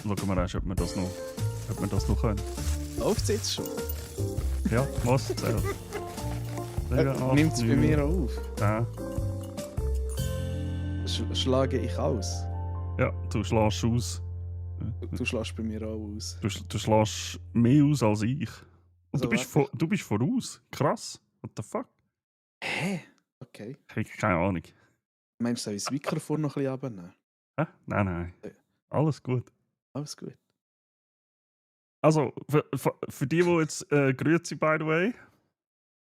schauen wir erst, ob wir das noch können. Läuft es jetzt schon? Ja, was? Nimmt es bei mir auch auf? Ja. Schlage ich aus? Ja, du schlägst aus. Du schlägst bei mir auch aus. Du schlägst mehr aus als ich. Und Also, du bist voraus. Krass. What the fuck? Hä? Okay. Keine Ahnung. Meinst du, soll ich das Mikrofon noch ein bisschen runternehmen? Hä? Nein. Ja. Alles gut. Alles gut. Also, für die jetzt grüezi, by the way.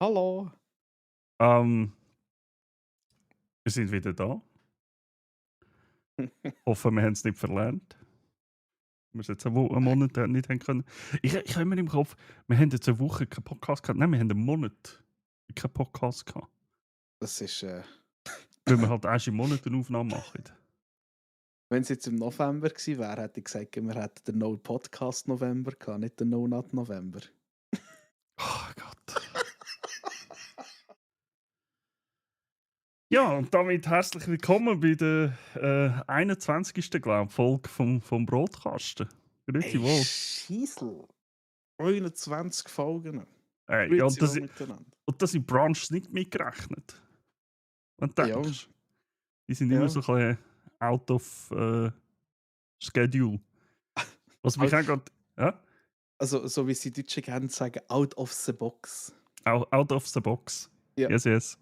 Hallo. Wir sind wieder da. Hoffen, wir haben es nicht verlernt. Wir es jetzt einen Monat nicht haben können. Ich habe immer im Kopf, wir haben jetzt eine Woche keinen Podcast gehabt. Nein, wir haben einen Monat keinen Podcast gehabt. Das ist. Weil wir halt erst im Monat eine Aufnahme machen. Wenn es jetzt im November gewesen wäre, hätte ich gesagt, wir hätten den No Podcast November gehabt, nicht den No Not November. Oh Gott. Ja, und damit herzlich willkommen bei der 21. Folge vom Brotkasten. Grüezi wohl. Scheissel. 21 Folgen. Ja, und das miteinander. sind Branches nicht mitgerechnet. Und denkst, die sind immer so ein bisschen out of schedule. Was mich auch gerade. Ja? Also, so wie sie Deutsche gerne sagen, out of the box. Out of the box. Ja. Yes.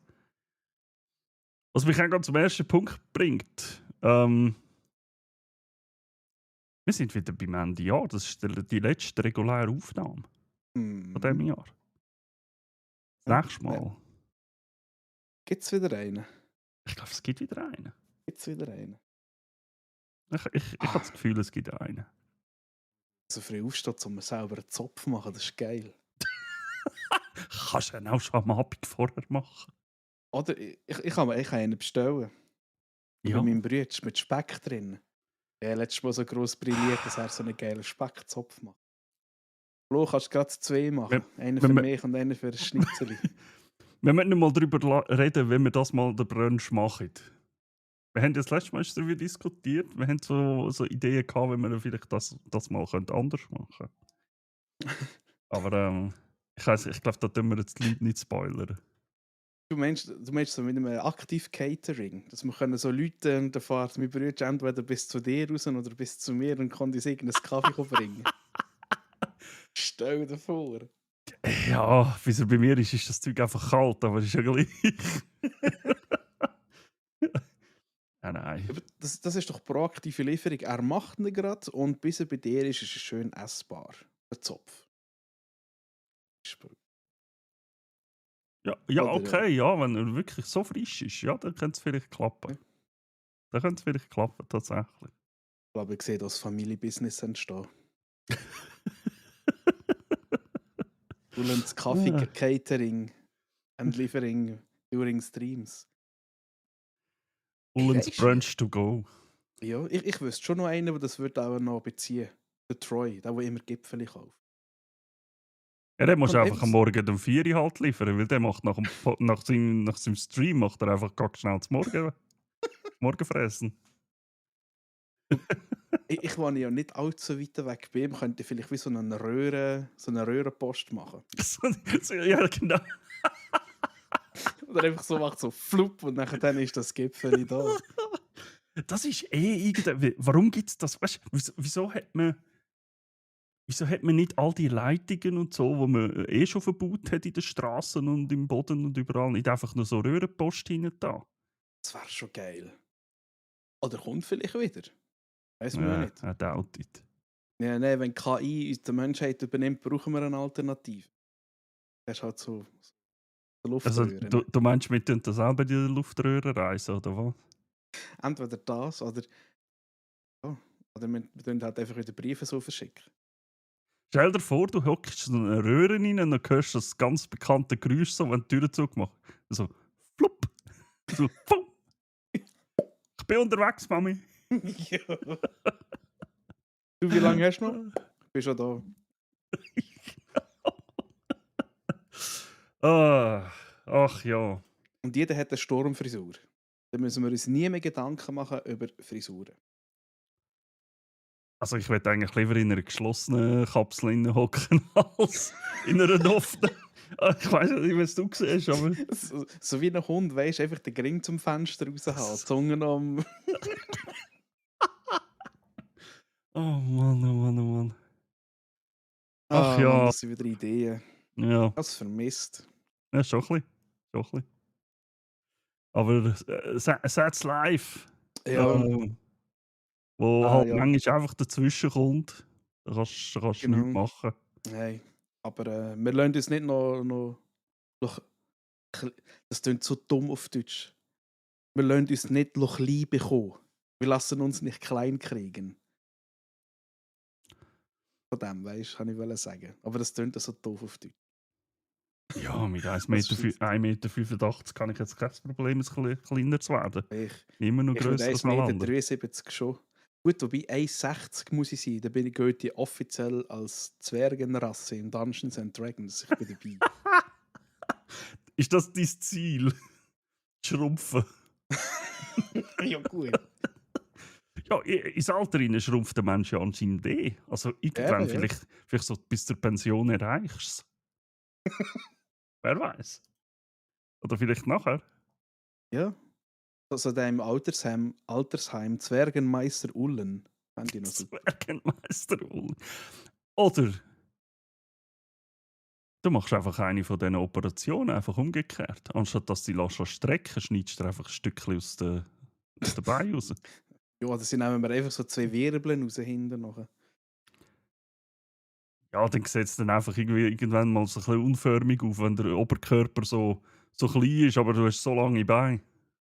Was mich auch gerade zum ersten Punkt bringt. Wir sind wieder beim Ende Jahr. Das ist die letzte reguläre Aufnahme von diesem Jahr. Das nächste Mal. Gibt es wieder einen? Ich glaube, es gibt wieder einen. Gibt es wieder einen? Ich habe das Gefühl, es gibt einen. So früh aufsteht, um mir selber einen Zopf zu machen, das ist geil. Kannst du ihn auch schon am Abend vorher machen? Oder ich kann einen bestellen. Ja. Bei meinem Bruder mit Speck drin. Er hat letztes Mal so gross brilliert, dass er so einen geilen Speckzopf macht. Flo, kannst du gerade 2 machen. Einen für mich und einen für ein Schnitzel. Wir müssen nicht mal darüber reden, wenn wir das mal den Brunch machen. Wir haben das letzte Mal darüber diskutiert. Wir haben so Ideen gehabt, wenn wir vielleicht das mal anders machen können. Aber ich glaube, da tun wir jetzt die Leute nicht spoilern. Du meinst so mit einem aktiv Catering, dass wir können so Leute da fahren, mein Bruder entweder bis zu dir raus oder bis zu mir und kann uns irgendeinen Kaffee bringen. Stell dir vor. Ja, wie es bei mir ist das Zeug einfach kalt, aber ist ja gleich. Nein. Das ist doch proaktive Lieferung. Er macht ihn gerade und bis er bei dir ist er schön essbar. Der Zopf. Ja, okay, ja, wenn er wirklich so frisch ist, ja, dann könnte es vielleicht klappen. Ja. Dann könnte es vielleicht klappen, tatsächlich. Ich glaube, ich sehe das Familienbusiness entstehen. Du lernst Kaffee Catering and Liefering during Streams. Ullens Brunch to go. Ja, ich wüsste schon noch einen, der das würde auch noch beziehen. Der Troy, der immer Gipfeli kauft. Ja, der muss einfach am Morgen um 4 Uhr halt liefern, weil der macht nach seinem Stream macht er einfach ganz schnell das Morgen fressen. Ich wohne ja nicht allzu weit weg. Bei ihm könnte ich vielleicht wie so eine Röhrenpost machen. Ja, genau. Oder einfach so macht so flupp und dann ist das Gipfeli da. Das ist irgendwie. Warum gibt es das? Weißt du, wieso hat man nicht all die Leitungen und so, die man schon verbaut hat in den Straßen und im Boden und überall, nicht einfach nur so Röhrenpost hinten da? Das wäre schon geil. Oder kommt vielleicht wieder. Weiß man ja nicht. I doubt it. Ja, nein, wenn KI die Menschheit übernimmt, brauchen wir eine Alternative. Das ist halt so eine Luftröhre. Also, du meinst, wir tun das selber in der Luftröhre reisen, oder was? Entweder das oder wir tun halt einfach wieder Briefe so verschicken. Stell dir vor, du hockst in eine Röhre rein und dann hörst du das ganz bekannte Geräusch, so, wenn die Tür zugemacht wird. So, flupp. So, pum. Ich bin unterwegs, Mami. Ja. Du, wie lange hast du noch? Ich bin schon da. Ach ja. Und jeder hat eine Sturmfrisur. Da müssen wir uns nie mehr Gedanken machen über Frisuren. Also ich würde eigentlich lieber in einer geschlossenen Kapsel hocken als in einer offenen. Ich weiß nicht, wie es du siehst, aber. So wie ein Hund, weißt du, einfach den Ring zum Fenster raushauen, die Zunge am. Oh Mann, oh Mann, oh Mann. Ach Ah, Mann, ja, das sind wieder Ideen. ja, Das vermisst. ja schon ein bisschen. Schon ein bisschen. Aber That's Life, Ja, ähm, wo halt ja, manchmal einfach dazwischen kommt, da kannst du nichts genau. machen. Nein. Aber wir lassen uns nicht noch das klingt so dumm auf Deutsch. Wir lassen uns nicht noch klein bekommen. Wir lassen uns nicht klein kriegen. Von dem, weißt du, kann ich wollen sagen. Aber das klingt so doof auf Deutsch. Ja, mit Das ist jetzt 1,85 m kann ich jetzt kein Problem, ein bisschen kleiner zu werden. ich. Immer noch Ich mit grösser als alle anderen. 1,73 m schon. Gut, wobei 1,60 muss ich sein. Da bin ich gehört offiziell als Zwergenrasse in Dungeons and Dragons. Ich bin dabei. Ist das dein Ziel? Schrumpfen? Ja, gut. Ja, ins Alter rein schrumpft der Mensch ja anscheinend eh. Also irgendwann Eben, ja. vielleicht so bis zur Pension erreichst du es. Wer weiß. Oder vielleicht nachher. Ja. Also da im Altersheim Zwergenmeister Ullen. Fände ich noch super. Zwergenmeister. Oder du machst einfach eine von diesen Operationen einfach umgekehrt. Anstatt dass du die strecken, schneidest du dir einfach ein Stückchen aus den Beinen raus. Ja, da nehmen wir einfach so 2 Wirbeln raus hinten nachher. Ja, dann sieht es dann einfach irgendwann mal so ein bisschen unförmig auf, wenn der Oberkörper so klein ist, aber du hast so lange Beine. Ah,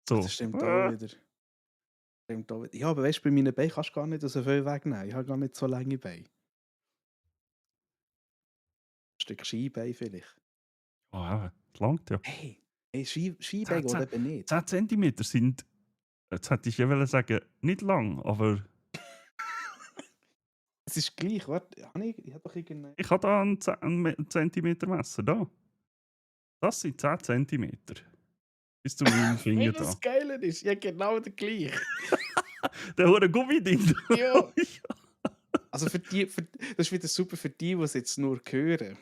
So. das stimmt auch wieder. Stimmt auch wieder. Ja, aber weißt du, bei meinen Beinen kannst du gar nicht so viel wegnehmen. Ich habe gar nicht so lange Beine. Ein Stück Skibein vielleicht. Oh, eben, das langt ja. Hey, Skibein 10, geht eben nicht. 10 Zentimeter sind, jetzt hätte ich ja wollen sagen, nicht lang, aber Es ist gleich, warte, ich habe doch irgendeine. ich habe da ein Zentimeter-Messer da. Das sind 10 Zentimeter. Bis zu meinem Wie Finger da. das Geile ist, ja genau der gleich. Der hure Gummiding. Ja. Also das ist wieder super für die es jetzt nur hören.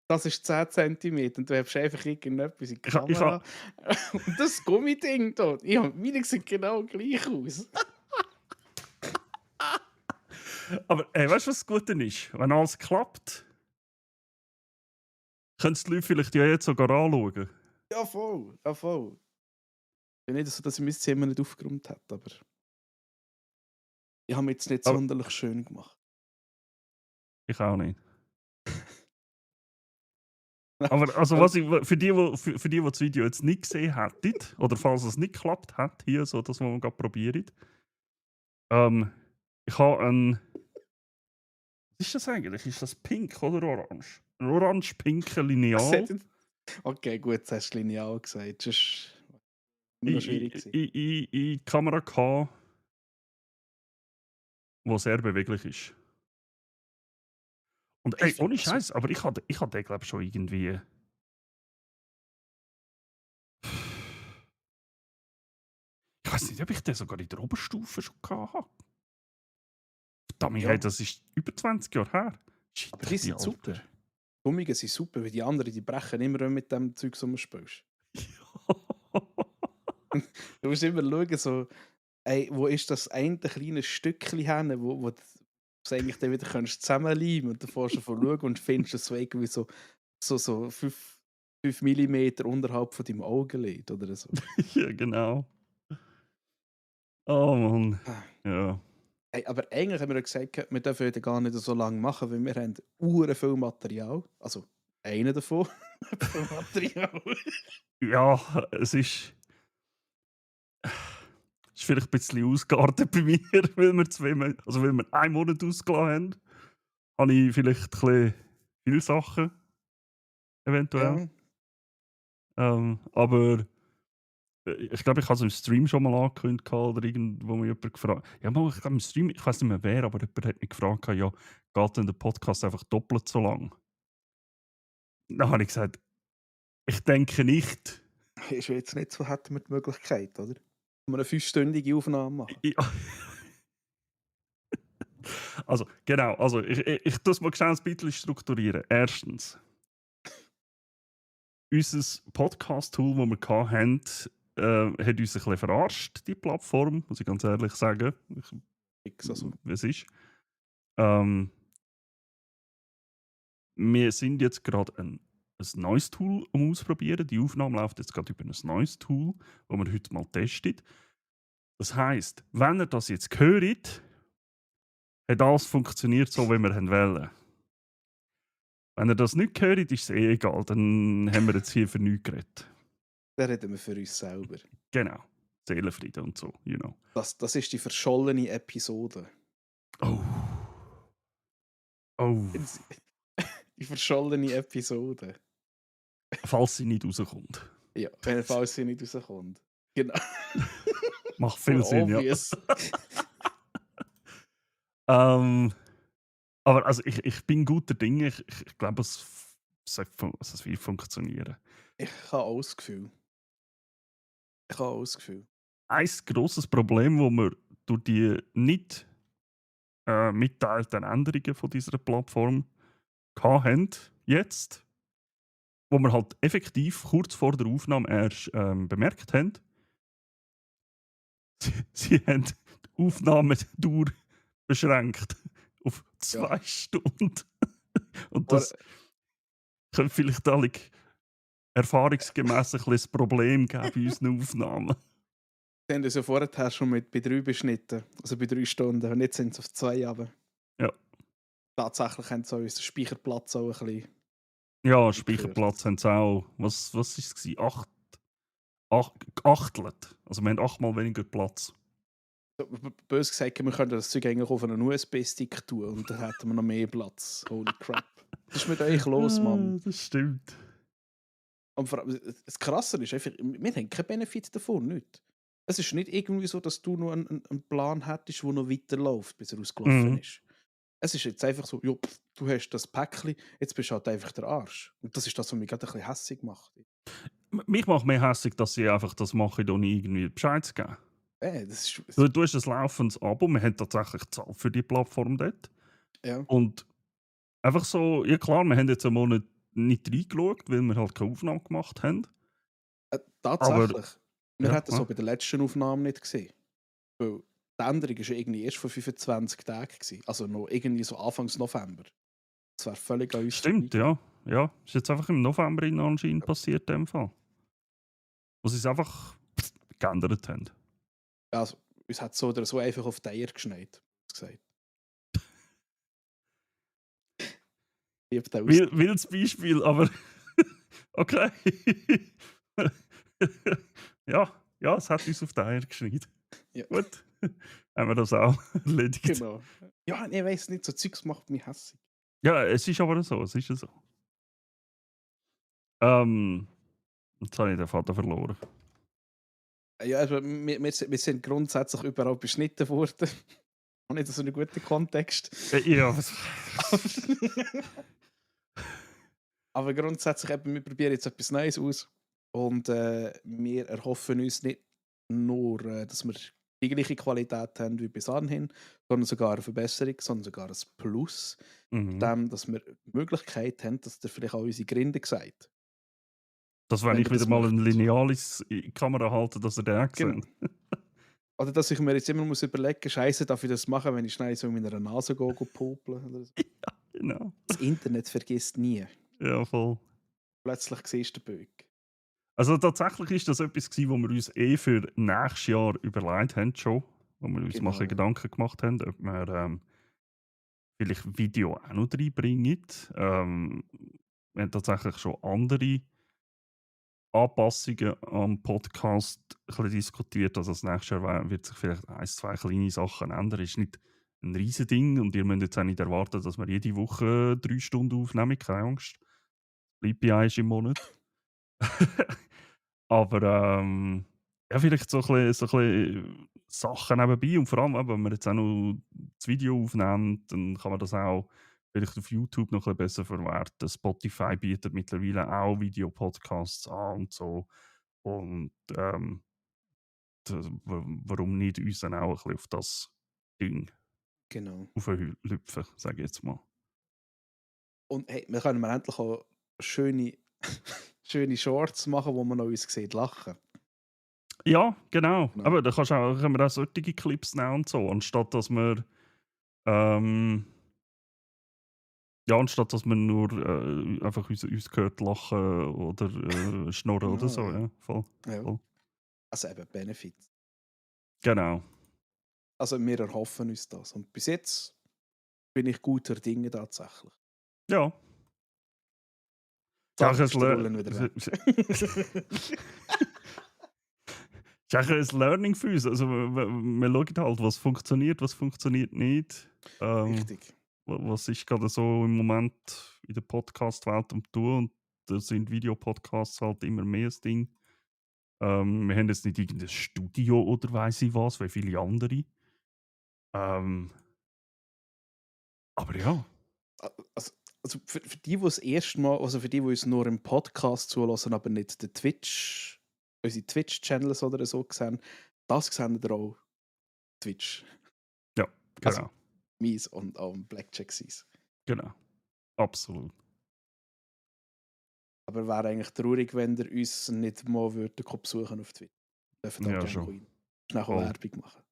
Das ist 10 Zentimeter und du hast einfach irgendetwas in die Ich ha, ich Kamera. ha, Und das Gummiding da, ja, meine sieht genau gleich aus. aber weißt du, was das Gute ist? Wenn alles klappt, können es die Leute vielleicht ja jetzt sogar anschauen. Ja, voll. Ja, voll. Ja, nicht so, dass ich mein Zimmer nicht aufgeräumt hätte, aber ich habe mir jetzt nicht Aber sonderlich schön gemacht. ich auch nicht. Aber also was ich, für die das Video jetzt nicht gesehen hätten, oder falls es nicht geklappt hat, hier so das, was wir gerade probieren, ich habe was ist das eigentlich? Ist das pink oder orange? Ein orange-pinker Lineal Okay, gut, das hast du lineal gesagt. Das ist immer noch in, schwierig in, gewesen. in, in die Kamera gehabt, die sehr beweglich ist. Und Ich finde ohne das Scheiß, super. aber ich hatte den, glaube ich, schon irgendwie. Ich weiß nicht, ob ich den sogar in der Oberstufe schon hatte. Verdammt, hey, Ja, das ist über 20 Jahre her. Shit, aber die die sind super. Alter. Gummigen sind super, weil die anderen, die brechen immer, wenn du mit dem Zeug spielst. Du musst immer schauen, so, ey, wo ist das eine kleine Stückchen hin, wo du es eigentlich dann wieder kannst zusammenleimen und davor schon von schauen und findest es so irgendwie so 5 Millimeter unterhalb von deinem Augenlid oder so. Ja, genau. Oh Mann. Ah. Ja. Ey, aber eigentlich haben wir ja gesagt, wir dürfen ja gar nicht so lange machen, weil wir haben hure viel Material. Also, einer davon. Viel Material. Ja, es ist vielleicht ein bisschen ausgeartet bei mir, weil wir weil wir einen Monat ausgelassen haben, habe ich vielleicht ein bisschen viele Sachen, eventuell. Ja. Aber ich glaube, ich habe es im Stream schon mal angekündigt oder irgendwo mir jemand gefragt. Ja, mal, ich glaube im Stream, ich weiß nicht mehr wer, aber jemand hat mich gefragt, ja, geht denn der Podcast einfach doppelt so lang? Dann habe ich gesagt, ich denke nicht. Ist ja jetzt nicht so, hätten wir die Möglichkeit, oder? Dass wir eine 5-stündige Aufnahme machen. Ja. Also, genau, also ich tue es mal schnell ein bisschen strukturieren. Erstens, unser Podcast-Tool, das wir hatten, hat uns ein bisschen verarscht, die Plattform, muss ich ganz ehrlich sagen. Fix, also. Wie es ist. Ähm, Wir sind jetzt gerade ein neues Tool am Ausprobieren. Die Aufnahme läuft jetzt gerade über ein neues Tool, das wir heute mal testen. Das heisst, wenn ihr das jetzt hört, hat alles funktioniert so, wie wir wollen. Wenn ihr das nicht hört, ist es eh egal. Dann haben wir jetzt hier für nichts geredet. Dann reden wir für uns selber. Genau. Seelenfrieden und so, you know. Das ist die verschollene Episode. Oh. Oh. Die verschollene Episode. Falls sie nicht rauskommt. Ja, wenn falls sie nicht rauskommt. Genau. Macht viel Sinn, Obvious. ja. Aber also ich bin guter Dinge. Ich glaube, es wird funktionieren. Ich habe auch das Gefühl. Ein grosses Problem, das wir durch die nicht mitteilten Änderungen von dieser Plattform hatten, jetzt, wo wir halt effektiv kurz vor der Aufnahme erst bemerkt haben, sie haben die Aufnahmedauer beschränkt auf 2 Stunden. Und das könnte vielleicht alle erfahrungsgemäss ein bisschen das Problem geben bei unseren Aufnahmen. Sie haben uns ja vorher schon bei 3 beschnitten. Also bei 3 Stunden. Und jetzt sind es auf 2 runter. Ja. Tatsächlich haben sie unseren Speicherplatz auch ein bisschen. Ja, Speicherplatz haben sie auch. Was war es? Geachtelt. Also wir haben 8-mal weniger Platz. Bös gesagt, wir könnten das Zeug eigentlich auf einen USB-Stick tun und dann hätten wir noch mehr Platz. Holy crap. Was ist mit euch los, Mann? Das stimmt. Und vor allem, das Krasse ist einfach, wir haben keinen Benefit davon, nicht. Es ist nicht irgendwie so, dass du noch einen Plan hättest, der noch weiterläuft, bis er ausgelaufen ist. Es ist jetzt einfach so, jo, du hast das Päckchen, jetzt bist du halt einfach der Arsch. Und das ist das, was mich gerade ein bisschen hässig macht. Mich macht mehr hässlich, dass sie einfach das machen, ohne irgendwie Bescheid zu geben. Das ist, Du hast ein laufendes Abo, wir haben tatsächlich gezahlt für die Plattform dort. ja. Und einfach so, ja klar, wir haben jetzt einen Monat nicht reingeschaut, weil wir halt keine Aufnahme gemacht haben. Tatsächlich. Wir ja, hätten es auch bei der letzten Aufnahme nicht gesehen. Weil die Änderung war ja irgendwie erst vor 25 Tagen. Also noch irgendwie so Anfangs November. Das wäre völlig an uns Stimmt, vorbeigegangen. ja. Ja, ist jetzt einfach im November anscheinend passiert, in dem Fall. Wo sie es einfach geändert haben. Also, uns hat so oder so einfach auf die Eier geschneit. Gesagt. Ich hab den Wildes Beispiel, aber okay. ja, es hat uns auf die Eier geschneit. Ja. Gut, haben wir das auch erledigt. Genau. Ja, ich weiß nicht, so Zeugs macht mich hässig. Ja, es ist aber so, es ist so. Jetzt habe ich den Vater verloren. Ja, also wir sind grundsätzlich überall beschnitten worden. Auch nicht so einen guten Kontext. Ja. Aber grundsätzlich eben, wir probieren jetzt etwas Neues aus. Und wir erhoffen uns nicht nur, dass wir die gleiche Qualität haben wie bis anhin, sondern sogar eine Verbesserung, sondern sogar ein Plus. Dem, dass wir die Möglichkeit haben, dass ihr vielleicht auch unsere Gründe sagt. Dass wenn ich wieder mal ein Linealis in die Kamera halte, dass ihr den auch Genau. seht. Oder dass ich mir jetzt immer muss überlegen, Scheiße, darf ich das machen, wenn ich schnell so in meiner Nase gehe, popeln oder so. Ja, genau. Das Internet vergisst nie. Ja, voll. Plötzlich siehst du den Böck. Also tatsächlich ist das etwas gewesen, wo wir uns für nächstes Jahr überlegt haben schon. Wo wir uns mal Gedanken gemacht haben, ob wir vielleicht Video auch noch reinbringen. Wir haben tatsächlich schon andere Anpassungen am Podcast ein bisschen diskutiert. Also das nächste Jahr wird sich vielleicht 1, 2 kleine Sachen ändern. Ist nicht ein riesen Ding und ihr müsst jetzt auch nicht erwarten, dass wir jede Woche 3 Stunden aufnehmen. Keine Angst. Bleibt bei 1 im Monat. Aber ja, vielleicht so ein bisschen Sachen nebenbei und vor allem, wenn man jetzt auch noch das Video aufnimmt, dann kann man das auch vielleicht auf YouTube noch ein bisschen besser verwerten. Spotify bietet mittlerweile auch Videopodcasts an und so. Und warum nicht uns dann auch ein bisschen auf das Ding Genau. auflüpfen, sage ich jetzt mal. Und hey, wir können endlich auch schöne, schöne Shorts machen, wo man noch uns sieht lachen. Ja, genau. Genau. Aber da können wir auch solche Clips nehmen und so, anstatt dass wir ähm, ja, anstatt dass man nur einfach uns hört lachen oder schnurren oder Genau, so, ja. ja, voll, Ja. voll. Also eben Benefit. Genau. Also wir erhoffen uns das. Und bis jetzt bin ich guter Dinge tatsächlich. Ja. Ist auch ein Zahnpasta-Rollen wieder weg. ist auch ein Learning für uns. Also, wir schauen halt, was funktioniert nicht. Richtig. Was ist gerade so im Moment in der Podcast-Welt am tun? Und da sind Videopodcasts halt immer mehr das Ding. Wir haben jetzt nicht irgendein Studio oder weiss ich was, wie viele andere. Ähm, aber ja, Also, für die, die das erste Mal, also für die, die uns nur im Podcast zulassen, aber nicht den Twitch, unsere Twitch-Channels oder so sehen, das sehen wir auch Twitch. ja, Also genau, mies und auch Blackjack sees. genau, absolut. Aber wäre eigentlich traurig, wenn ihr uns nicht mal würdet besuchen auf Twitch. Dürfen da Ja, gerne schon. rein. Schnell auch Voll. Werbung machen.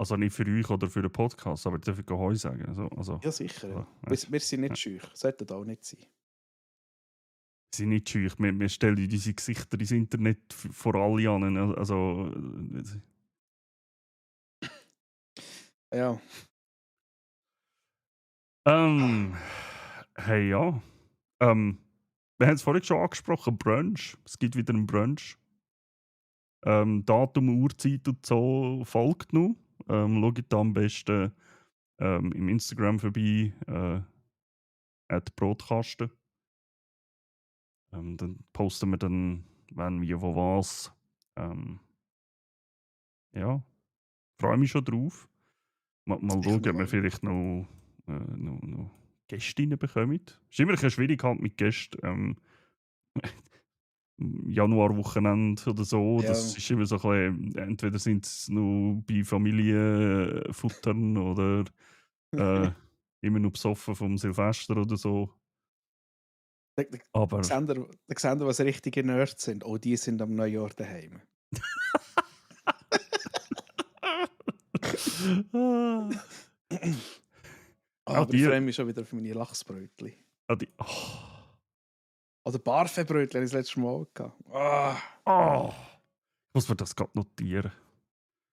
Also nicht für euch oder für den Podcast, aber darf ich Heu sagen? Also, Ja, sicher. Ja. weißt Wir sind du, nicht scheu. Sollten auch nicht sein. sind nicht scheu. Wir stellen unsere Gesichter ins Internet vor alle an. Also, Ja. ähm, hey, ja. Wir haben es vorhin schon angesprochen, Brunch. Es gibt wieder einen Brunch. Datum, Uhrzeit und so folgt noch. Schaut da am besten im Instagram vorbei, @Brotkasten. Dann posten wir dann, wenn, wie, wo, was. Ja, freue mich schon drauf. Mal Ich schauen, ob wir noch. vielleicht noch Gäste reinbekommen. Es ist immer ein bisschen schwierig halt mit Gästen. Januarwochenende oder so, Ja. das ist immer so ein bisschen, entweder sind es noch bei Familienfuttern oder immer noch besoffen vom Silvester oder so. Da Aber sehen wir, was richtige Nerds sind. Oh, die sind am Neujahr daheim. auch Aber ich die, freue mich schon wieder auf meine Lachsbrötchen. oh, Oder Barfebrötchen habe ich das letzte Mal gehabt. oh, ich muss mir das gerade notieren.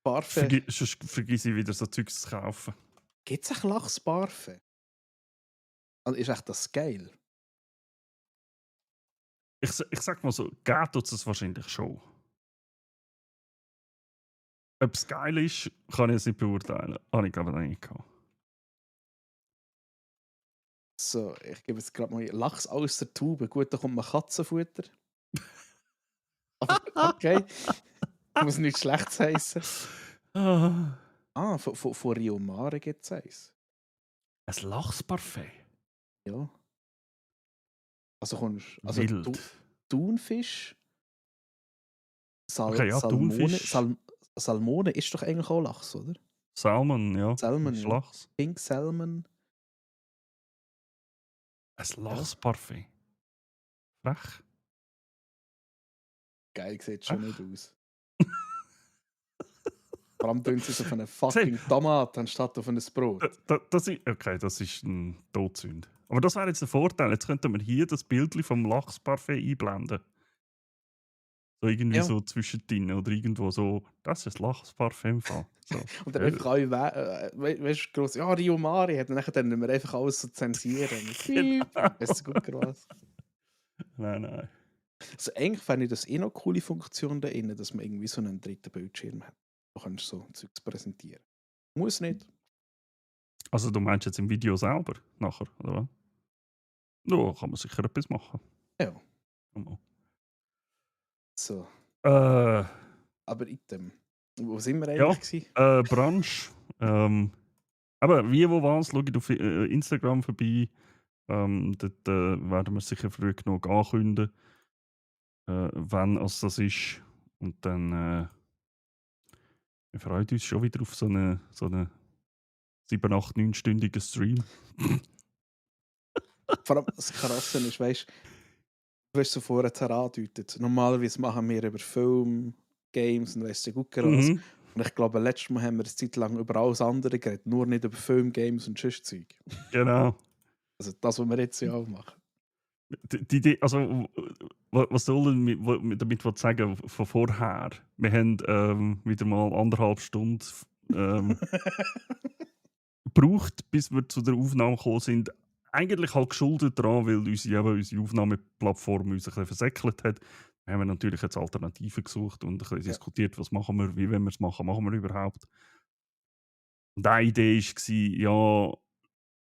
Barfe. Sonst vergesse ich wieder so Zeugs zu kaufen. Gibt es echt Lachsbarfe? Also ist echt das geil? Ich sag mal so, geben tut es wahrscheinlich schon. Ob es geil ist, kann ich jetzt nicht beurteilen. Habe ich glaube ich noch nicht gehabt. So, ich gebe jetzt gerade mal Lachs aus der Tube. Gut, da kommt mal Katzenfutter. Aber okay, muss nichts Schlechtes heißen. Ah, Ah, von Rio Mare gibt es eins. ein Lachsparfait. Ja. Also Wild. Thunfisch, Okay, ja, Thunfisch. Salmone ist doch eigentlich auch Lachs, oder? Salmon, ja. Salmon, Ist ja. Lachs. Pink Salmon. Ein Ja. Lachsparfait. Frech. Geil sieht schon nicht Frech. aus. Vor allem tun sie es auf eine Seh, fucking Tomate anstatt auf ein Brot. das ist ein Todsünde. Aber das wäre jetzt der Vorteil. Jetzt könnten wir hier das Bild vom Lachsparfait einblenden. So irgendwie Ja. so zwischendrin oder irgendwo so. Das ist ein Lachsparfait im Fall. So. Und dann einfach alle, weißt du, gross, ja, Rio Mari hat, und dann müssen wir einfach alles so zensieren. Piep. Weißt du, gut was? Nein. Also eigentlich fände ich das eh noch eine coole Funktion da innen, dass man irgendwie so einen dritten Bildschirm hat. Da kannst du so Zeugs präsentieren. Muss nicht. Also du meinst jetzt im Video selber nachher, oder was? Ja, kann man sicher etwas machen. Ja. Mal. So. Äh, Aber item. Wo sind wir ja, eigentlich gewesen? Brunch. Aber wie, wo was, schaut auf Instagram vorbei. Dort werden wir sicher früh genug ankündigen, wann es das ist. Und dann wir freuen uns schon wieder auf so eine 7, 8, 9-stündigen Stream. Vor allem das Krasse ist, weißt du, hast so vorher angedeutet, normalerweise machen wir über Film, Games und weiss der Gucker was. Mhm. Und ich glaube, letztes Mal haben wir eine Zeit lang über alles andere geredet, nur nicht über Film, Games und sonst Zeug. Genau. Also das, was wir jetzt ja auch machen. Die Idee, also, was soll ich damit sagen von vorher? Wir haben wieder mal 1,5 Stunden gebraucht, bis wir zu der Aufnahme gekommen sind. Eigentlich halt geschuldet daran, weil unsere Aufnahmeplattform uns ein bisschen versäckelt hat. Wir haben natürlich jetzt Alternativen gesucht und ein bisschen Ja. diskutiert, was machen wir, wie wollen wir es machen, machen wir überhaupt. Und eine Idee war, ja,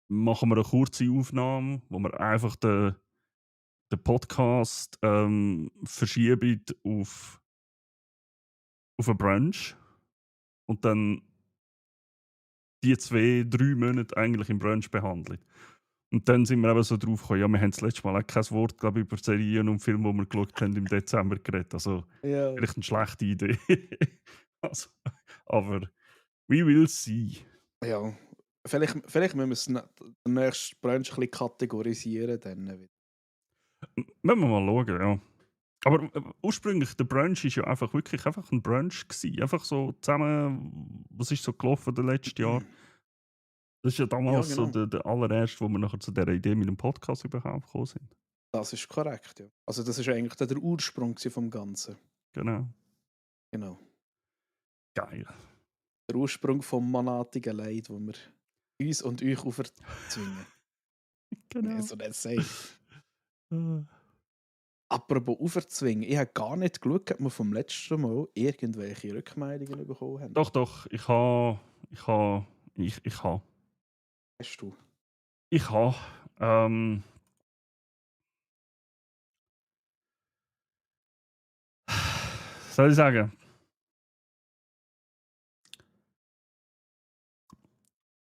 machen wir eine kurze Aufnahme, wo wir einfach den Podcast verschieben auf einen Brunch und dann die 2, 3 Monate eigentlich im Brunch behandeln. Und dann sind wir eben so drauf gekommen, ja, wir haben das letzte Mal auch kein Wort, glaube ich, über Serien und Filme, die wir geschaut haben, im Dezember geredet. Also Ja. vielleicht eine schlechte Idee. Also, aber we will see. Ja. Vielleicht müssen wir den nächsten Brunch ein bisschen kategorisieren. Dann wieder. Müssen wir mal schauen, ja. Aber ursprünglich, der Brunch war ja einfach wirklich einfach ein Brunch gewesen. Einfach so zusammen, was ist so gelaufen das letzte Jahr? Das ist ja Ja, damals so genau. der allererste, wo wir nachher zu dieser Idee mit dem Podcast überhaupt gekommen sind. Das ist korrekt, ja. Also das ist eigentlich der Ursprung vom Ganzen. Genau. Genau. Geil. Der Ursprung vom monatigen Leid, wo wir uns und euch aufzwingen. Genau. So nicht sagen. Äh, Apropos aufzwingen, ich habe gar nicht geschaut, ob wir vom letzten Mal irgendwelche Rückmeldungen bekommen haben. Doch, ich habe. Ich habe. Ich habe. Hast du? Ich habe. Ähm, soll ich sagen?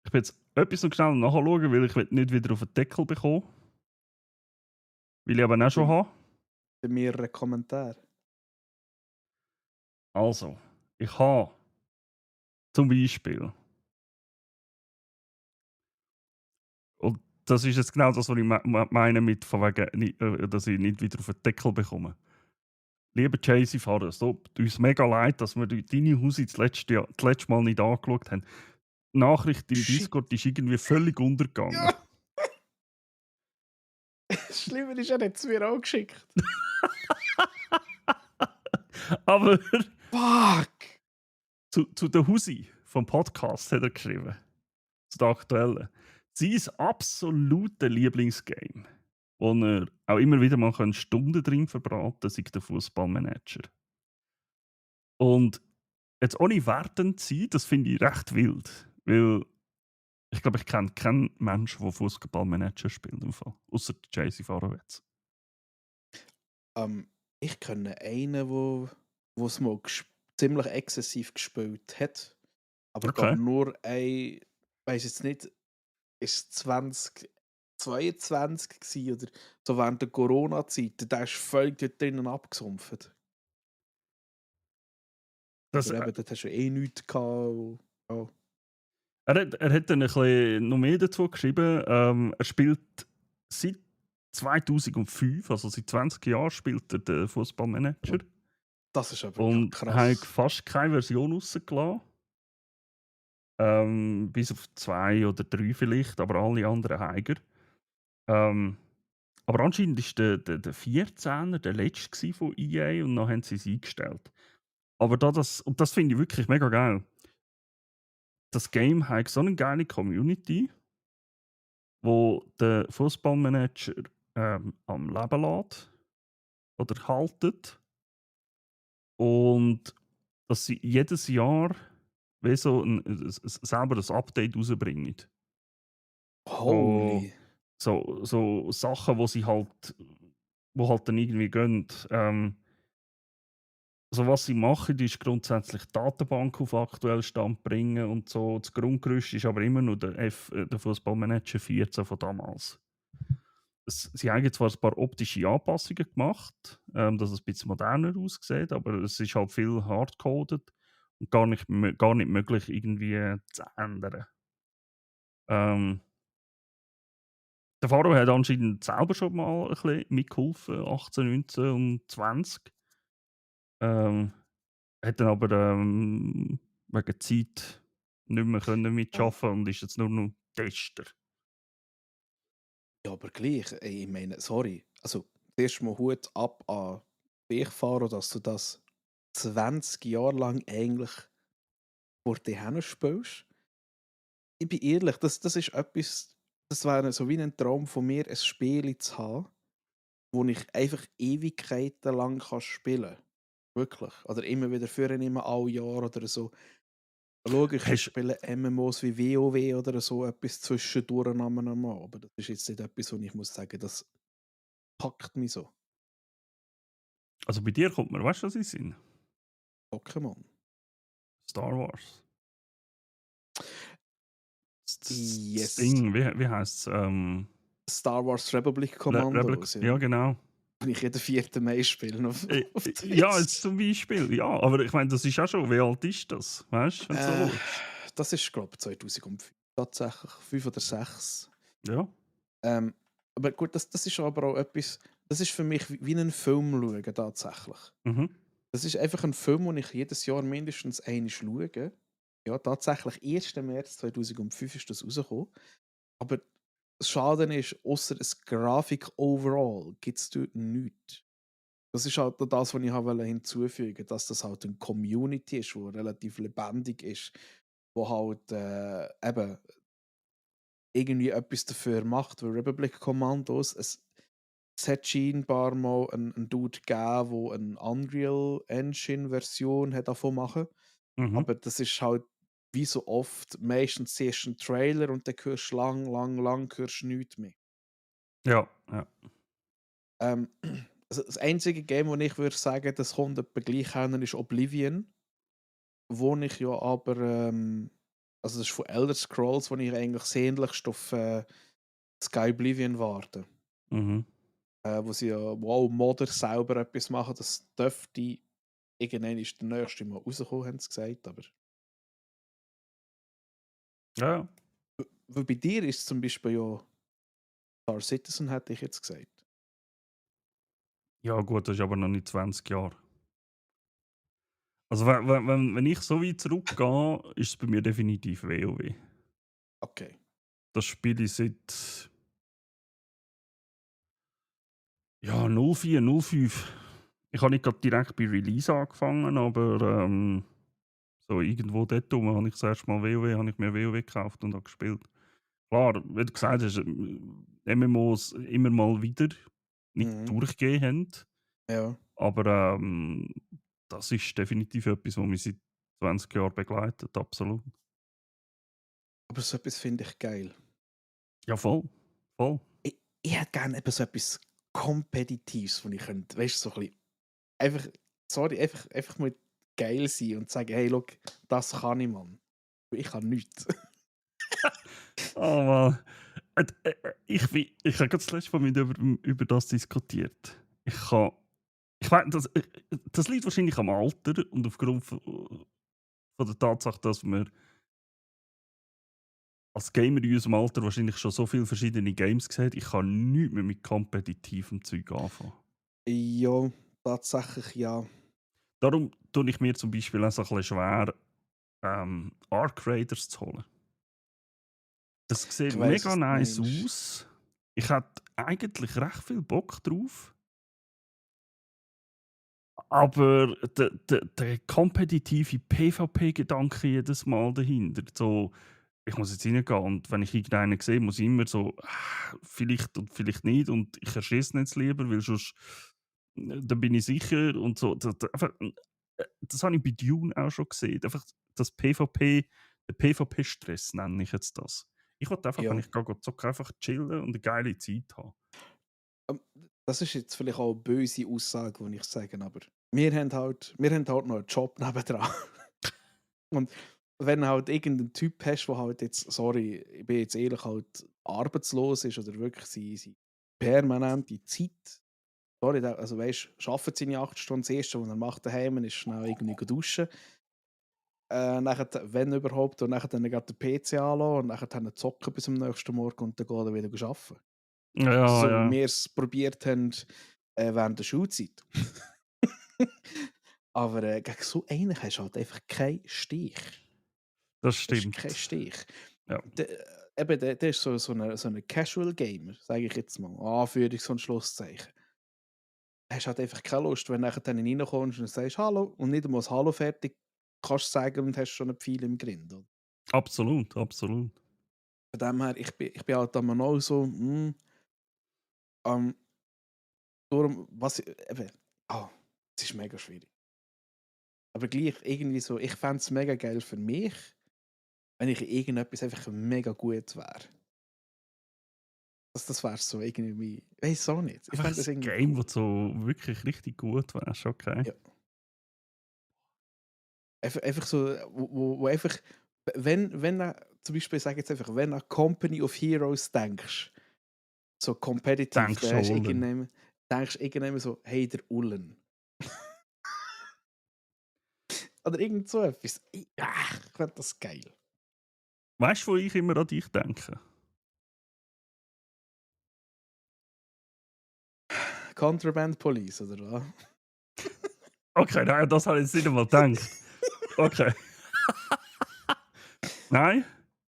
Ich bin jetzt etwas noch schnell nachschauen, weil ich will nicht wieder auf den Deckel bekommen. Will ich aber auch schon haben. Bei mehreren Kommentaren. Also, ich habe zum Beispiel. Und das ist jetzt genau das, was ich meine mit von wegen, dass ich nicht wieder auf den Deckel bekomme. Lieber Jaycee-Fahrer, es tut uns mega leid, dass wir deine Hause das letzte Mal nicht angeschaut haben. Die Nachricht im Shit. Discord ist irgendwie völlig untergegangen. Ja! Das Schlimme ist, er hat es mir auch geschickt. Aber Fuck! zu der Husi vom Podcast hat er geschrieben, zu der aktuellen. Sein absolutes Lieblingsgame, wo er auch immer wieder mal Stunden drin verbraten kann, sei der Fußballmanager. Und jetzt ohne wertend zu sein, das finde ich recht wild. Weil ich glaube, ich kenne keinen Menschen, der Fußballmanager spielt. Außer Jaycee Farovitz. Ich kenne einen, der es mal ziemlich exzessiv gespielt hat. Aber ich glaube Okay. nur ein, weiß jetzt nicht, ist 2022 gewesen oder so während der Corona-Zeit. Der ist völlig dort drinnen abgesumpft. Das, Aber eben, dort hast du eh nichts gehabt. Ja. er hat dann ein bisschen noch mehr dazu geschrieben. Er spielt seit 2005, also seit 20 Jahren, spielt er den Fußballmanager. Das ist aber Und hat krass. fast keine Version rausgelassen. Bis auf 2 oder 3 vielleicht, aber alle anderen Heiger. Aber anscheinend war der 14er der letzte von EA und dann haben sie es eingestellt. Aber und das finde ich wirklich mega geil. Das Game hat so eine geile Community, wo der Fußballmanager am Leben lässt oder haltet. Und dass sie jedes Jahr wie so selber das Update rausbringen. Holy. So Sachen, wo halt dann irgendwie gehen. Also was sie machen, ist grundsätzlich die Datenbank auf aktuellen Stand bringen und so. Das Grundgerüst ist aber immer nur der Fußballmanager 14 von damals. Sie haben zwar ein paar optische Anpassungen gemacht, dass es ein bisschen moderner aussieht, aber es ist halt viel hardcoded und gar nicht möglich irgendwie zu ändern. Ähm, der Faro hat anscheinend selber schon mal ein bisschen mitgeholfen, 18, 19 und 20. Ähm, hat dann aber, wegen Zeit nicht mehr können Ja. mitarbeiten und ist jetzt nur noch Tester. Ja, aber gleich, ey, ich meine, sorry. Also, zuerst mal Hut ab an dich, Faro, dass du das 20 Jahre lang eigentlich vor dir hin spielst. Ich bin ehrlich, das ist etwas, das wäre so wie ein Traum von mir, ein Spiel zu haben, wo ich einfach Ewigkeiten lang kann spielen kann. Wirklich. Oder immer wieder führen, immer alle Jahre oder so. Logisch, ich Hast spiele MMOs wie WoW oder so etwas zwischendurch einmal, aber das ist jetzt nicht etwas, wo ich muss sagen, das packt mich so. also bei dir kommt mir, weißt du, was in den Sinn? Pokémon. Star Wars. Das Yes. Ding, wie heisst's? Star Wars Republic Rebel, Commandos, ja. ja genau. Kann ich jeden 4. Mai spielen auf Ja, Twitch. jetzt zum Beispiel, ja, aber ich meine, das ist auch schon, wie alt ist das? Weißt du, wenn du so Äh, schaust? Das ist, glaube ich, 2005 tatsächlich. 5 oder 6. Ja. Ähm, aber gut, das ist aber auch etwas, das ist für mich wie ein Film schauen, tatsächlich. Mhm. Das ist einfach ein Film, den ich jedes Jahr mindestens einmal schaue. Ja, tatsächlich, 1. März 2005 ist das rausgekommen. Aber das Schade ist, außer es Grafik overall gibt es dort nichts. Das ist halt noch das, was ich habe hinzufügen wollte, dass das halt eine Community ist, die relativ lebendig ist, wo halt eben irgendwie etwas dafür macht, weil Republic Commandos, es hat scheinbar mal einen Dude gegeben, der eine Unreal Engine Version hat davon machen. Mhm. Aber das ist halt wie so oft, meistens siehst du einen Trailer und dann hörst du lang hörst du nichts mehr. Ja, ja. Ähm, also das einzige Game, wo ich würde sagen, das kommt etwa gleich hin, ist Oblivion, wo ich ja aber, also das ist von Elder Scrolls, wo ich eigentlich sehnlichst auf Sky Oblivion warte. Mhm. Wo sie ja, wow, Modder selber etwas machen, das dürfte irgendwann ist der nächste Mal rauskommen, haben sie gesagt, aber Ja, ja. weil bei dir ist zum Beispiel ja Star Citizen, hätte ich jetzt gesagt. Ja, gut, das ist aber noch nicht 20 Jahre. Also, wenn ich so weit zurückgehe, ist es bei mir definitiv WoW. Okay. Das spiele ich seit, ja, 04, 05. Ich habe nicht gerade direkt bei Release angefangen, aber so irgendwo dort rum habe ich das erste Mal WoW, habe ich mir WoW gekauft und habe gespielt. Klar, wie du gesagt hast, MMOs immer mal wieder, nicht Mhm. durchgehend, Ja. aber das ist definitiv etwas, was mich seit 20 Jahren begleitet, absolut. Aber so etwas finde ich geil. Ja, voll, voll. Ich hätte gerne eben so etwas Kompetitives, wo ich könnte, weißt du, so ein bisschen, einfach, sorry, einfach mal geil sein und sagen, hey, look, das kann ich, Mann. Ich kann nichts. Oh Mann. Ich habe gerade das letzte Mal mit über das diskutiert. Ich kann, ich weiß, das liegt wahrscheinlich am Alter und aufgrund von der Tatsache, dass wir als Gamer in unserem Alter wahrscheinlich schon so viele verschiedene Games gesehen. Ich kann nichts mehr mit kompetitivem Zeug anfangen. Ja, tatsächlich ja. Darum tue ich mir zum Beispiel auch so ein bisschen schwer, Arc Raiders zu holen. Das sieht Ich weiß, mega was du nice meinst. aus. Ich hätte eigentlich recht viel Bock drauf. Aber der kompetitive PvP-Gedanke jedes Mal dahinter, so, ich muss jetzt reingehen und wenn ich irgendeinen sehe, muss ich immer so, vielleicht und vielleicht nicht und ich erschieße ihn jetzt lieber, weil sonst dann bin ich sicher und so. Einfach, das habe ich bei Dune auch schon gesehen. Einfach das PvP, der PvP-Stress nenne ich jetzt das. Ich wollte einfach, wenn Ja. ich gehe zocken, einfach chillen und eine geile Zeit haben. Ähm, Das ist jetzt vielleicht auch eine böse Aussage, die ich sage, aber wir haben halt noch einen Job nebendran. Und wenn halt irgendein Typ hast, der halt jetzt, sorry, ich bin jetzt ehrlich, halt arbeitslos ist oder wirklich seine permanente Zeit, sorry, also weißt du, arbeitet seine 8 Stunden, das erste, was er macht daheim, ist schnell irgendwie duschen. nachher, wenn überhaupt, und nachher dann gerade den PC anlassen und nachher dann zocken bis am nächsten Morgen und dann geht er wieder arbeiten. Also Ja, so wie ja, wir es probiert haben während der Schulzeit. Aber gegen so einen hast du halt einfach keinen Stich. das Das ist kein stimmt. Stich. Ja. Der ist so eine Casual Gamer, sage ich jetzt mal. Anführungs- und Schlusszeichen. Hast halt einfach keine Lust, wenn du nachher dann reinkommst und sagst Hallo und nicht einmal das Hallo fertig kannst sagen und hast schon einen Pfeil im Grind. Oder? Absolut, absolut. Von dem her, ich bin halt dann noch so, ähm, darum, eben, es ist mega schwierig. Aber gleich irgendwie so, ich fände es mega geil für mich, wenn ich in irgendetwas einfach mega gut wäre. Das wäre so irgendwie, weiß auch nicht. Ich Einfach fände das ein irgendwie Game, cool. das so wirklich richtig gut wärst, okay. Ja. Einfach so, wo einfach, wenn du, zum Beispiel, sag jetzt einfach, wenn du an Company of Heroes denkst, so competitive, Denkst dann du hast du Ollen. irgendjemand so, hey, der Ullen. Oder irgend so etwas. Ich fände das geil. Weißt du, wo ich immer an dich denke? Contraband Police, oder was? Okay, nein, das habe ich jetzt nicht einmal gedacht. Okay. Nein,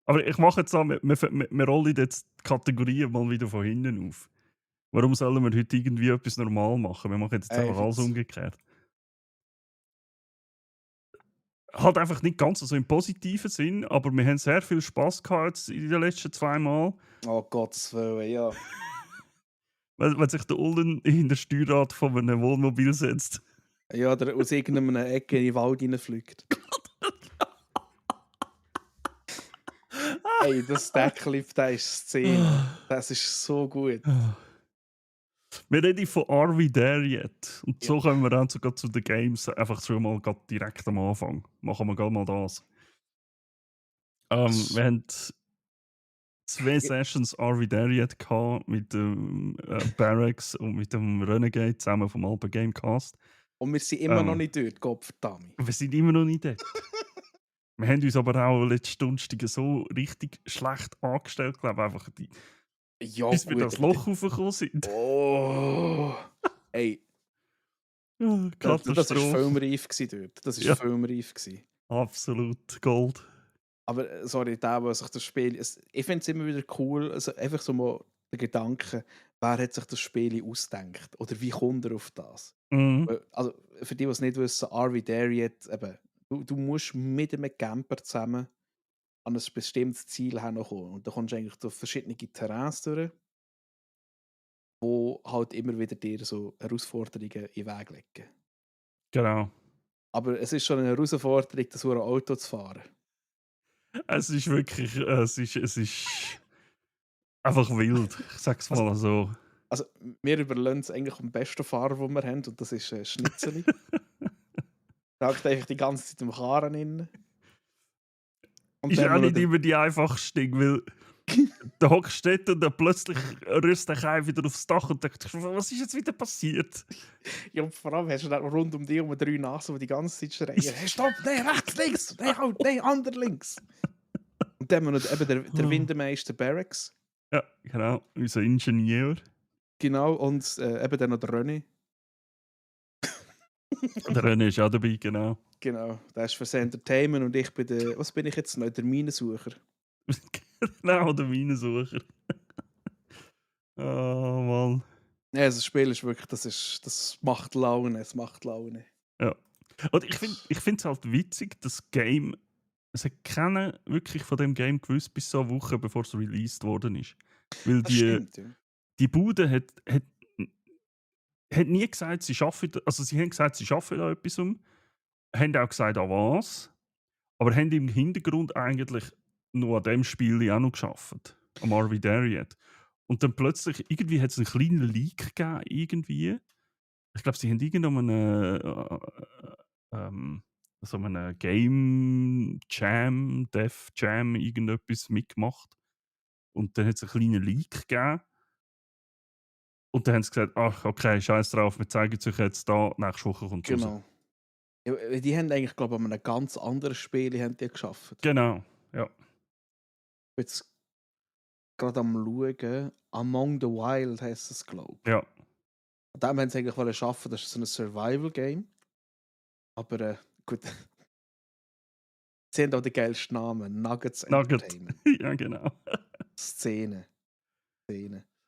aber ich mache jetzt so, wir rollen jetzt die Kategorien mal wieder von hinten auf. Warum sollen wir heute irgendwie etwas normal machen? Wir machen jetzt einfach alles Fix. umgekehrt. Halt einfach nicht ganz so im positiven Sinn, aber wir haben sehr viel Spass gehabt jetzt in den letzten 2 Mal. Oh Gottes Willen, ja. Wenn sich der Ullen in der Steuerrad von einem Wohnmobil setzt. Ja, der aus irgendeiner Ecke in den Wald reinfliegt. Ey, der Clip, der ist Szene. Das ist so gut. Wir reden von Are We There Yet? Und Ja. so kommen wir dann sogar zu den Games, einfach schon mal grad direkt am Anfang. Machen wir gerade mal das. Wir haben 2 Sessions Are We There Yet gehabt mit dem Barracks und mit dem Renegade zusammen vom Alpen Gamecast. Und wir sind immer noch nicht dort, Gottverdammt. Wir sind immer noch nicht dort. Wir haben uns aber auch letzte Stunde so richtig schlecht angestellt, glaube ich, einfach Ja, bis wir gut. das Loch raufgekommen sind. Oh. Ey, Ja, das war Katastrophe. filmreif dort. Das war Ja, filmreif. absolut Gold. Aber sorry, der sich das Spiel. Ich finde es immer wieder cool, also einfach so mal der Gedanke, wer hat sich das Spiel ausgedacht? Oder wie kommt er auf das? Mhm. Also, für die, die es nicht wissen, Are We There Yet? Eben, du musst mit einem Camper zusammen an ein bestimmtes Ziel kommen. Und da kommst du eigentlich durch verschiedene Terrains durch, wo halt immer wieder dir so Herausforderungen in den Weg legen. Genau. Aber es ist schon eine Herausforderung, das ein Auto zu fahren. Es ist wirklich, es ist einfach wild. Ich sag's Also, mal so. also wir überlassen es eigentlich am besten Fahrer, den wir haben, und das ist Schnitzeli. Der hockt einfach die ganze Zeit im Karren rein. Und Ist dann haben auch wir noch nicht den... immer die einfachste, weil da hockst du dort und dann plötzlich rührst du dich wieder aufs Dach und denkst, was ist jetzt wieder passiert? Ja, und vor allem hast du dann rund um dich 3 Nasen, die ganze Zeit schreien: «Hey, stopp, nein, rechts, links, nein, halt, nein, ander links!» Und dann haben wir noch eben der Windemeister Barracks. Ja, genau. Unser Ingenieur. Genau, und eben dann noch der René. Der René ist auch dabei, genau. Genau, der ist fürs Entertainment und ich bin der... Was bin ich jetzt noch? Der Minensucher. Genau, der Minensucher. Oh Mann. Ja, also das Spiel ist wirklich... Das macht Laune, es macht Laune. Ja. Und ich finde es halt witzig, das Game. Es hat keiner wirklich von dem Game gewusst, bis so eine Woche bevor es released worden ist. Weil Das stimmt, ja. die Bude hat nie gesagt, sie arbeiten, also sie haben gesagt, sie arbeiten an etwas haben auch gesagt, an was, aber haben im Hintergrund eigentlich nur an dem Spiel auch noch geschafft. Am Are We There Yet. Und dann plötzlich, irgendwie hat es einen kleinen Leak gegeben, irgendwie. Ich glaube, sie haben so einem Game Jam, Dev Jam, irgendetwas mitgemacht. Und dann hat es einen kleinen Leak gegeben. Und dann haben sie gesagt, ach, okay, scheiß drauf, wir zeigen es euch jetzt da, nächste Woche kommt es raus. Genau. Ja, die haben eigentlich, glaube ich, an einem ganz anderen Spiel haben die geschafft. Genau, ja. Ich bin jetzt gerade am schauen. Among the Wild heisst es, glaube ich. Ja. An dem haben sie eigentlich wollen schaffen, das ist so ein Survival-Game. Aber gut, sie haben auch den geilsten Namen. Nuggets Nugget. Entertainment. Ja, genau. Szene.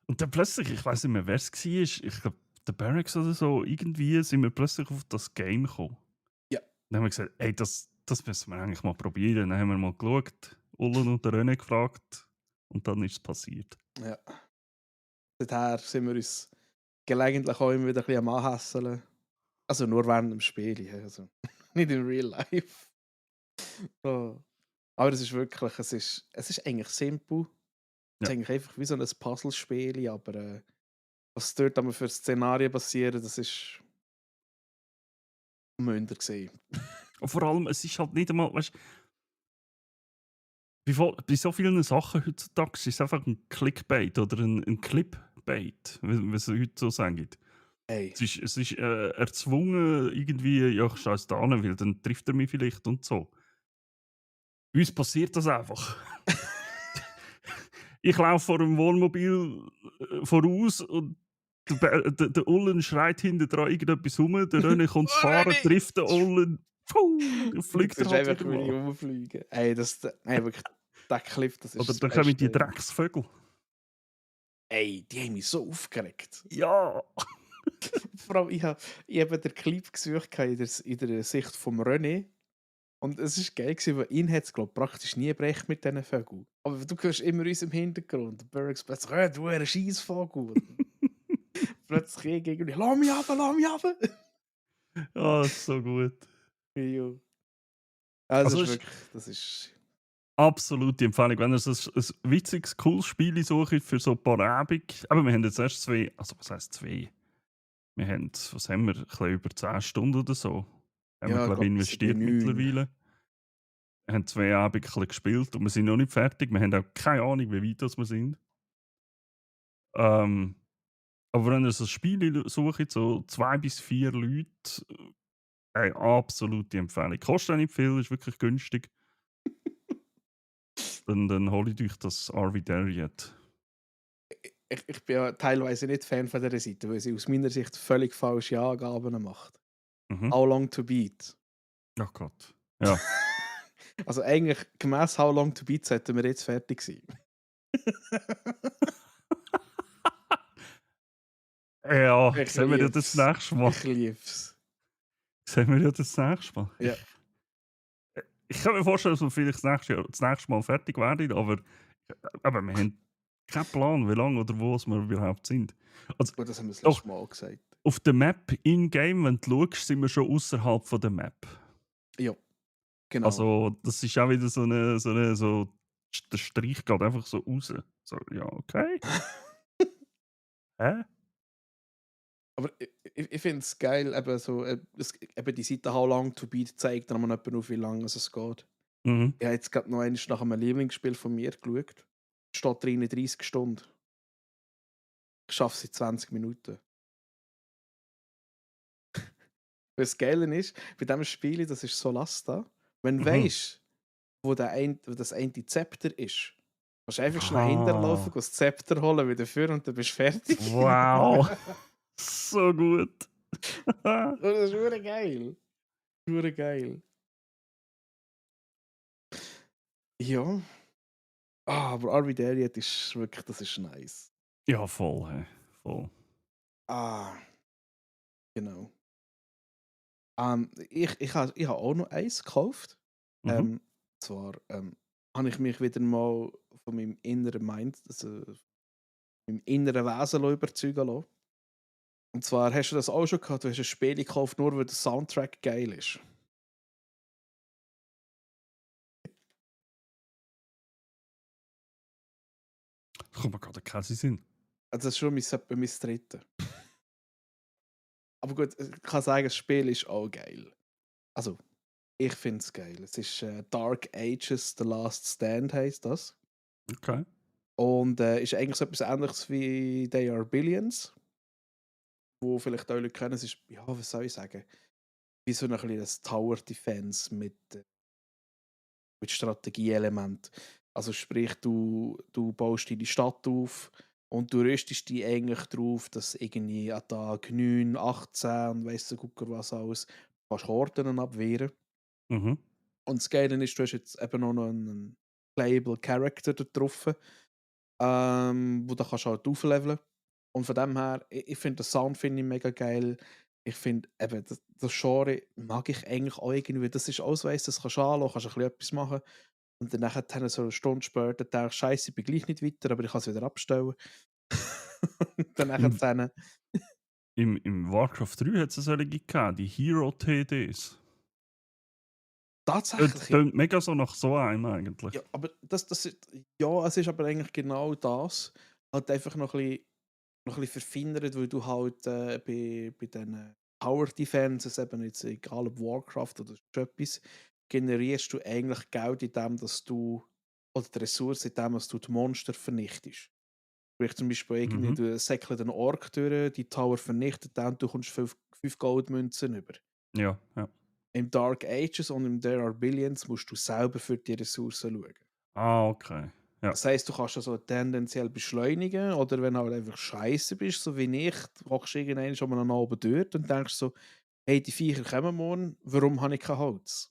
Und dann plötzlich, ich weiß nicht mehr, wer es war, ich glaube, der Barracks oder so, irgendwie sind wir plötzlich auf das Game gekommen. Ja. Dann haben wir gesagt, ey, das müssen wir eigentlich mal probieren. Dann haben wir mal geschaut, Ullen und der René gefragt und dann ist es passiert. Ja. Seither sind wir uns gelegentlich auch immer wieder ein bisschen am Anhässeln. Also nur während dem Spiel, ja, also nicht in real life. Oh. Aber es ist wirklich, es ist eigentlich simpel. Es ist Ja. eigentlich einfach wie so ein Puzzlespiel, aber was dort aber für Szenarien passieren, das ist Münder gesehen. Und vor allem, es ist halt nicht einmal, weißt bei so vielen Sachen heutzutage ist es einfach ein Clickbait oder ein Clipbait, wie es heute so sagen. Ey, Es ist erzwungen, irgendwie, ja, ich scheiß da an, weil dann trifft er mich vielleicht und so. Bei uns passiert das einfach. Ich laufe vor einem Wohnmobil voraus und der Ullen schreit hinten dran irgendetwas rum, der René kommt zu fahren, René! trifft den Ullen, dann Du fliegt er siehst halt einfach, wieder wie ich mal. rumfliege. Ey, ey, wirklich, der Clip, das ist Oder das dann kommen die Beste. Drecksvögel. Ey, die haben mich so aufgeregt. Ja! Vor allem, ich habe den Clip gesucht in der Sicht vom René. Und es war geil, weil ihn hat es, glaube praktisch nie brecht mit diesen Vögeln. Aber du hörst immer uns im Hintergrund. Barracks plötzlich, du ein Scheissvogel. Plötzlich ich irgendwie, lass mich runter, lass mich runter. Ja, das ist so gut. Ja. Also, Also, das ist es ist wirklich, das ist. absolute Empfehlung. Wenn ihr so ein witziges, cooles Spiel sucht für so ein paar Abend. Aber wir haben jetzt erst zwei, also was heisst zwei? Wir haben, was haben wir, ein bisschen über 10 Stunden oder so. Haben wir, Ja, ich glaube ich, glaube, wir sind bei investiert 9. mittlerweile. Wir haben 2 Abende ein bisschen gespielt und wir sind noch nicht fertig. Wir haben auch keine Ahnung, wie weit das wir sind. Ähm, aber wenn ihr so ein Spiel sucht, so 2 bis 4 Leute, absolute Empfehlung. Kostet auch nicht viel, ist wirklich günstig. Dann holt euch das Arvidariat. Ich bin ja teilweise nicht Fan von dieser Seite, weil sie aus meiner Sicht völlig falsche Angaben macht. Mhm. How long to beat? Oh Gott. Ja. Also eigentlich, gemäss How long to beat sollten wir jetzt fertig sein. Ja, Ich sehen wir ja das lieb's. nächste Mal. Ich lieb's. Sehen wir ja das nächste Mal. Ja. Ich kann mir vorstellen, dass wir vielleicht das nächste Mal fertig werden, aber wir haben keinen Plan, wie lange oder wo wir überhaupt sind. Also, Gut, das haben wir das doch, letzte Mal auch gesagt. auf der Map in-game, wenn du schaust, sind wir schon außerhalb von der Map. Ja, genau. Also, das ist auch wieder der Strich geht einfach so raus. So, ja, okay. Hä? Aber ich finde es geil, eben, so, eben die Seite How long to beat zeigt dann mal etwa auf, wie lange es geht. Mhm. Ich habe jetzt gerade noch einmal nach einem Lieblingsspiel von mir geschaut. Steht drin 30 Stunden. Ich schaffe es in 20 Minuten. Was geil ist, bei diesem Spiel, das ist Solasta, wenn du Mhm. weisst, wo das eine Zepter ist, kannst du einfach schnell hinterlaufen, Ah, das Zepter holen, wieder für und dann bist du fertig. wow. So gut. Und das ist hure geil. Hure geil. Ja. Aber Arvidariat ist wirklich, das ist nice. Ja, voll, hä. Voll. Ah, genau. Ich habe auch noch eins gekauft. Mhm. Zwar habe ich mich wieder mal von meinem inneren Mind, also meinem inneren Wesen überzeugen lassen. Und zwar hast du das auch schon gehabt, du hast ein Spiel gekauft, nur weil der Soundtrack geil ist. Kommt mir gerade keinen Sinn. Also das ist schon mein dritter. Aber gut, ich kann sagen, das Spiel ist auch geil. Also, ich finde es geil. Es ist Dark Ages The Last Stand heisst das. Okay. Und ist eigentlich so etwas ähnliches wie They Are Billions. Wo vielleicht auch Leute kennen, es ist, ja, was soll ich sagen? wie so ein bisschen das Tower Defense mit Strategieelement. Also sprich, du baust deine Stadt auf und du rüstest dich eigentlich darauf, dass irgendwie an Tag 9, 18 und weiss der Gucker was alles, kannst Horden abwehren. Mhm. Und das Geile ist, du hast jetzt eben noch einen Playable Character da drauf, wo du kannst halt aufleveln. Und von dem her, ich finde den Sound finde ich mega geil. Ich finde eben, das Genre mag ich eigentlich auch irgendwie. Das ist alles, weiss, das kannst du anschauen, kannst ein bisschen etwas machen. Und dann nachher so eine Stunde später denke ich, Scheiße, ich bin gleich nicht weiter, aber ich kann es wieder abstellen. Und dann Im, nachher im Warcraft 3 hat es solche gegeben, die Hero-TDs. Das tatsächlich, ja. klingt mega so nach so einem eigentlich. Ja, aber ja, es ist aber eigentlich genau das. Halt einfach noch ein bisschen verfeinert, weil du halt bei den Tower Defenses, eben jetzt egal ob Warcraft oder so etwas, generierst du eigentlich Geld indem, dass du, oder die Ressourcen indem, dass du die Monster vernichtest. Sprich zum Beispiel irgendwie, Mhm. du säckelst einen Ork durch, die Tower vernichtet dann, du kommst 5 Goldmünzen über. Ja, ja. Im Dark Ages und im There Are Billions musst du selber für die Ressourcen schauen. Ah, okay. Ja. Das heisst, du kannst also tendenziell beschleunigen oder wenn du halt einfach scheiße bist, so wie ich, hockst du irgendwann schon mal oben dort und denkst so, hey, die Viecher kommen morgen, warum habe ich kein Holz?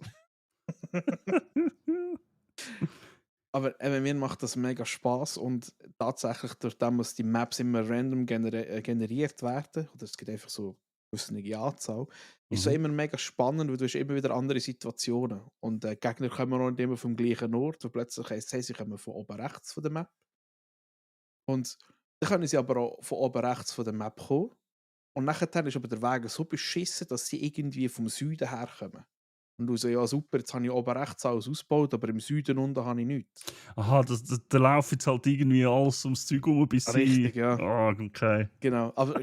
Aber eben, mir macht das mega Spaß und tatsächlich, durch das, dass die Maps immer random generiert werden, oder es gibt einfach so eine gewisse Anzahl, ist es Mhm. immer mega spannend, weil du hast immer wieder andere Situationen. Und Gegner kommen noch nicht immer vom gleichen Ort, wo plötzlich heisst, hey, sie kommen von oben rechts von der Map. Und dann können sie aber auch von oben rechts von der Map kommen. Und nachher ist aber der Weg so beschissen, dass sie irgendwie vom Süden herkommen. Und du so, ja super, jetzt habe ich oben rechts alles ausgebaut, aber im Süden unten habe ich nichts. Aha, da laufen jetzt halt irgendwie alles ums Zeug rum, bis sie. Richtig, ja. Ah, okay. Genau. Aber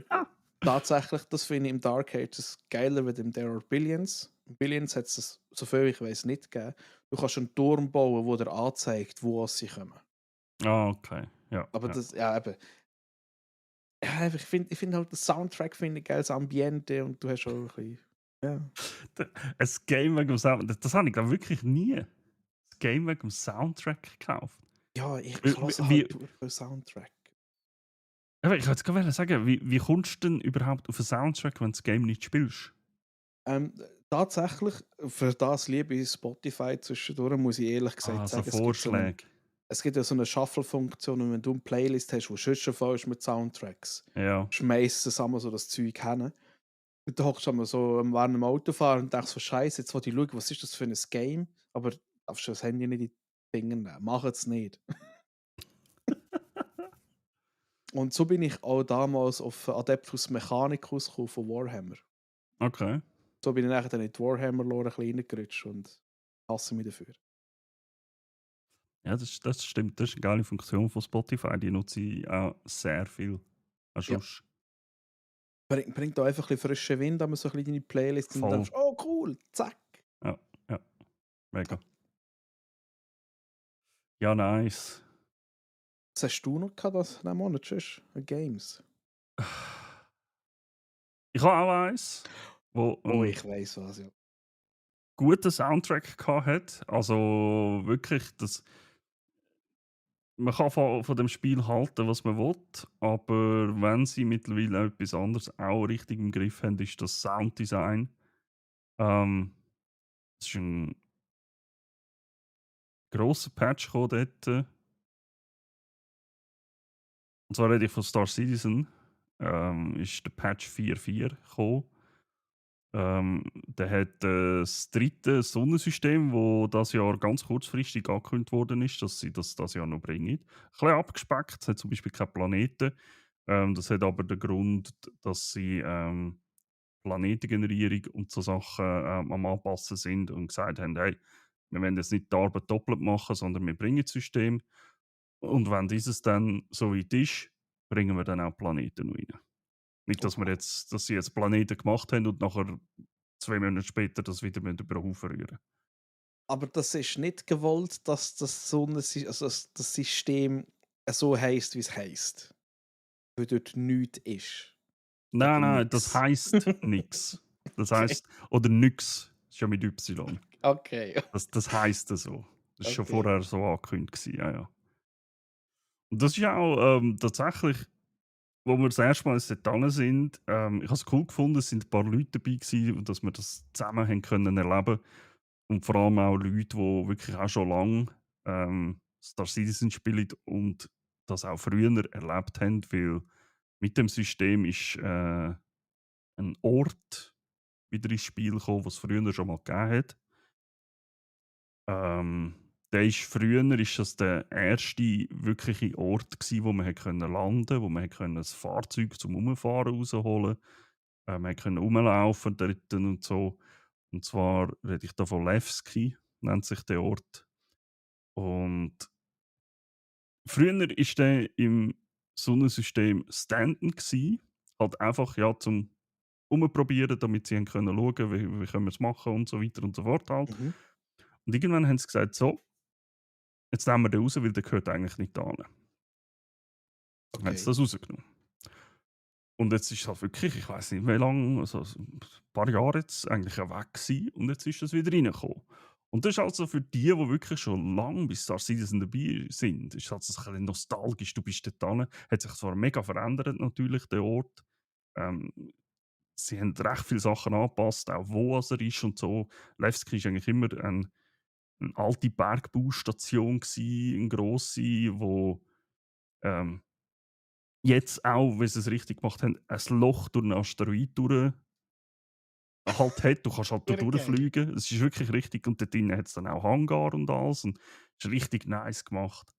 tatsächlich, das finde ich im Dark Ages geiler als im There Are Billions. In Billions hat es, soviel ich weiß, nicht gegeben. Du kannst einen Turm bauen, der dir anzeigt, wo sie kommen. Ah, okay. Ja, Aber ja. das, ja, eben. Ja, ich find halt, das Soundtrack finde ich geil, das Ambiente und du hast auch ein bisschen. Ja. Ein Game wegen dem Soundtrack, das habe ich glaube wirklich nie. Ein Game wegen dem Soundtrack gekauft. Ja, ich Wie, höre halt wie, durch den Soundtrack. aber ich wollte jetzt gerade sagen, wie kommst du denn überhaupt auf einen Soundtrack, wenn du das Game nicht spielst? Ähm, tatsächlich, für das liebe ich Spotify zwischendurch, muss ich ehrlich Ah, gesagt so sagen, Vorschläge. es gibt ja so eine Shuffle-Funktion und wenn du eine Playlist hast, wo schon fällst mit Soundtracks, Ja. schmeißt es einmal so das Zeug hin. Und du hockst einmal so während dem Autofahren und denkst so, Scheiße, jetzt wollte ich schauen, was ist das für ein Game? Aber darfst du das Handy nicht in die Finger nehmen. Mach es nicht. Und so bin ich auch damals auf Adeptus Mechanicus gekommen von Warhammer. Okay. So bin ich nachher dann in die Warhammer-Lore ein bisschen reingerutscht und hasse mich dafür. Ja, das stimmt. Das ist eine geile Funktion von Spotify. Die nutze ich auch sehr viel. Auch Ja. sonst. Bringt auch einfach ein bisschen frischen Wind, wenn man so ein bisschen deine Playlist und Voll. denkst, oh cool, zack. Ja, ja. Ja. Mega. Ja, nice. Was hast du noch gehabt, das diesen Monat schon? Games? Ich habe auch eins, wo Oh, einen ich weiß was, ja. guten Soundtrack hat. Also wirklich, man kann von dem Spiel halten, was man will, aber wenn sie mittlerweile etwas anderes auch richtig im Griff haben, ist das Sounddesign. Es ist ein grosser Patch gekommen dort. Und zwar rede ich von Star Citizen. Ist der Patch 4.4 gekommen. Der hat das dritte Sonnensystem, das das Jahr ganz kurzfristig angekündigt worden ist, dass sie das Jahr noch bringen. Ein bisschen abgespeckt, es hat zum Beispiel keine Planeten. Das hat aber den Grund, dass sie Planetengenerierung und so Sachen am Anpassen sind und gesagt haben, hey, wir wollen jetzt nicht die Arbeit doppelt machen, sondern wir bringen das System. Und wenn dieses dann so weit ist, bringen wir dann auch Planeten noch rein. Nicht, dass Oha. dass sie jetzt Planeten gemacht haben und nachher 2 Monate später das wieder über den Haufen rühren. Aber das ist nicht gewollt, dass also das System so heisst, wie es heisst. Weil dort nichts ist. Nein, Oder nein, das nix. heisst nichts. Das Okay, heisst, oder nix, ist ja mit Y. okay, Das heisst so. Das war schon okay. vorher so angekündigt gewesen, ja, ja. Und das ist ja auch, tatsächlich, wo wir das erste Mal dort hin sind, ich habe es cool gefunden, es sind ein paar Leute dabei gewesen und dass wir das zusammen haben können erleben und vor allem auch Leute, die wirklich auch schon lange, Star Citizen spielen und das auch früher erlebt haben, weil mit dem System ist, ein Ort wieder ins Spiel gekommen, was es früher schon mal gegeben hat. Ähm, der ist früher ist das der erste wirkliche Ort gsi, wo man hat können landen, wo man hat können 'n Fahrzeug zum Rumfahren rausholen. Man hat können rumlaufen dort und so. Und zwar rede ich da von Levski, nennt sich der Ort. Und früher ist der im Sonnensystem Stanton gsi, halt einfach, ja, zum Rumprobieren, damit sie haben können schauen, wie können wir's machen und so weiter und so fort halt. Mhm. Und irgendwann haben sie gesagt: „So, jetzt nehmen wir den raus, weil der gehört eigentlich nicht dahin.“ Dann haben sie Okay. das rausgenommen. Und jetzt ist halt wirklich, ich weiß nicht wie lange, also ein paar Jahre jetzt eigentlich ja weg gewesen und jetzt ist das wieder reingekommen. Und das ist also für die, die wirklich schon lange bei Star Citizen dabei sind, ist halt so ein bisschen nostalgisch. Du bist dort hin, hat sich zwar mega verändert natürlich, der Ort. Ähm, sie haben recht viele Sachen angepasst, auch wo er ist und so. Levski war eigentlich immer eine alte Bergbaustation gsi, 'n grosse, wo, ähm jetzt auch, wenn sie es richtig gemacht haben, ein Loch durch 'n Asteroid durch halt hat. Du kannst halt da Hure geil. durchfliegen. Es ist wirklich richtig und dort drinnen hat's dann auch Hangar und alles und ist richtig nice gemacht.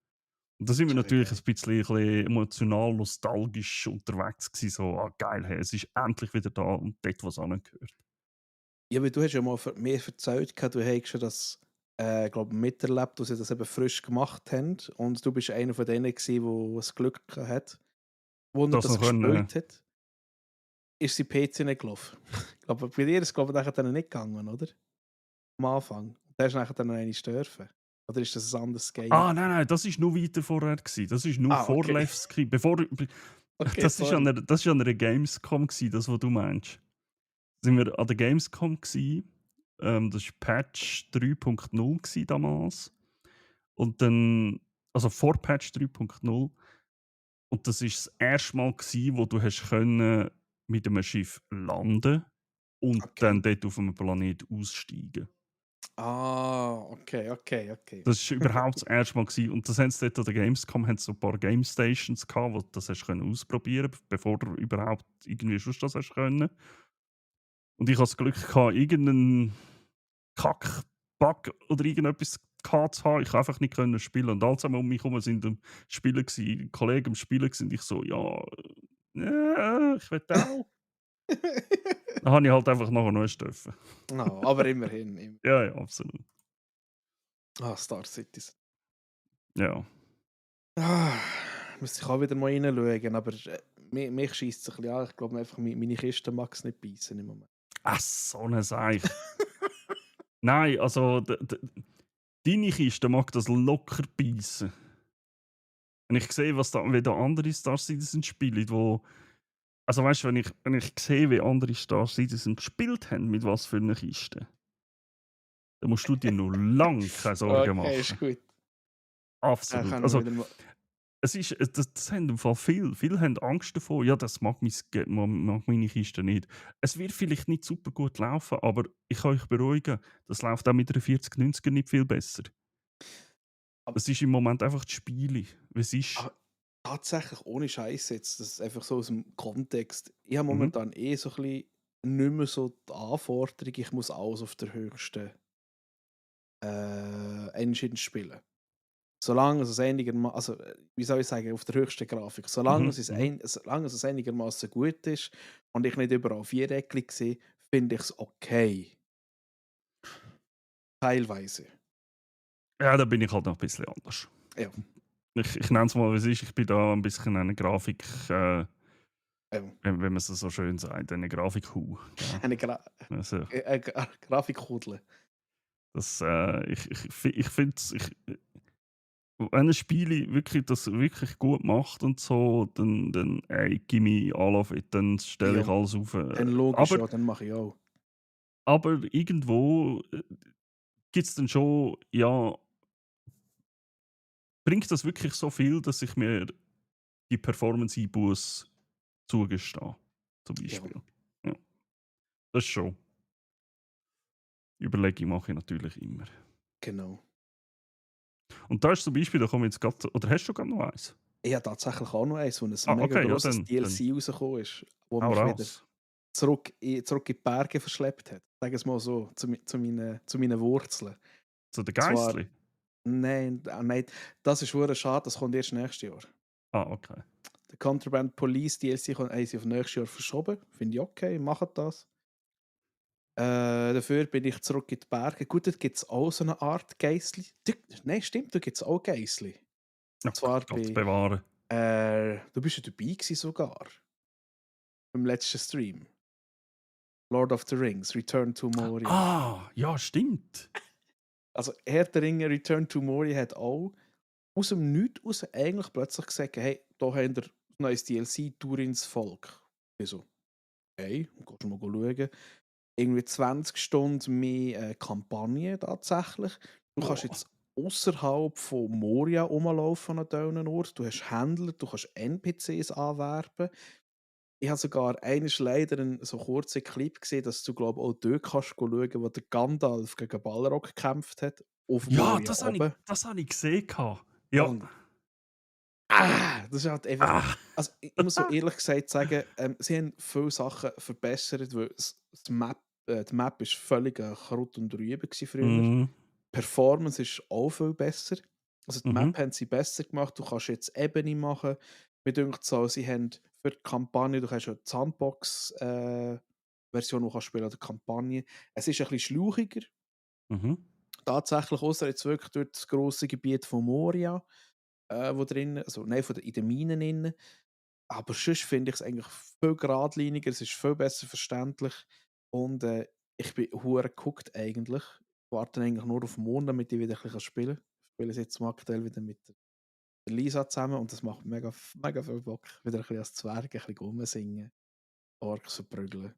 Und da sind wir Hure natürlich ein geil. bisschen emotional nostalgisch unterwegs gewesen, so: «Ah, geil, hey, es ist endlich wieder da und dort, wo's hingehört.» Ja, weil du hast ja mal mir erzählt gehabt, du hättest ja das, glaube miterlebt, dass sie das eben frisch gemacht haben und du bist einer von denen gewesen, wo das Glück gehabt hat. Wo er Das das noch können gespielt hat, ist sein PC nicht gelaufen. Ich glaube, bei dir ist es glaube ich nachher dann nicht gegangen, oder? Am Anfang. Da hast du nachher dann noch einmal dürfen. Oder ist das ein anderes Game nein, gewesen? nein, das ist nur weiter vorher gewesen. Das ist nur Ah, vor okay. Levski, bevor Okay, das ist an sorry. 'ner Gamescom gsi, das, was du meinst. Sind wir an der Gamescom gsi. Das war Patch 3.0 gsi damals. Und dann, also vor Patch 3.0. Und das ist das erste Mal gsi, wo du hast können mit einem Schiff landen und dann Okay. dort auf 'nem Planet aussteigen. Ah, okay, okay, okay. Das war überhaupt das erste Mal gsi und das haben sie dort an der Gamescom haben sie so 'n paar Game Stations gehabt, wo du das hast können ausprobieren, bevor du überhaupt irgendwie sonst das hast können. Und ich hatte das Glück gehabt, irgend Kack-Bug oder irgendetwas gehabt zu haben. Ich konnte einfach nicht können spielen. Und alle zusammen um mich herum sind am Spielen gsi, Kollegen am Spielen gsi und ich so: «Ja, ich will auch.» Dann habe ich halt einfach nachher noch eins dürfen. No, aber immerhin. Ja, ja, absolut. Ah, Star Citizen. Ja. Ah, müsste ich auch wieder mal reinschauen, aber mich scheisst es ein bisschen an. Ich glaube einfach, meine Kiste mag es nicht beißen im Moment. Ach, so 'ne Seich. Nein, also deine Kiste mag das locker beißen. Wenn ich sehe, was da wie da andere Star Citizen spielen, wo, also weißt du, wenn ich sehe, wie andere Star Citizen gespielt haben, mit was für 'ner Kiste, dann musst du dir noch lang keine Sorgen Okay, ist machen. gut. Dann Absolut. können wir Also, wieder mal. es ist das haben im Fall viele haben Angst davor: «Ja, das mag mag meine Kiste nicht.» Es wird vielleicht nicht super gut laufen, aber ich kann euch beruhigen, das läuft auch mit einer 4090er nicht viel besser. Aber, Es ist im Moment einfach das Spiele, wie es ist. aber tatsächlich, ohne Scheiß jetzt, das ist einfach so aus dem Kontext. Ich habe Mhm. momentan so ein bisschen nicht mehr so die Anforderung, ich muss alles auf der höchsten Engine spielen. Solange es einigermaßen, also wie soll ich sagen, auf der höchsten Grafik. Mhm. Mhm. Solange es einigermaßen gut ist und ich nicht überall viereckig sehe, finde ich es okay. Teilweise. Ja, da bin ich halt noch ein bisschen anders. Ja, Ich nenne es mal, wie es ist. Ich bin da ein bisschen eine Grafik, ähm, wenn man es so schön sagt, eine Grafik-Hu, gell? eine Also, Grafikkudel. das, ich finde es, wenn ein Spiel wirklich das wirklich gut macht und so, dann ey, gimme all of it, dann stelle Ja, ich alles auf. dann logisch, Aber ja, dann mache ich auch. aber irgendwo gibt es dann schon, ja, bringt das wirklich so viel, dass ich mir die Performance-Einbuße zugestehe, zum Ja, Beispiel. Ja, das ist schon. Überlegung mache ich natürlich immer. genau. Und da ist zum Beispiel, da kommen wir jetzt grad, oder hast du gerade noch eins? Ich habe tatsächlich auch noch eins, wo ein Ah, mega okay, ja, grosses dann DLC rausgekommen ist, wo hau mich wieder raus. zurück in die Berge verschleppt hat. Sagen wir es mal so, zu meinen Wurzeln. Zu den Und zwar, Geistli? nein, das ist verdammt schade, das kommt erst nächstes Jahr. Ah, okay. Der Contraband Police DLC haben sie auf nächstes Jahr verschoben. Finde ich okay, macht das. Dafür bin ich zurück in die Berge. Gut, dort gibt es auch so eine Art Geissli. Nein, stimmt, da gibt es auch Geissli. Oh Und zwar Gott bei, bewahren. du bist ja dabei gewesen sogar, beim letzten Stream. Lord of the Rings, Return to Moria. Ah, ja, stimmt. Also Herr der Ringe, Return to Moria hat auch aus dem Nichts raus eigentlich plötzlich gesagt, hey, da habt ihr ein neues DLC, Durins Volk. Ich so, hey, gehst du mal schauen. Irgendwie 20 Stunden mehr Kampagne tatsächlich. Du kannst Boah. jetzt außerhalb von Moria rumlaufen an diesen Ort. Du hast Händler, du kannst NPCs anwerben. Ich habe sogar einmal leider einen so kurzen Clip gesehen, dass du glaube auch dort kannst schauen, wo der Gandalf gegen Balrog gekämpft hat, auf Ja, Moria ich oben. das habe ich gesehen gehabt. Ja. Und das ist halt einfach. Ah. Also ich muss so ehrlich gesagt sagen, sie haben viele Sachen verbessert, weil die Map ist völlig Kraut und Rübe gewesen früher. Mhm, Performance ist auch viel besser. Also die mhm. Map haben sie besser gemacht. Du kannst jetzt Ebene machen. Mir dünkt so, sie haben für die Kampagne, du kannst ja die Sandbox Version, die du kannst spielen oder Kampagne. Es ist ein bisschen schlauchiger. Mhm. Tatsächlich, außer jetzt wirklich durch das grosse Gebiet von Moria, wo drin, also nein, in den Minen innen. Aber sonst finde ich es eigentlich viel geradliniger, es ist viel besser verständlich und ich bin hure gehuckt eigentlich. Ich warte eigentlich nur auf morgen, damit ich wieder ein bisschen spielen kann. Ich spiele es jetzt mal aktuell wieder mit der Lisa zusammen und das macht mega, mega viel Bock. Wieder ein bisschen als Zwerg, ein bisschen rumsingen, Orks verprügeln.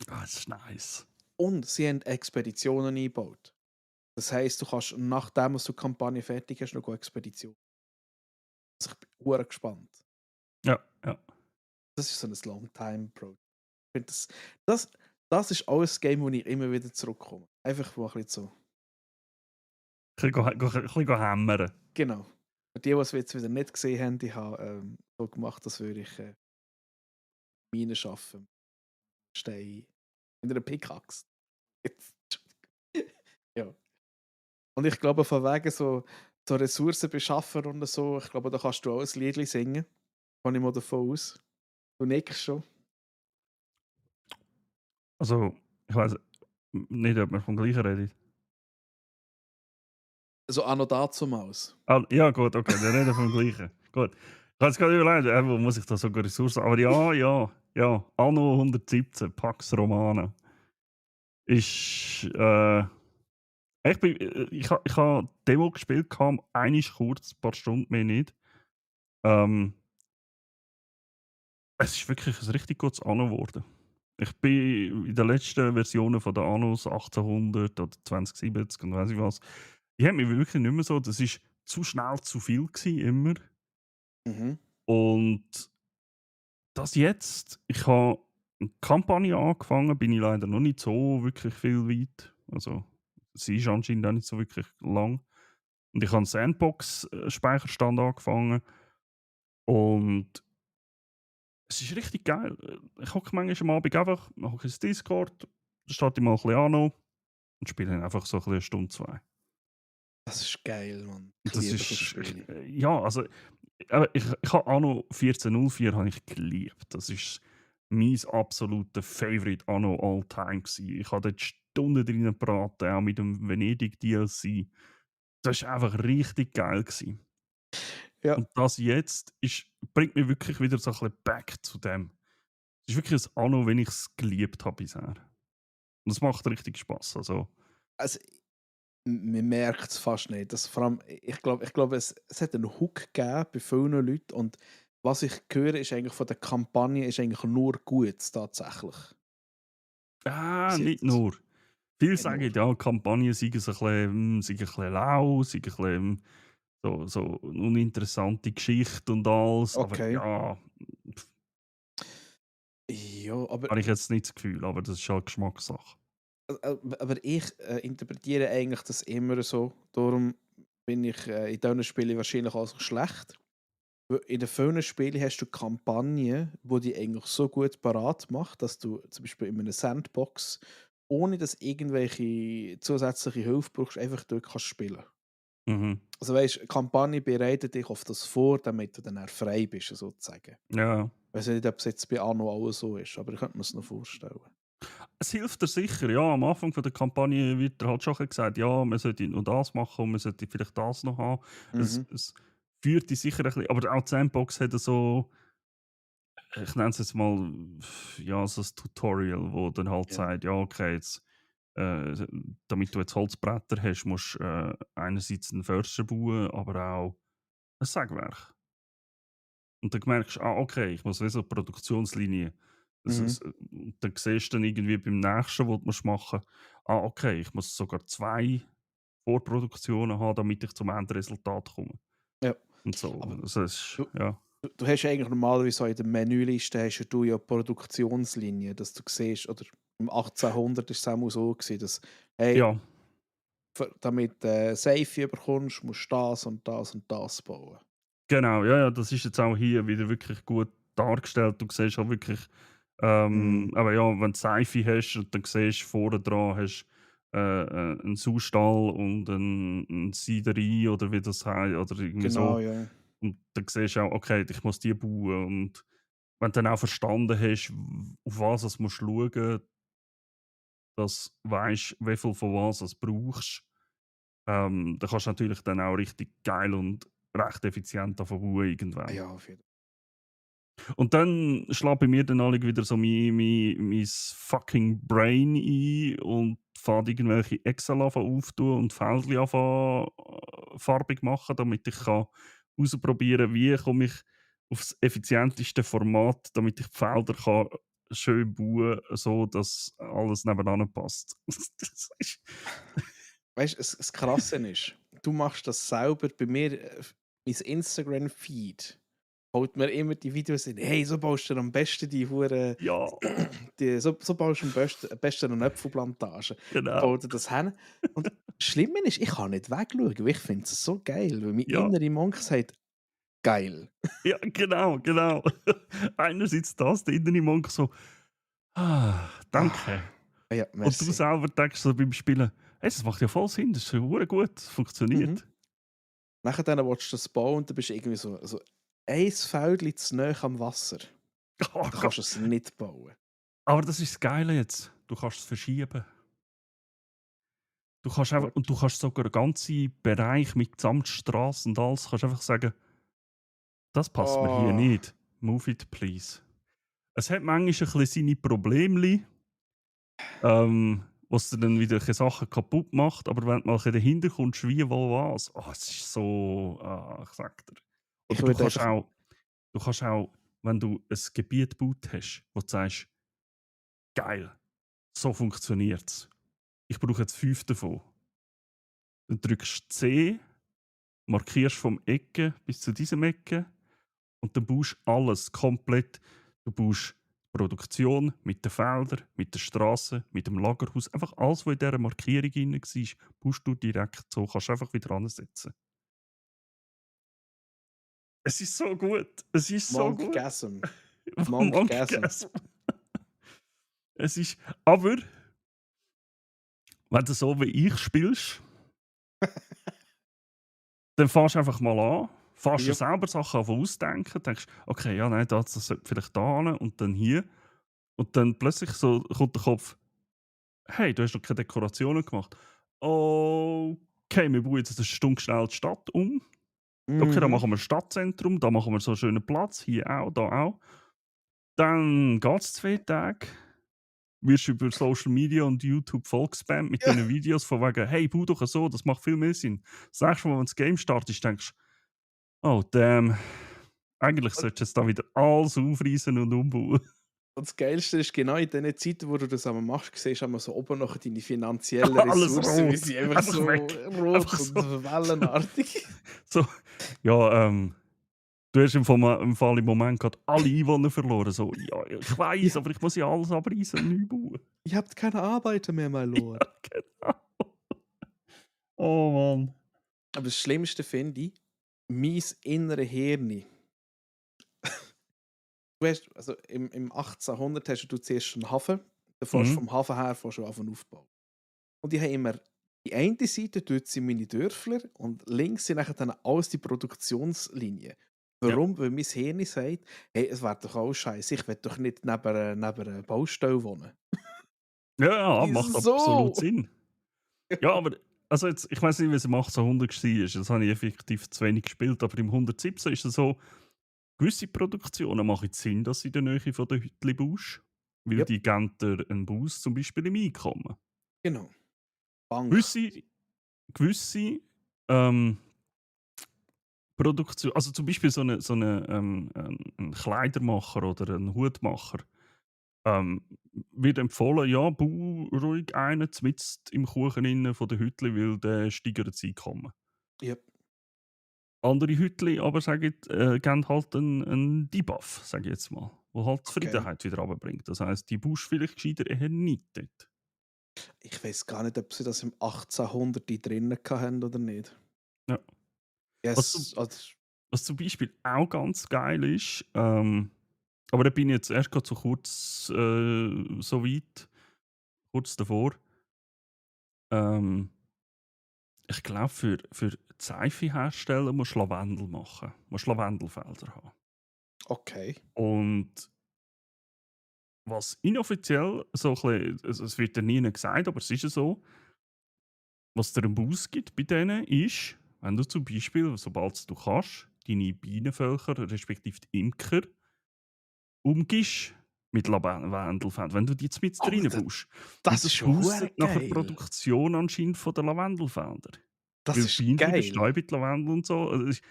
Ah, das ist nice. Und sie haben Expeditionen eingebaut. Das heisst, du kannst, nachdem du die Kampagne fertig hast, noch eine Expedition. Also ich bin hure gespannt. Ja, ja. Das ist so ein Long-Time-Project. Ich finde das, das ist auch ein Game, wo ich immer wieder zurückkomme. Einfach wo ein bisschen so. Ein bisschen hämmern. Genau. Für die, die es jetzt wieder nicht gesehen haben, ich habe so gemacht, als würde ich Minen schaffen. Stein in einer Pickaxe. Ja. Und ich glaube, von wegen so Ressourcen beschaffen und so, ich glaube, da kannst du auch ein Liedli singen. Gehe ich mal davon aus. Du nickst schon. Also, ich weiss nicht, ob wir vom Gleichen reden. So anno dazumals. Ah, ja, gut, okay, wir reden vom Gleichen. Gut. Ich habe jetzt gerade überlegt, wo muss ich da sogar Ressourcen. Aber ja, ja, ja. Anno 117, Pax Romana. Ist. Ich ha Demo gespielt, kam einisch kurz, ein paar Stunden mehr nicht. Ähm, Es ist wirklich ein richtig gutes Anno geworden. Ich bin in den letzten Versionen von der Annos 1800 oder 2070 und weiss ich was, die haben mich wirklich nicht mehr so, das ist zu schnell zu viel gewesen, immer. Mhm. Und das jetzt, ich habe eine Kampagne angefangen, bin ich leider noch nicht so wirklich viel weit. Also, sie ist anscheinend auch nicht so wirklich lang. Und ich habe einen Sandbox-Speicherstand angefangen und es ist richtig geil. Ich hocke manchmal am Abend einfach, hocke ins Discord, starte ich mal ein bisschen an und spiele dann einfach so ein bisschen 1 Stunde, 2. Das ist geil, Mann. Ich Und das liebe so ist Spiele. ja, also, ich habe Anno 1404 habe ich geliebt. Das ist mein absoluter Favorite Anno all time gsi. Ich habe dort Stunden drin gebraten, auch mit dem Venedig DLC. Das war einfach richtig geil gsi. Ja, Und das jetzt bringt mich wirklich wieder so ein bisschen back zu dem. Es ist wirklich ein Anno, wenn ich es geliebt habe bisher. Und es macht richtig Spaß. Also, also man merkt es fast nicht. Das, vor allem, ich glaube es hat einen Hook gegeben bei vielen Leuten und was ich höre, ist eigentlich von der Kampagne ist eigentlich nur gut tatsächlich. Bis nicht jetzt. nur. Viele sagen, enorm. ja, Kampagnen seien so ein bisschen lau, seien ein bisschen so uninteressante Geschichte und alles, aber Okay. ja, Ja, aber habe ich jetzt nicht das Gefühl, aber das ist halt Geschmackssache. aber ich, interpretiere eigentlich das immer so. Darum bin ich, in diesen Spielen wahrscheinlich auch so schlecht. Weil in den vielen Spielen hast du Kampagnen, die dich eigentlich so gut parat macht, dass du zum Beispiel in einer Sandbox, ohne dass irgendwelche zusätzliche Hilfe brauchst, einfach dort kannst spielen. Mhm. Also weisst, die Kampagne bereitet dich auf das vor, damit du dann auch frei bist, sozusagen. Ja. Ich weiß nicht, ob es jetzt bei Anno auch so ist, aber ich könnte mir es noch vorstellen. Es hilft dir sicher, ja. Am Anfang von der Kampagne wird dir halt schon gesagt, ja, man sollte noch das machen und man sollte vielleicht das noch haben. Es Mhm. es führt dich sicher ein bisschen, aber auch die Sandbox hat so, ich nenne es jetzt mal, ja, so 'n Tutorial, wo dann halt Ja. sagt: „Ja, okay, jetzt, äh, damit du jetzt Holzbretter hast, musst du, einerseits 'n Förster bauen, aber auch ein Sägewerk.“ Und dann merkst du: „Ah, okay, ich muss wie so 'ne Produktionslinie.“ Mhm. Und dann siehst du dann irgendwie beim nächsten, wo du machen musst: „Ah, okay, ich muss sogar 2 Vorproduktionen haben, damit ich zum Endresultat komme.“ Ja. Und so. Aber Also, es ist du ja. du hast ja eigentlich normalerweise auch in der Menüliste hast ja du ja Produktionslinien, dass du siehst oder im 1800 ist es auch so gewesen, dass, hey, Ja, damit, Seife bekommst, musst du das und das und das bauen. genau. Ja, ja, das ist jetzt auch hier wieder wirklich gut dargestellt. Du siehst auch wirklich, Mhm. aber ja, wenn du Seife hast und dann siehst vorne dran hast, 'n Saustall und 'n Siederei oder wie das heißt oder irgendwie Genau, so. ja. Und dann siehst du auch, okay, ich muss die bauen. Und wenn du dann auch verstanden hast, auf was du musst schauen, dass du weisst, wie viel von was du brauchst, dann kannst du natürlich dann auch richtig geil und recht effizient davon bauen Ah irgendwann. ja, auf jeden Und dann schlägt bei mir dann alle wieder so mein fucking Brain ein und fängt irgendwelche Excel auftun und Feldchen farbig machen, damit ich kann herausprobieren kann, wie komme ich aufs effizienteste Format, damit ich die Felder kann schön bauen kann, so dass alles nebeneinander passt. Das ist Weißt du, das Krasse ist, du machst das selber. Bei mir, mein Instagram-Feed haut mir immer die Videos in: «Hey, so baust du am besten die Hure ja, so baust du am besten eine Apfelplantage.» Ich genau. baue dir das hin und das Schlimme ist, ich kann nicht wegschauen, weil ich finde es so geil, weil mein Ja. innere Monk sagt: «Geil.» Ja, genau, genau. Einerseits das, der innere Monk so: „Ah, danke.“ Ah, ja, Und du merci. selber denkst so beim Spielen: „Hey, das macht ja voll Sinn, das ist ja hure gut, das Mhm. funktioniert.“ Nachher dann willst du das bauen und dann bist du irgendwie so ein Feldchen zu nahe am Wasser. Oh Dann kannst Gott. du es nicht bauen. Aber das ist das Geile jetzt. Du kannst es verschieben. Du kannst einfach, und Gut. du kannst sogar 'n ganzen Bereich mit Samtstrasse und alles kannst einfach sagen: „Das passt mir hier Oh. nicht. Move it please.“ Es hat manchmal ein bisschen seine Problemli, was dir dann wieder ein bisschen Sachen kaputt macht, aber wenn du mal ein bisschen dahinter kommst, wie, wo, was, es ist so, ich sage dir. Ich Oder würde einfach du kannst auch, wenn du ein Gebiet gebaut hast, wo du sagst: „Geil, so funktioniert's. Ich brauche jetzt 5 davon.“ Dann drückst du C, markierst vom Ecke bis zu diesem Ecke und dann baust du alles komplett. Du baust die Produktion mit den Feldern, mit der Straße, mit dem Lagerhaus. Einfach alles, was in dieser Markierung drin war, baust du direkt so. Kannst du einfach wieder ansetzen. Es ist so gut. Es ist so gut. Monkgasm. Monkgasm. Monkgasm. Es ist, aber wenn du so wie ich spielst, dann fängst du einfach mal an, fängst dir Jup. selber Sachen an ausdenken, denkst: „Okay, ja, nein, das sollte vielleicht da hin und dann hier.“ Und dann plötzlich so kommt der Kopf: „Hey, du hast noch keine Dekorationen gemacht. Okay, wir bauen jetzt eine Stunde schnell die Stadt um. Okay, da Mhm. machen wir 'n Stadtzentrum, da machen wir so 'n schönen Platz, hier auch, da auch.“ Dann geht's 2 Tage, wirst über Social Media und YouTube vollgespammt mit Ja. diesen Videos von wegen: „Hey, bau doch so, das macht viel mehr Sinn.“ Das nächste Mal, wenn du das Game startest, denkst du: „Oh damn, eigentlich Und solltest du jetzt da wieder alles aufreißen und umbauen.“ Und das Geilste ist, genau in den Zeiten, wo du das einmal machst, siehst du einmal so oben noch deine finanziellen Alles Ressourcen, wie rot. sie einfach Einfach so weg. rot Einfach und so. wellenartig. So. Ja, du hast im Fall im Moment gerade alle Einwohner verloren. So, ja, ich weiß, Ja, aber ich muss ja alles abreißen und neu bauen. ihr habt keine Arbeiter mehr, my Ja, lord. genau. Oh Mann. Aber das Schlimmste finde ich, mein innere Hirn. Du hast, also im 1800 hast du zuerst einen Hafen, dann fährst du Mhm. vom Hafen her fährst du an aufbauen. Und ich habe immer die eine Seite, dort sind meine Dörfler und links sind nachher dann alles die Produktionslinien. Ja. Warum? Weil mein Hirn sagt, hey, es wäre doch auch scheiße, ich will doch nicht neben einer Baustelle wohnen. Ja, ja, macht absolut Wieso? Sinn. Ja, aber also jetzt, ich weiß nicht, wie es im 1800 war. Das habe ich effektiv zu wenig gespielt. Aber im 117 ist es so, gewisse Produktionen machen Sinn, dass du in der Nähe von der Hütte baust. Weil Ja, die geben dir einen Boost, zum Beispiel im Einkommen. genau. Bank. Gewisse, gewisse ähm, Produktion, also zum Beispiel ein Kleidermacher oder ein Hutmacher, ähm, wird empfohlen, ja, bau ruhig einen mitten im Kuchen innen von der Hütte, weil der steigert das Einkommen. Ja, Andere Hütli aber sagen, geben halt einen Debuff, sage ich jetzt mal, wo halt okay. Zufriedenheit wieder runterbringt. Das heisst, die baust vielleicht gescheiter eher nicht dort. Ich weiß gar nicht, ob sie das im 1800 drinnen hatten oder nicht. Ja. Was, zum- Yes, also, was zum Beispiel auch ganz geil ist, aber da bin ich jetzt erst gerade so kurz so weit, kurz davor. Ähm, Ich glaube, für Seife herstellen musst du Lavendel machen. Musst Lavendelfelder haben. okay. Und was inoffiziell so ein bisschen, also es wird ja nie gesagt, aber es ist ja so, was dir einen Boost gibt bei denen ist, wenn du zum Beispiel, sobald du kannst, deine Bienenvölker, respektive die Imker, umgibst mit Lavendelfeldern. Wenn du die jetzt mit Alter, reinbaust, weil das ist das schon hure boostet nachher die geil. Produktion anscheinend von der Lavendelfelder. Das Weil die ist Bienen geil. bestäuben die Lavendel und so. Also, das ist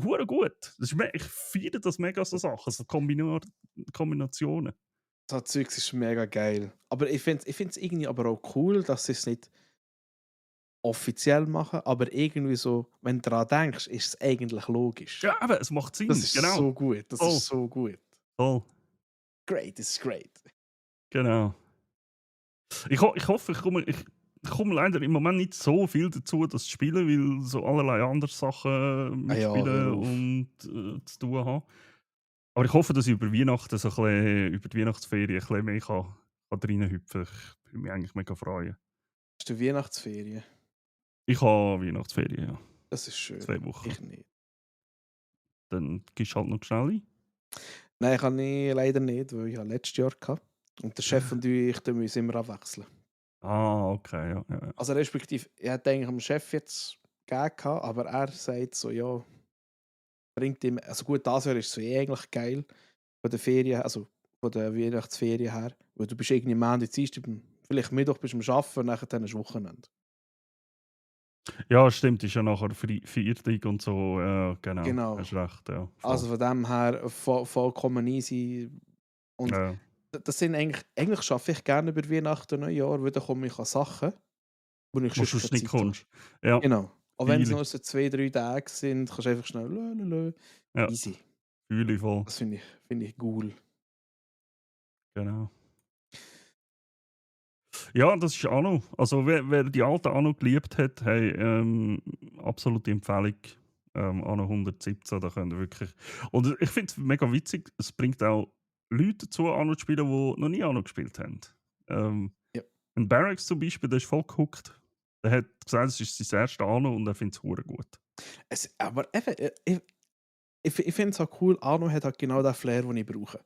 hure gut. Das ist ich feiere das mega, so Sachen, so Kombinationen. So Zeugs ist mega geil. Aber ich find's irgendwie aber auch cool, dass sie es nicht offiziell machen, aber irgendwie so, wenn du daran denkst, ist es eigentlich logisch. Ja, aber es macht Das Sinn, ist genau. so gut, das Voll, ist so gut. voll, Great, this is great. genau. Ich hoffe, ich komme leider im Moment nicht so viel dazu, das zu spielen, weil so allerlei andere Sachen Ah ja, hör mitspielen auf. und zu tun habe. Aber ich hoffe, dass ich über Weihnachten, so ein bisschen, über die Weihnachtsferien ein bisschen mehr kann reinhüpfen. Ich würde mich eigentlich mega freuen. Hast du Weihnachtsferien? Ich habe Weihnachtsferien, ja. Das ist schön. 2 Wochen. Ich nicht. Dann gehst du halt noch schnell ein. Nein, kann ich leider nicht, weil ich ja letztes Jahr hatte. Und der Chef und ich tun uns immer abwechseln. Ah, okay, ja, ja, ja. Also respektive, ich hätte eigentlich dem Chef jetzt gegeben, aber er sagt so, ja, bringt ihm, also gut, das Jahr ist so eigentlich geil von der Ferien, also von der Weihnachtsferien her, weil du bist irgendwie Montag, Dienstag, vielleicht Mittwoch bist du am Arbeiten und nachher dann ist Wochenende. Ja, stimmt, ist ja nachher Viertig und so, ja, genau. Genau. Hast recht, ja, voll. Also von dem her vollkommen easy. Und Ja. das sind eigentlich schaffe ich gerne über Weihnachten und Neujahr, weil dann komme ich an Sachen, wo ich Musst sonst du keine nicht Zeit habe. kommst. Ja, Genau. Auch wenn es fühle ich. nur so 2, 3 Tage sind, kannst du einfach schnell Ja, easy. fühle ich voll. Das finde ich cool. Genau. Ja, das ist Anno. Also, wer die alte Anno geliebt hat, hey, absolute Empfehlung. Anno 117, da könnt ihr wirklich. Und ich finde es mega witzig, es bringt auch Leute dazu, Anno zu spielen, die noch nie Anno gespielt haben. Ähm, Ja. ein Barracks zum Beispiel, der ist voll gehuckt. Der hat gesagt, es ist sein erstes Anno und er findet es hure gut. Aber eben, ich finde es auch cool, Arno hat halt genau den Flair, den ich brauche.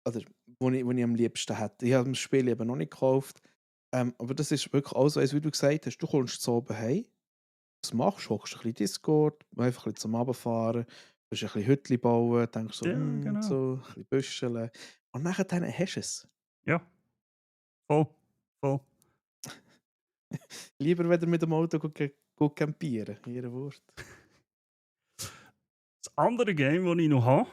Oder wo ich am liebsten hätte. Ich habe das Spiel eben noch nicht gekauft. Aber das ist wirklich auch so, als wie du gesagt hast, du kommst so oben heim, was machst du? Hockst ein bisschen Discord, einfach ein bisschen zum Runterfahren, willst ein bisschen Hütchen bauen, denkst so, Ja, genau. so, ein bisschen büscheln. Und nachher dann hast du es. Ja, voll. Voll. Lieber wieder mit dem Auto go campieren, ihre Wort. Das andere Game, das ich noch habe,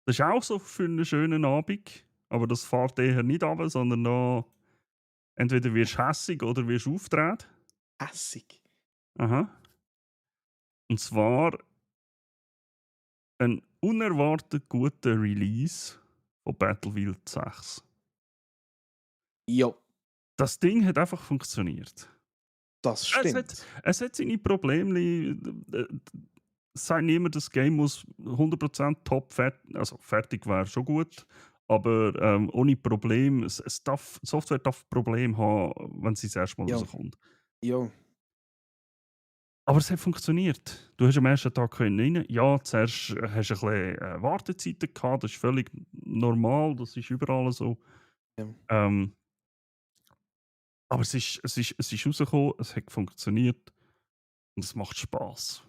Das ist auch so für einen schönen Abend, aber das fährt eher nicht runter, sondern noch entweder wirst du hässig oder wirst aufgedreht. Hässig. Aha. Und zwar ein unerwartet guter Release von Battlefield 6. Ja, Das Ding hat einfach funktioniert. das Es hat stimmt. es hat seine Problemli. Sagt niemand, das Game muss 100% top also fertig wäre schon gut, aber, ohne Problem Software darf Probleme haben, wenn sie das erste Mal Ja, rauskommt. ja. Aber es hat funktioniert. Du hast am ersten Tag rein. Ja, zuerst hast du ein bisschen, Wartezeiten gehabt, das ist völlig normal, das ist überall so. Ja. Ähm, aber es ist rausgekommen, es hat funktioniert und es macht Spaß.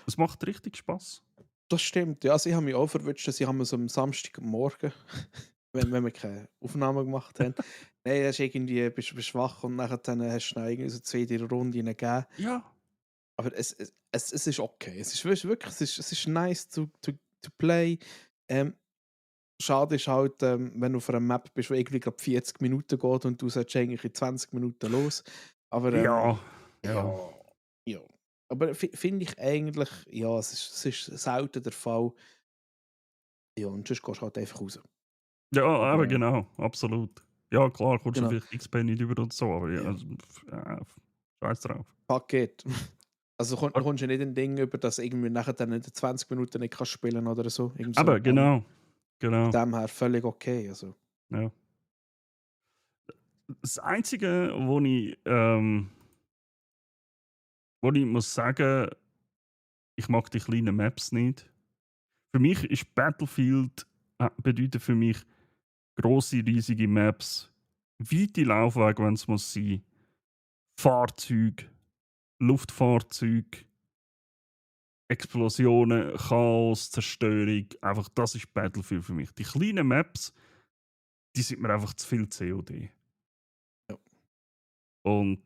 Es macht richtig Spaß. Das stimmt. Ja, also ich habe mich auch verwünscht, dass ich so am Samstagmorgen, wenn wir keine Aufnahme gemacht haben, nein, das ist irgendwie, bist wach und nachher dann hast du noch irgendwie so 2, 3 Runden gegeben. Ja, Aber es ist okay. Es ist wirklich, es ist nice to play. Ähm, Schade ist halt, wenn du auf einer Map bist, die irgendwie gerade 40 Minuten geht und du solltest eigentlich in 20 Minuten los. Aber ja, ja. ja, ja. Aber finde ich eigentlich, ja, es ist selten der Fall. Ja, und sonst gehst du halt einfach raus. Ja, Aber eben genau, absolut. Ja, klar, kommst du genau, vielleicht XP nicht über und so, aber ja, ja. also, scheiß drauf. Fuck it. Also Aber kommst du nicht ein Ding über, dass irgendwie nachher dann in den 20 Minuten nicht kannst spielen oder so. Irgend so. eben, genau, genau, Von dem her völlig okay. Also. ja. Das Einzige, wo ich muss sagen, ich mag die kleinen Maps nicht. Für mich ist Battlefield bedeutet für mich grosse, riesige Maps, weite Laufwege, wenn es muss sein, Fahrzeuge, Luftfahrzeuge, Explosionen, Chaos, Zerstörung. Einfach, das ist Battlefield für mich. Die kleinen Maps, die sind mir einfach zu viel COD. Ja. Und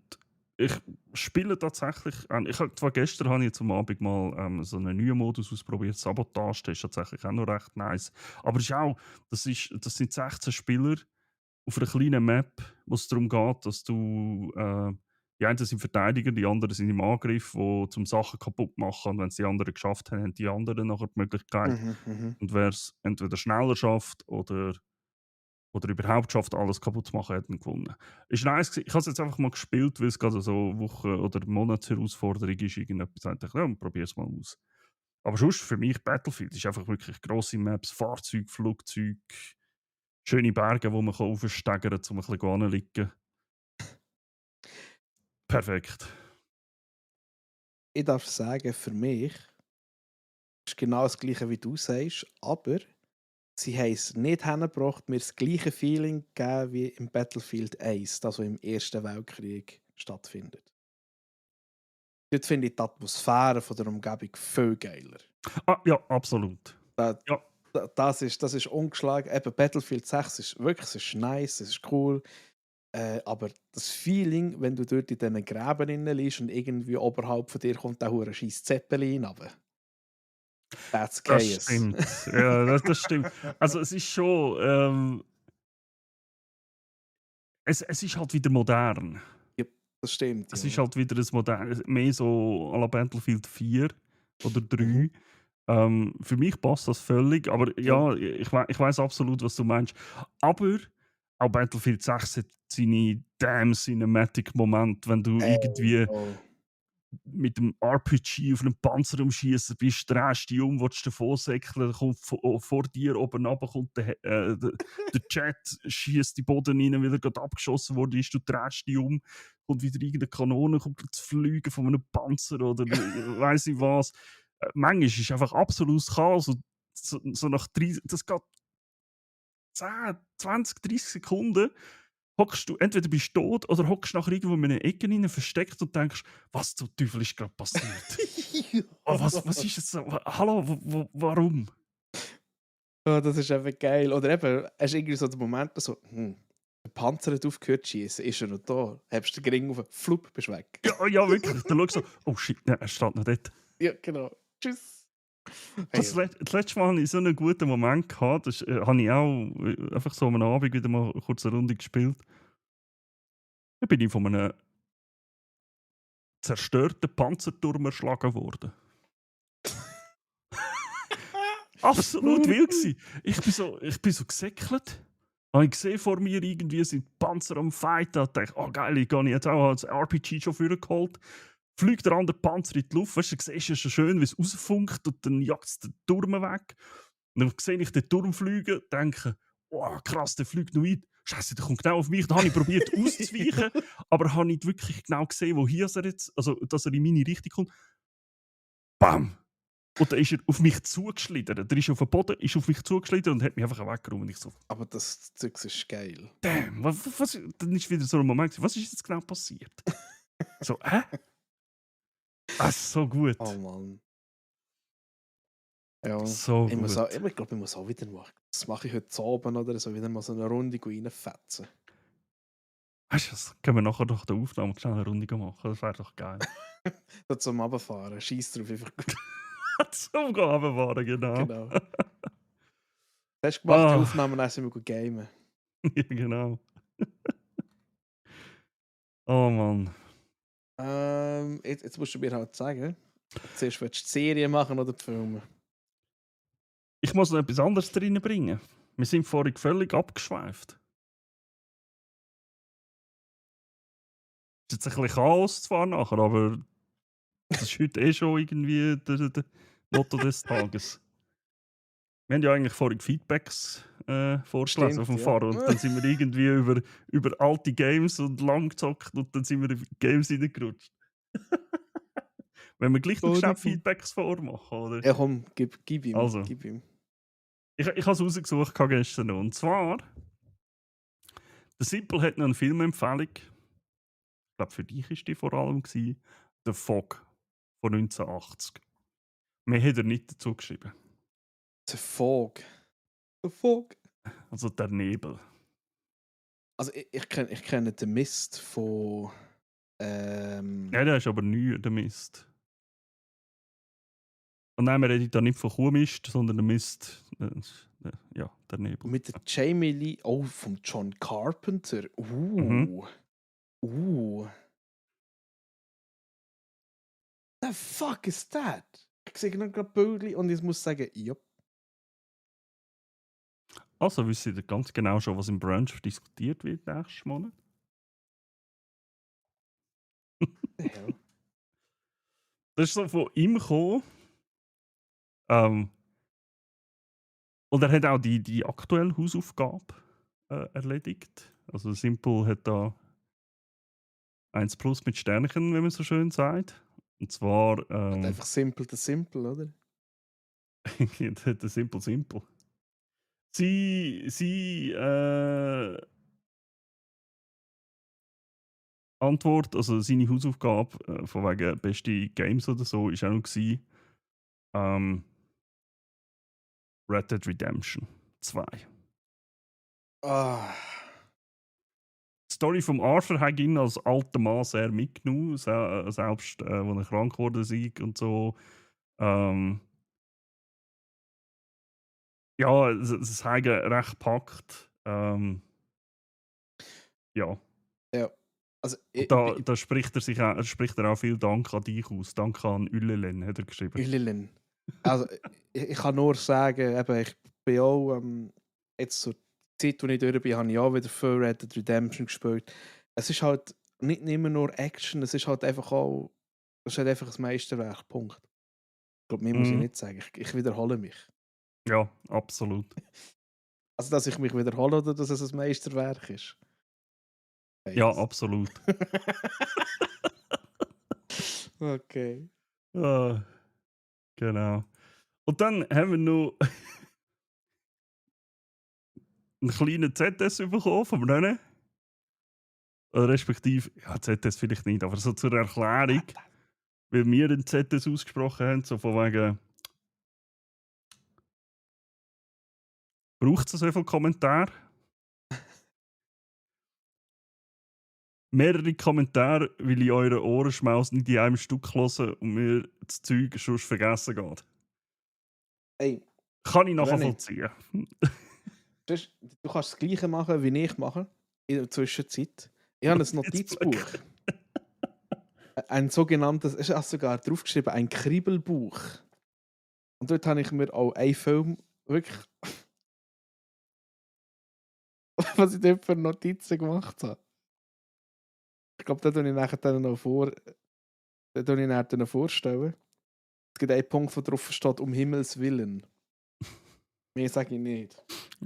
ich spiele tatsächlich. Ich habe zwar gestern habe ich zum Abend mal so einen neuen Modus ausprobiert. Sabotage, das ist tatsächlich auch noch recht nice. Aber es ist auch, das sind 16 Spieler auf einer kleinen Map, wo es darum geht, dass du. Die einen sind Verteidiger, die anderen sind im Angriff, die zum Sachen kaputt machen. Und wenn es die anderen geschafft haben, haben die anderen nachher die Möglichkeit. Mhm, mhm. Und wer es entweder schneller schafft oder überhaupt schafft, alles kaputt zu machen, hat dann gewonnen. Ist nice gewesen. Ich habe es jetzt einfach mal gespielt, weil es gerade so Wochen- oder Monatsherausforderung ist. Irgendetwas dachte ich, ja, probier es mal aus. Aber sonst für mich Battlefield ist einfach wirklich grosse Maps, Fahrzeuge, Flugzeuge, schöne Berge, wo man aufsteigern kann, um ein bisschen hinzulegen. Perfekt. Ich darf sagen, für mich ist genau das Gleiche, wie du sagst, aber sie haben es nicht hingebracht, mir das gleiche Feeling gegeben wie im Battlefield 1, das was im Ersten Weltkrieg stattfindet. Dort finde ich die Atmosphäre von der Umgebung viel geiler. Ah, ja, absolut. Da, Ja, das ist ungeschlagen. Eben Battlefield 6 ist wirklich, es ist nice, es ist cool. Aber das Feeling, wenn du dort in diesen Gräben drin liegst und irgendwie oberhalb von dir kommt der hure scheiß Zeppelin runter. That's das chaos. stimmt. Ja, das stimmt. Also es ist schon, es ist halt wieder modern. Ja, das stimmt, Es ja. ist halt wieder ein modern, mehr so à la Battlefield 4 oder Mhm. 3. Für mich passt das völlig, aber Ja. ja, ich weiß absolut, was du meinst. Aber auch Battlefield 6 hat seine damn Cinematic Momente, wenn du Ey, irgendwie oh. mit dem RPG auf einem Panzer umschießen bist, drehst dich um, willst davon säckeln, kommt vor dir oben runter, kommt der Jet, schießt die Boden rein, weil er gerade abgeschossen wurde, du drehst dich um, kommt wieder irgendeine Kanone, kommt das Fliegen von einem Panzer oder weiss ich was. Manchmal ist es einfach absolutes Chaos und so nach 30, das geht 10, 20, 30 Sekunden, hockst du, entweder bist du tot oder hockst nachher irgendwo in einer Ecke rein, versteckt und denkst, was zum Teufel ist gerade passiert? Oh, was ist jetzt so? Hallo, warum? Oh, das ist einfach geil. Oder eben, hast du irgendwie so den Moment, so, der Panzer hat aufgehört zu schießen, ist er noch da? Hebst den Gring auf, flupp, bist weg. Ja, ja, wirklich. Dann schaust du so, oh shit, nein, er steht noch dort. Ja, genau. Tschüss. Das, Hey, das letzte Mal hatte ich so einen guten Moment gehabt. Das habe ich auch einfach so am Abend wieder mal kurz eine Runde gespielt. Da bin ich von einem zerstörten Panzerturm erschlagen worden. Absolut wild gsi. Ich bin so gesäckelt. Habe ich gesehen, vor mir irgendwie sind die Panzer am Fighten. Ich dachte, oh geil, ich gehe jetzt auch, habe das RPG schon vorgeholt. Fliegt der andere Panzer in die Luft. Weißt du, siehst du schon schön, wie es rausfunkt und dann jagt es den Turm weg. Und dann sehe ich den Turm fliegen, denke, oh krass, der fliegt noch weit. Scheiße, der kommt genau auf mich. Dann habe ich probiert auszuweichen, aber habe nicht wirklich genau gesehen, wohin er jetzt, also dass er in meine Richtung kommt. Bam! Und dann ist er auf mich zugeschlittert. Der ist auf den Boden, ist auf mich zugeschlittert und hat mich einfach weggeräumt. Und ich so, aber das Zeug ist geil. damn, dann ist wieder so ein Moment, was ist jetzt genau passiert? So, hä? Das ist so gut. Oh Mann. Ja, So ich, muss gut. auch, ich glaube, ich muss auch wieder machen. Das mache ich heute Abend oder so, wieder mal so eine Runde reinfetzen. Weißt du was? Können wir nachher doch der Aufnahme schnell eine Runde machen? Das wäre doch geil. Da zum Runterfahren, scheiß drauf, einfach. Zum Runterfahren, genau. Genau. Hast du gemacht, die Ah, Aufnahmen, dann sind wir gut gamen. ja, genau. Oh Mann. Jetzt musst du mir halt sagen, zuerst willst du die Serie machen oder die Filme? Ich muss noch etwas anderes reinbringen. Wir sind vorhin völlig abgeschweift. Es ist jetzt ein bisschen Chaos zwar nachher, aber das ist heute eh schon irgendwie der Motto des Tages. Wir haben ja eigentlich vorhin Feedbacks vorgelesen Stimmt, vom ja. Fahrer und dann sind wir irgendwie über alte Games und lang gezockt und dann sind wir in Games reingerutscht. Wenn wir gleich noch schnell Entschuldigung. Feedbacks vormachen, oder? Ja, komm, gib ihm, Also, gib ihm. ich habe es rausgesucht gestern noch. Und zwar, der Simple hat noch eine Filmempfehlung. Ich glaube, für dich war die vor allem gewesen, «The Fog» von 1980. Mehr hat er nicht dazu geschrieben. The Fog. The Fog. Also «Der Nebel». Also ich kenne den Mist von Ja, der ist aber neu, der Mist. Und nein, wir reden da nicht von Kuhmist, sondern der Mist, ja, der Nebel. mit der Jamie Lee, oh, von John Carpenter. Mhm. Uh. The fuck is that? Ich sehe noch gerade Bildchen und ich muss sagen, ja. Also wisst ihr ganz genau schon, was im Brunch diskutiert wird nächsten Monat? The hell? Das ist so von ihm gekommen. Und er hat auch die aktuelle Hausaufgabe erledigt. Also Simple hat da 1 plus mit Sternchen, wenn man so schön sagt. Und zwar Halt einfach simpel, der Simple, oder? der Simple. Sie Antwort, also seine Hausaufgabe von wegen beste Games oder so, ist auch noch gewesen, Red Dead Redemption 2. Ah. Die Story vom Arthur hat ihn als alter Mann sehr mitgenommen, selbst als er krank geworden ist und so. Ja, es hat ihn recht gepackt. Ja. Ja. Also, Und da spricht er auch viel Dank an dich aus. Danke an Ülelen, hat er geschrieben. Ülelen. Also, ich kann nur sagen, eben, ich bin auch jetzt zur Zeit, als ich durch bin, habe ich auch wieder viel Red Dead Redemption gespielt. Es ist halt nicht immer nur Action, es ist halt einfach auch, es ist halt einfach ein Meisterwerk, Punkt. Ich glaube, mehr muss ich Mhm. nicht sagen. Ich wiederhole mich. Ja, absolut. Also, dass ich mich wiederhole oder dass es ein Meisterwerk ist. Ja, Beides. absolut. Okay. Ah, genau. Und dann haben wir noch einen kleinen ZS bekommen vom Rennen. Respektive, ja, ZS vielleicht nicht, aber so zur Erklärung, wie wir den ZS ausgesprochen haben, so von wegen, braucht es so viele Kommentare? Mehrere Kommentare, weil in euren Ohrenschmaus nicht in einem Stück hören und mir das Zeug schon vergessen geht. Ey, Kann ich René, nachvollziehen. du kannst das Gleiche machen, wie ich mache, in der Zwischenzeit. Ich habe ein Notizbuch. Ein sogenanntes, es ist auch sogar draufgeschrieben, ein Kribbelbuch. Und dort habe ich mir auch einen Film wirklich, was ich dort für Notizen gemacht habe. Ich glaube, da tue ich nachher dann noch vorstellen. Es gibt einen Punkt, wo drauf steht, um Himmels Willen. Mehr sage ich nicht.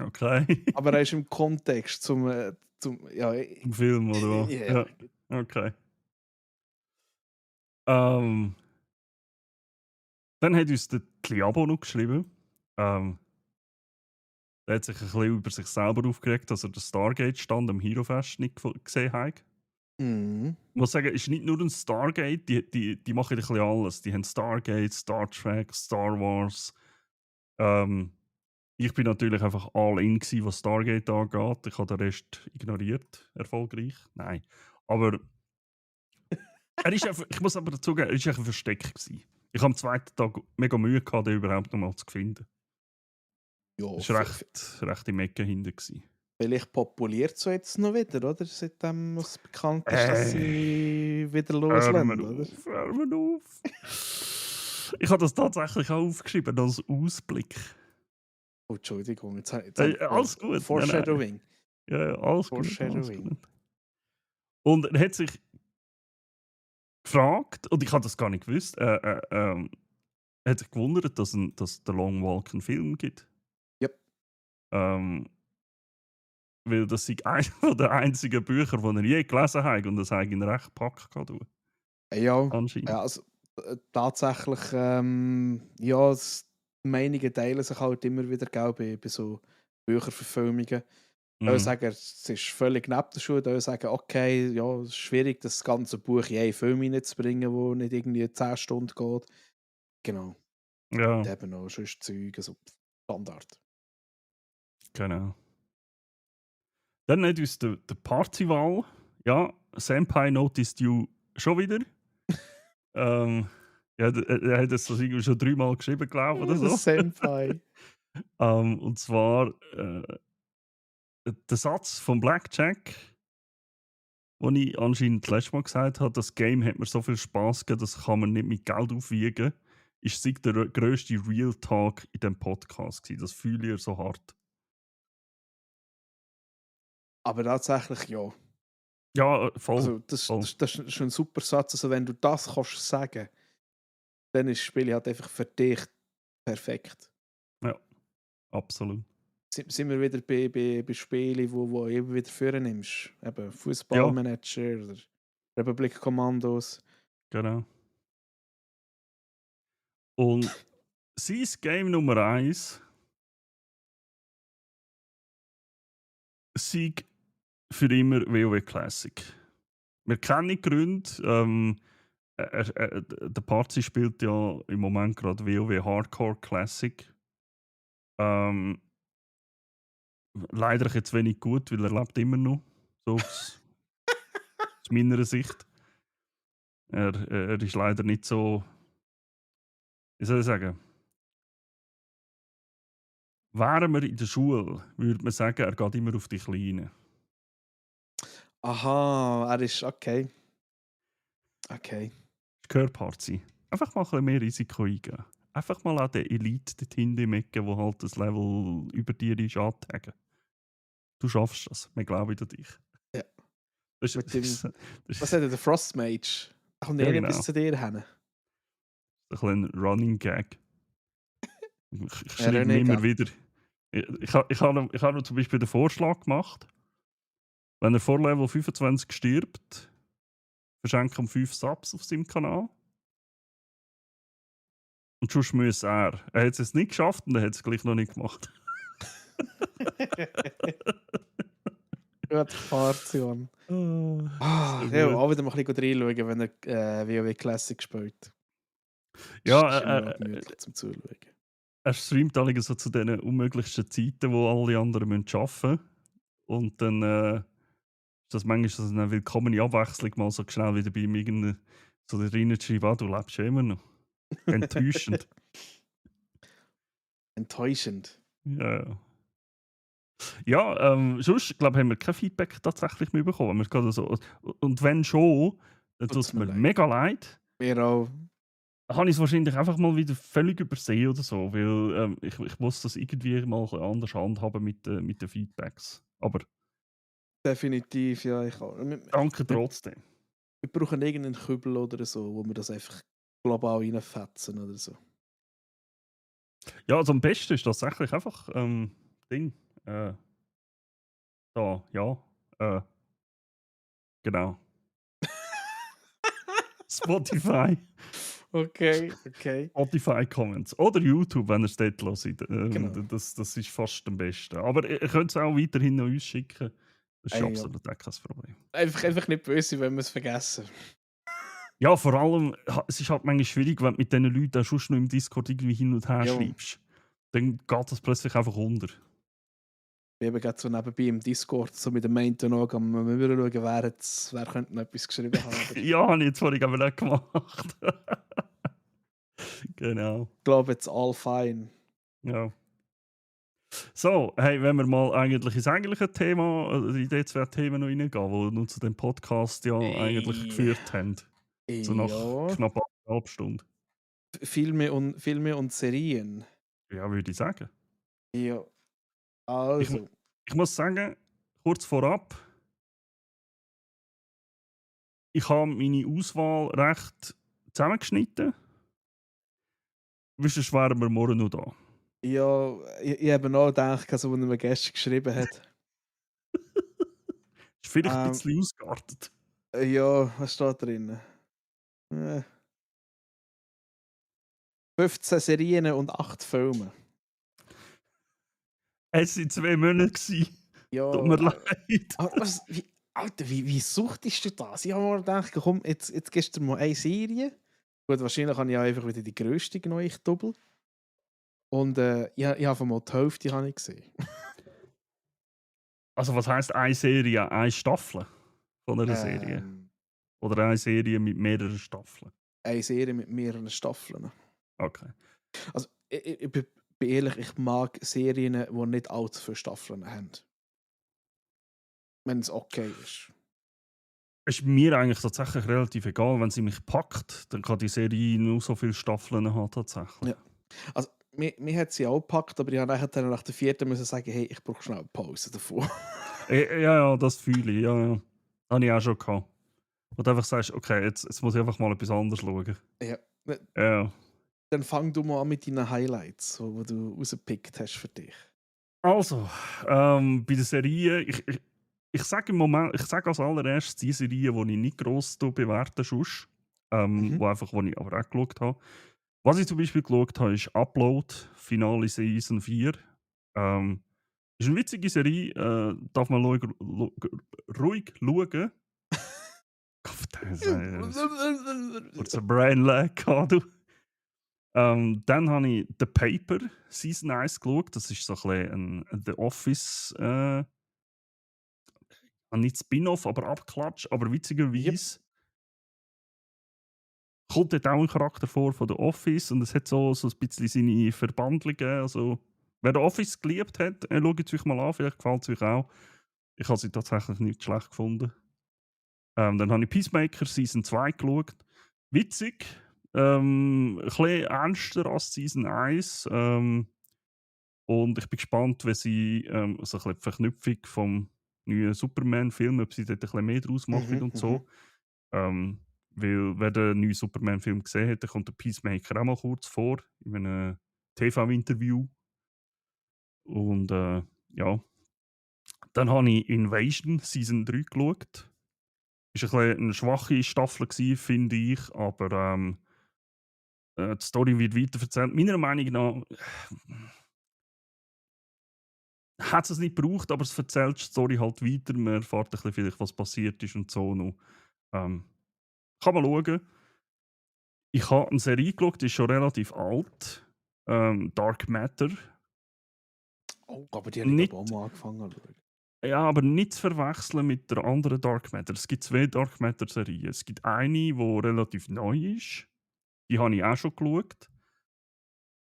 Okay. Aber er ist im Kontext zum ja, Im Film, oder was? ja. Okay. Dann hat uns der Kliabo noch geschrieben. Er hat sich ein bisschen über sich selber aufgeregt, dass er den Stargate-Stand am Hero-Fest nicht gesehen hat. Mhm. Ich muss sagen, es ist nicht nur ein Stargate, die machen ein bisschen alles. Die haben Stargate, Star Trek, Star Wars. Ich bin natürlich einfach all in gewesen, was Stargate angeht. Ich habe den Rest ignoriert, erfolgreich. Nein. Aber er ist einfach, ich muss aber dazugeben, er ist einfach ein Versteck gewesen. Ich habe am zweiten Tag mega Mühe gehabt, den überhaupt noch mal zu finden. Ja, Das war recht im Ecken hinten gewesen. vielleicht populiert so jetzt noch wieder, oder? Seitdem es bekannt ist, dass sie wieder loslegen, oder? Hör mir auf. Ich habe das tatsächlich auch aufgeschrieben als Ausblick. Oh, Entschuldigung, jetzt Alles gut. Foreshadowing. Ja, alles gut. Foreshadowing. Und er hat sich gefragt, und ich habe das gar nicht gewusst, er hat sich gewundert, dass der Long Walk einen Film gibt. Yep. Weil das ist eines der einzigen Bücher, die er je gelesen hat und das hat ihn recht gepackt. Ja, Anscheinend. ja also, tatsächlich, ja, die Meinungen teilen sich halt immer wieder, bei so Bücherverfilmungen. Da sagen, es ist völlig neben der Schule. Da sagen, okay, ja, es ist schwierig, das ganze Buch in einen Film reinzubringen, wo nicht irgendwie 10 Stunden geht. Genau. Ja, Und eben auch sonst Zeug, also Standard. genau. Dann hat uns der Parzival, ja, Senpai noticed you schon wieder. Ja, er hat es so irgendwie schon 3-mal geschrieben, glaube ich, oder so. Senpai. Und zwar der Satz von Blackjack, wo ich anscheinend das letzte Mal gesagt habe, das Game hat mir so viel Spaß gegeben, das kann man nicht mit Geld aufwiegen, ist sicher der grösste Real Talk in diesem Podcast gewesen. Das fühle ich so hart. Aber tatsächlich ja. Ja, voll. Also, das ist schon ein super Satz. Also, wenn du das kannst sagen, dann ist das Spiel halt einfach für dich perfekt. Ja, absolut. Sind wir wieder bei Spielen, wo du immer wieder führen nimmst. Eben Fußballmanager oder Republik Kommandos. Genau. Und sein Game Nummer 1 Sieg für immer WoW Classic. Wir kennen die Gründe. Der Parzi spielt ja im Moment gerade WoW Hardcore Classic. Leider jetzt wenig gut, weil er lebt immer noch. So aus meiner Sicht. Er ist leider nicht so. Wie soll ich sagen? Wären wir in der Schule, würde man sagen, er geht immer auf die Kleinen. Aha, er ist okay. Okay. Gehört Parzi. Einfach mal ein bisschen mehr Risiko eingehen. Einfach mal an der Elite dort hinten im Ecken, wo halt das Level über dir ist, antagen. Du schaffst das. Wir glauben an dich. Ja. Das Mit dem, ist was hat er, der Frostmage? Da kommt Ja, nicht genau. bis zu dir hin. ein kleiner Running Gag. Ich Ja, schreibe René ihm immer Gag. wieder. Ich habe ihm zum Beispiel den Vorschlag gemacht, wenn er vor Level 25 stirbt, verschenke ihm 5 Subs auf seinem Kanal. Und sonst muss er. Er hat es nicht geschafft und er hat es gleich noch nicht gemacht. Gut, Fahrzeuge. So Ja, gut. auch wieder mal ein bisschen reinschauen, wenn er WoW Classic spielt. Ja, Das ist immer noch gemütlich zum Zuschauen. er streamt alle so zu den unmöglichsten Zeiten, wo alle anderen arbeiten müssen. Und dann ist das manchmal so eine willkommene Abwechslung, mal so schnell wieder bei ihm irgendeine, so da reinzuschreiben, du lebst ja immer noch. Enttäuschend. Enttäuschend. Ja, ja. Ja, sonst, glaube ich, haben wir kein Feedback tatsächlich mehr bekommen. Wir gerade so, und wenn schon, dann tut Tut's es mir mir leid. mega leid. Mir auch. Habe ich es wahrscheinlich einfach mal wieder völlig übersehen oder so, weil ich muss das irgendwie mal ein bisschen anders handhaben mit den Feedbacks. Aber Definitiv, ja. Ich auch. danke Wir, trotzdem. wir brauchen irgendeinen Kübel oder so, wo wir das einfach global reinfetzen oder so. Ja, also am besten ist tatsächlich einfach Ding. Äh, da, ja. Äh, genau. Spotify. Okay, okay. Spotify Comments. Oder YouTube, wenn ihr es dort hört. Genau. Das ist fast am besten. Aber ihr könnt es auch weiterhin an uns schicken. Das ist Ey, ja. absolut auch kein Problem. Einfach nicht böse, wenn wir es vergessen. Ja, vor allem, es ist halt manchmal schwierig, wenn du mit diesen Leuten auch sonst noch im Discord irgendwie hin und her Ja, schreibst. Dann geht das plötzlich einfach unter. wir haben gerade so nebenbei im Discord so mit dem Mainten Auge am schauen, wer könnte noch etwas geschrieben haben. Aber ich Ja, habe ich jetzt vorhin aber nicht gemacht. Genau. glaube, jetzt all fine. Ja. So, hey, wenn wir mal eigentlich ins eigentliche Thema, in die zwei Themen noch reingehen, die uns zu dem Podcast ja eigentlich Ey, geführt haben. So nach ja. knapp 1,5 Stunden. Filme und Serien. Ja, würde ich sagen. Ja, Ich, mu- also. ich muss sagen, kurz vorab, ich habe meine Auswahl recht zusammengeschnitten. Sonst wären wir morgen noch da. Ja, ich habe noch gedacht, also, als er mir gestern geschrieben hat. Ist vielleicht ein Ähm, bisschen ausgeartet. ja, was steht drin? 15 Serien und 8 Filme. Es waren 2 Monate. Tut mir Ja, leid. aber Alter, wie suchtest du das? Ich habe mir gedacht, komm, jetzt gibst du mir mal eine Serie. Gut, wahrscheinlich habe ich auch einfach wieder die grösste genommen, ich doppel. Und ich habe mal die Hälfte habe ich gesehen. Also, was heisst eine Serie? Eine Staffel von einer Serie? Ähm, Oder eine Serie mit mehreren Staffeln? eine Serie mit mehreren Staffeln. Okay. Also, ich bin ehrlich, ich mag Serien, die nicht allzu viele Staffeln haben. Wenn es okay ist. Ist mir eigentlich tatsächlich relativ egal, wenn sie mich packt, dann kann die Serie nur so viele Staffeln haben tatsächlich. Ja. Also, mir hat sie auch gepackt, aber ich habe nachher nach der vierten müssen sagen, hey, ich brauche schnell eine Pause davon. Ja, das fühle ich, ja, ja. Habe ich auch schon gehabt. Wo du einfach sagst, okay, jetzt muss ich einfach mal etwas anderes schauen. Ja. Ja. Dann fang du mal an mit deinen Highlights, die du rausgepickt hast für dich. Also, bei der Serie, ich sage im Moment, ich sage als allererstes die Serie, die ich nicht gross bewerte, sonst, Mhm. wo ich aber auch geschaut habe. Was ich zum Beispiel geschaut habe, ist Upload, Finale Season 4. Ist eine witzige Serie, darf man ruhig schauen. Gott, kurz ein Brain Lag gehabt, du. Dann habe ich The Paper Season 1 geschaut. Das ist so ein bisschen ein The Office, nicht Spin-off, aber Abklatsch. Aber Yep. witzigerweise kommt dort auch ein Charakter vor von The Office und es hat so ein bisschen seine Verbandlungen. Also, wer The Office geliebt hat, schaut es euch mal an, vielleicht gefällt es euch auch. Ich habe sie tatsächlich nicht schlecht gefunden. Dann habe ich Peacemaker Season 2 geschaut. Witzig. Ein bisschen ernster als Season 1. Und ich bin gespannt, wie sie so ein bisschen die Verknüpfung vom neuen Superman-Film, ob sie dort ein bisschen mehr draus machen und so. Weil, wer den neuen Superman-Film gesehen hat, dann kommt der Peacemaker auch mal kurz vor, in einem TV-Interview. Und ja. Dann habe ich Invasion Season 3 geschaut. Ist ein bisschen eine schwache Staffel gewesen, finde ich, aber die Story wird weiterverzählt. Meiner Meinung nach hat es nicht gebraucht, aber es erzählt die Story halt weiter. Man erfährt ein bisschen vielleicht, was passiert ist und so noch. Kann man schauen. Ich habe eine Serie geschaut, die ist schon relativ alt. Dark Matter. Oh, aber die habe ich glaube auch Nicht, mal angefangen zu schauen. ja, aber nicht zu verwechseln mit der anderen Dark Matter. Es gibt 2 Dark Matter-Serien. Es gibt eine, die relativ neu ist. Die habe ich auch schon geschaut.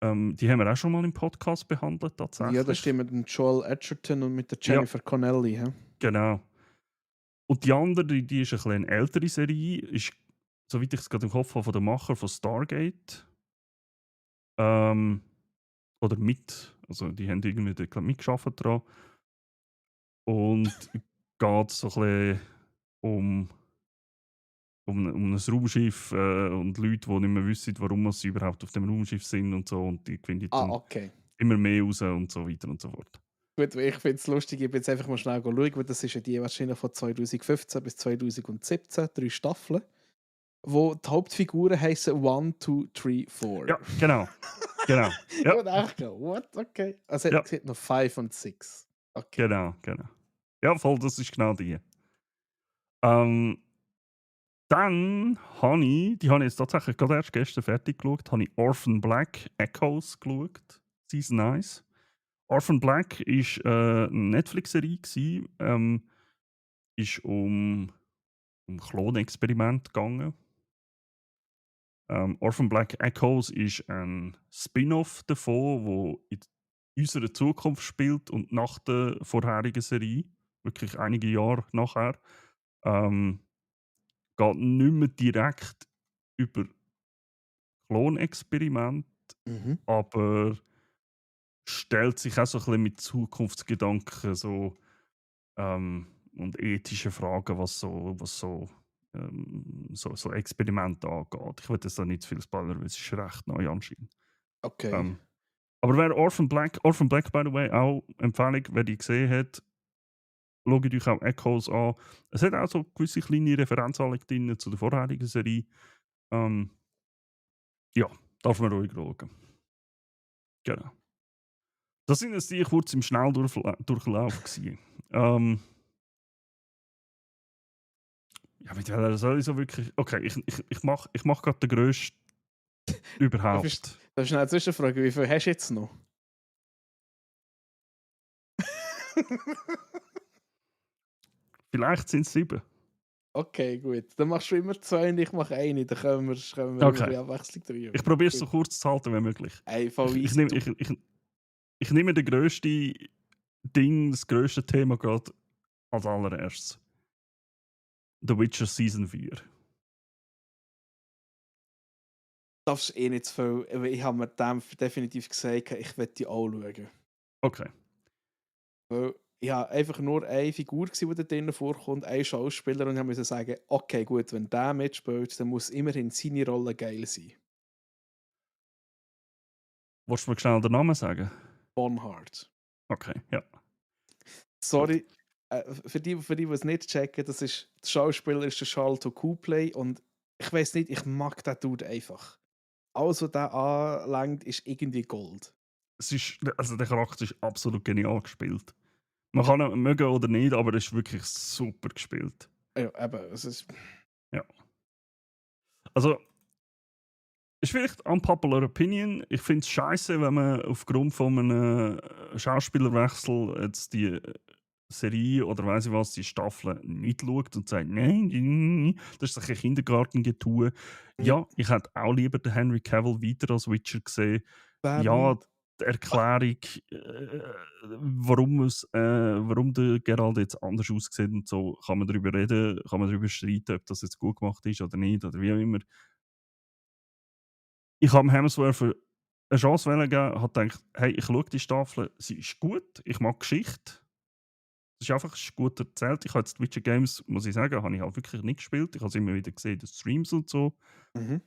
Die haben wir auch schon mal im Podcast behandelt, Ja, das tatsächlich. stimmt mit dem Joel Edgerton und mit der Ja, Jennifer Connelly. Hä? genau. Und die andere, die ist ein bisschen eine ältere Serie, ist, soweit ich es gerade im Kopf habe, von den Macher von Stargate. Ähm, oder also die haben irgendwie da, glaub, mitgearbeitet dran. Und geht so ein bisschen um, um ein Raumschiff und Leute, die nicht mehr wissen, warum sie überhaupt auf dem Raumschiff sind und so. Und die finden Ah, dann okay. immer mehr raus und so weiter und so fort. Gut, ich finde es lustig, ich bin jetzt einfach mal schnell schauen, weil das ist ja die wahrscheinlich von 2015 bis 2017, 3 Staffeln, wo die Hauptfiguren heißen 1, 2, 3, 4. Ja, genau. Genau. Ich Ja, würde echt gehen, what? Okay. Also ja, es gibt noch 5 und 6. Okay. genau. Ja, voll, das ist genau die. Ähm, Dann die habe ich jetzt tatsächlich gerade erst gestern fertig geschaut, habe ich Orphan Black Echoes geschaut. Season 1. Orphan Black war eine Netflix-Serie, ist um Klonexperiment gegangen. Orphan Black Echoes ist ein Spin-off davon, wo in unserer Zukunft spielt und nach der vorherigen Serie, wirklich einige Jahre nachher, ähm, geht nicht mehr direkt über Klonexperiment, Mhm. aber stellt sich auch so ein bisschen mit Zukunftsgedanken und ethischen Fragen, was so Experimente angeht. Ich will jetzt da nicht zu viel spoilern, weil es ist recht neu anscheinend. Okay. Ähm, aber wer Orphan Black, by the way, auch Empfehlung, wer die gesehen hat, schaut euch auch Echoes an. Es hat auch so gewisse kleine Referenzanlagen drin zu der vorherigen Serie. Ähm, ja, darf man ruhig schauen. Genau. Das sind jetzt die kurz im Schnelldurchlauf gewesen. Ja, mit welcher soll ich so wirklich. Okay, ich mach gerade den grössten überhaupt. Darf ich schnell zwischenfragen, wie viel hast du jetzt noch? Vielleicht sind es 7. Okay, gut. Dann machst du immer 2 und ich mache eine. Dann können wir immer ein Okay. bisschen Abwechslung Ich drüber. probiere es so Gut. kurz zu halten wie möglich. Einfach Ich, ich, weiss nehme, du. ich nehme das grösste Ding, das grösste Thema gerade als allererstes. The Witcher Season 4. Darfst eh nicht zu viel. Aber ich habe mir dem definitiv gesagt, ich werde die auch schauen. Okay. Weil ich habe einfach nur eine Figur gesehen, die da drinnen vorkommt, ein Schauspieler, und ich musste sagen, okay, gut, wenn der mitspielt, dann muss immerhin seine Rolle geil sein. Willst du mir schnell den Namen sagen? Bonhart. Okay, ja. Sorry, für die es nicht checken, der Schauspieler ist der Charlton Copley und ich weiß nicht, ich mag den Dude einfach. Alles, was der anlangt, ist irgendwie Gold. Also der Charakter ist absolut genial gespielt. Man kann ihn mögen oder nicht, aber er ist wirklich super gespielt. Ja, eben, es ist... Ja. Also, ist vielleicht unpopular opinion. Ich finde es scheiße, wenn man aufgrund von einem Schauspielerwechsel jetzt die Serie oder weiss ich was, die Staffel nicht schaut und sagt, nein, das ist doch ein Kindergartengetue. Ja, ich hätte auch lieber den Henry Cavill weiter als Witcher gesehen. Wer Ja, nicht? die Erklärung, warum der Geralt jetzt anders aussieht und so, kann man darüber reden, kann man darüber streiten, ob das jetzt gut gemacht ist oder nicht, oder wie auch immer. Ich habe dem Hemsworth eine Chance geben, habe gedacht, hey, ich schaue die Staffel, sie ist gut, ich mag Geschichte. Es ist einfach gut erzählt. Ich habe jetzt die Witcher Games, muss ich sagen, habe ich halt wirklich nicht gespielt. Ich habe es immer wieder gesehen, in den Streams und so. Mhm.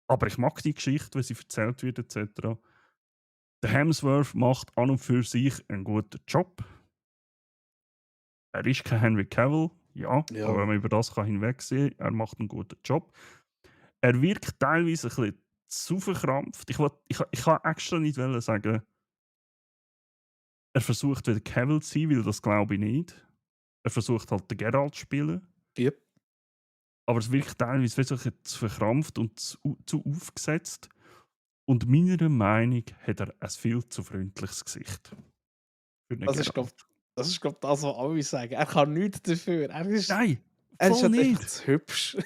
Aber ich mag die Geschichte, wie sie erzählt wird, etc. Der Hemsworth macht an und für sich einen guten Job. Er ist kein Henry Cavill, ja, Ja. aber wenn man über das kann hinwegsehen kann, er macht einen guten Job. Er wirkt teilweise ein bisschen zu verkrampft. Ich kann extra nicht sagen, er versucht wieder Cavill zu sein, weil das glaube ich nicht. Er versucht halt den Geralt zu spielen. Yep. Aber es wirkt teilweise wie so ein bisschen zu verkrampft und zu aufgesetzt. Und meiner Meinung nach hat er ein viel zu freundliches Gesicht. Für einen Das ist, Geralt. glaube ich, das, was alle sagen. Er kann nichts dafür. Nein, Er ist voll halt einfach nicht. zu hübsch.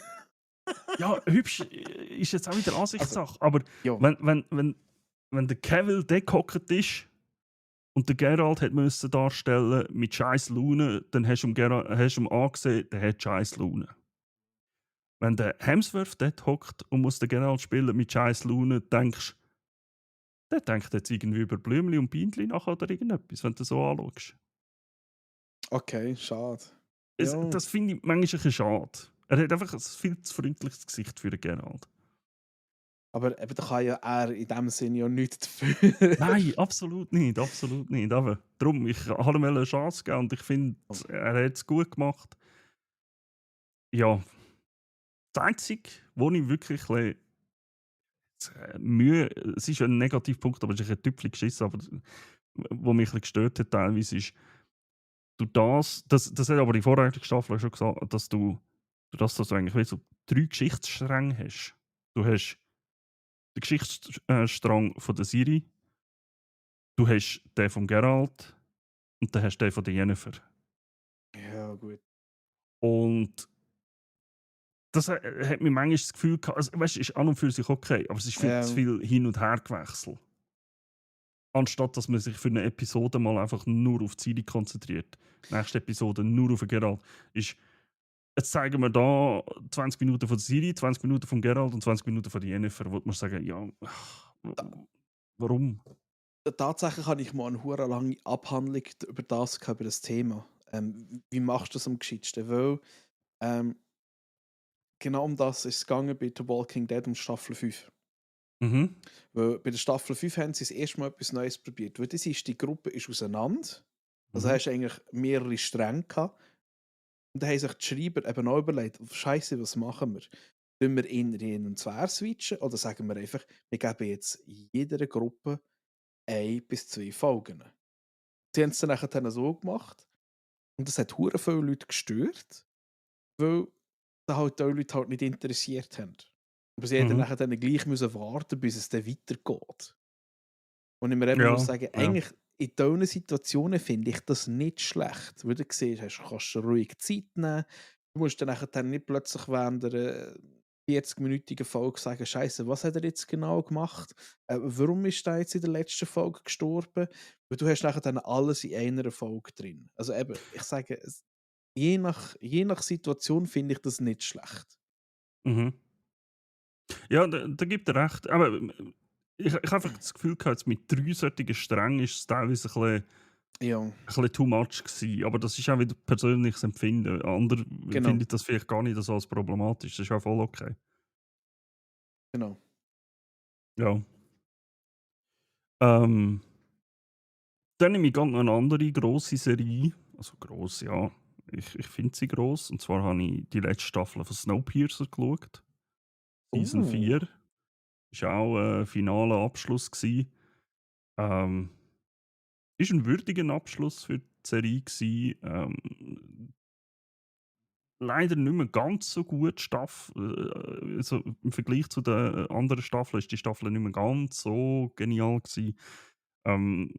Ja, hübsch ist jetzt auch wieder Ansichtssache. Aber Ja. wenn wenn der Cavill dort gehockt ist und der Geralt hat müssen darstellen mit scheiß Laune, dann hast du ihm angesehen, der hat scheiß Laune. Wenn der Hemsworth dort hockt und muss den Geralt spielen mit scheiß Laune, denkst du, der denkt jetzt irgendwie über Blümchen und Bienchen nach oder irgendetwas, wenn du so anschaust. Okay, schade. Ja, Das finde ich manchmal ein bisschen schade. Er hat einfach ein viel zu freundliches Gesicht für den Geralt. aber eben, da kann ja er in dem Sinne ja nichts dafür. Nein, absolut nicht, absolut nicht. Aber darum, ich habe ihm eine Chance gegeben und ich finde, er hat es gut gemacht. Ja, das Einzige, wo ich wirklich ein bisschen, Mühe, es ist ein Negativpunkt, aber es ist ein Tüpfchen geschissen, aber wo mich ein bisschen gestört hat teilweise ist, das hat aber die vorherige Staffel schon gesagt, dass dass du eigentlich wie so 3 Geschichtsstränge hast. Du hast den Geschichtsstrang von der Siri, du hast den von Geralt und dann hast du den von der Jennifer. Ja, gut. Und das hat mir manchmal das Gefühl gehabt, also, weißt, ist an und für sich okay, aber es ist viel zu viel Hin- und Hergewechsel. Anstatt dass man sich für eine Episode mal einfach nur auf die Siri konzentriert. Nächste Episode nur auf den Geralt. Ist, jetzt zeigen wir da 20 Minuten von der Siri, 20 Minuten von Geralt und 20 Minuten von der Jennifer. Wo man sagen, ja, warum? Tatsächlich habe ich mal eine hure lange Abhandlung über über das Thema. Wie machst du das am gescheitsten? Weil ähm, genau um das ist es gegangen bei The Walking Dead um Staffel 5. Mhm. Weil bei der Staffel 5 haben sie das erste Mal etwas Neues probiert. Weil das ist, die Gruppe ist auseinander. Also Mhm. hast du eigentlich mehrere Stränge gehabt. Und dann haben sich die Schreiber eben auch überlegt, Scheiße, was machen wir? Tun wir in und zwei switchen oder sagen wir einfach, wir geben jetzt jeder Gruppe 1 bis 2 Folgen. Sie haben es dann nachher so gemacht und das hat hure viele Leute gestört, weil da halt die Leute halt nicht interessiert haben. Aber sie hätten Mhm. nachher dann gleich müssen warten, bis es dann weitergeht. Und ich mir eben muss Ja, sagen, ja. eigentlich in diesen Situationen finde ich das nicht schlecht. Weil du siehst, kannst du ruhig Zeit nehmen. Du musst dann nachher dann nicht plötzlich während einer 40-minütigen Folge sagen, Scheiße, was hat er jetzt genau gemacht? Warum ist er jetzt in der letzten Folge gestorben? Weil du hast nachher dann alles in einer Folge drin. Also eben, ich sage, je nach Situation finde ich das nicht schlecht. Mhm. Ja, da gibt er recht. Aber ich habe einfach das Gefühl gehabt, jetzt mit 3 solchen Strängen ist es teilweise Ja, ein bisschen too much gewesen. Aber das ist auch wieder persönliches Empfinden. Andere genau, finden das vielleicht gar nicht so als problematisch. Das ist auch voll okay. genau. Ja. Ähm, Dann nehme ich ganz noch eine andere grosse Serie. Also gross, ja. Ich finde sie gross. Und zwar habe ich die letzte Staffel von Snowpiercer geschaut. Season Oh, 4. Ist auch ein finaler Abschluss gewesen. Ähm, Ist ein würdiger Abschluss für die Serie gewesen. Leider nicht mehr ganz so gut also im Vergleich zu den anderen Staffeln ist die Staffel nicht mehr ganz so genial gewesen. Ähm,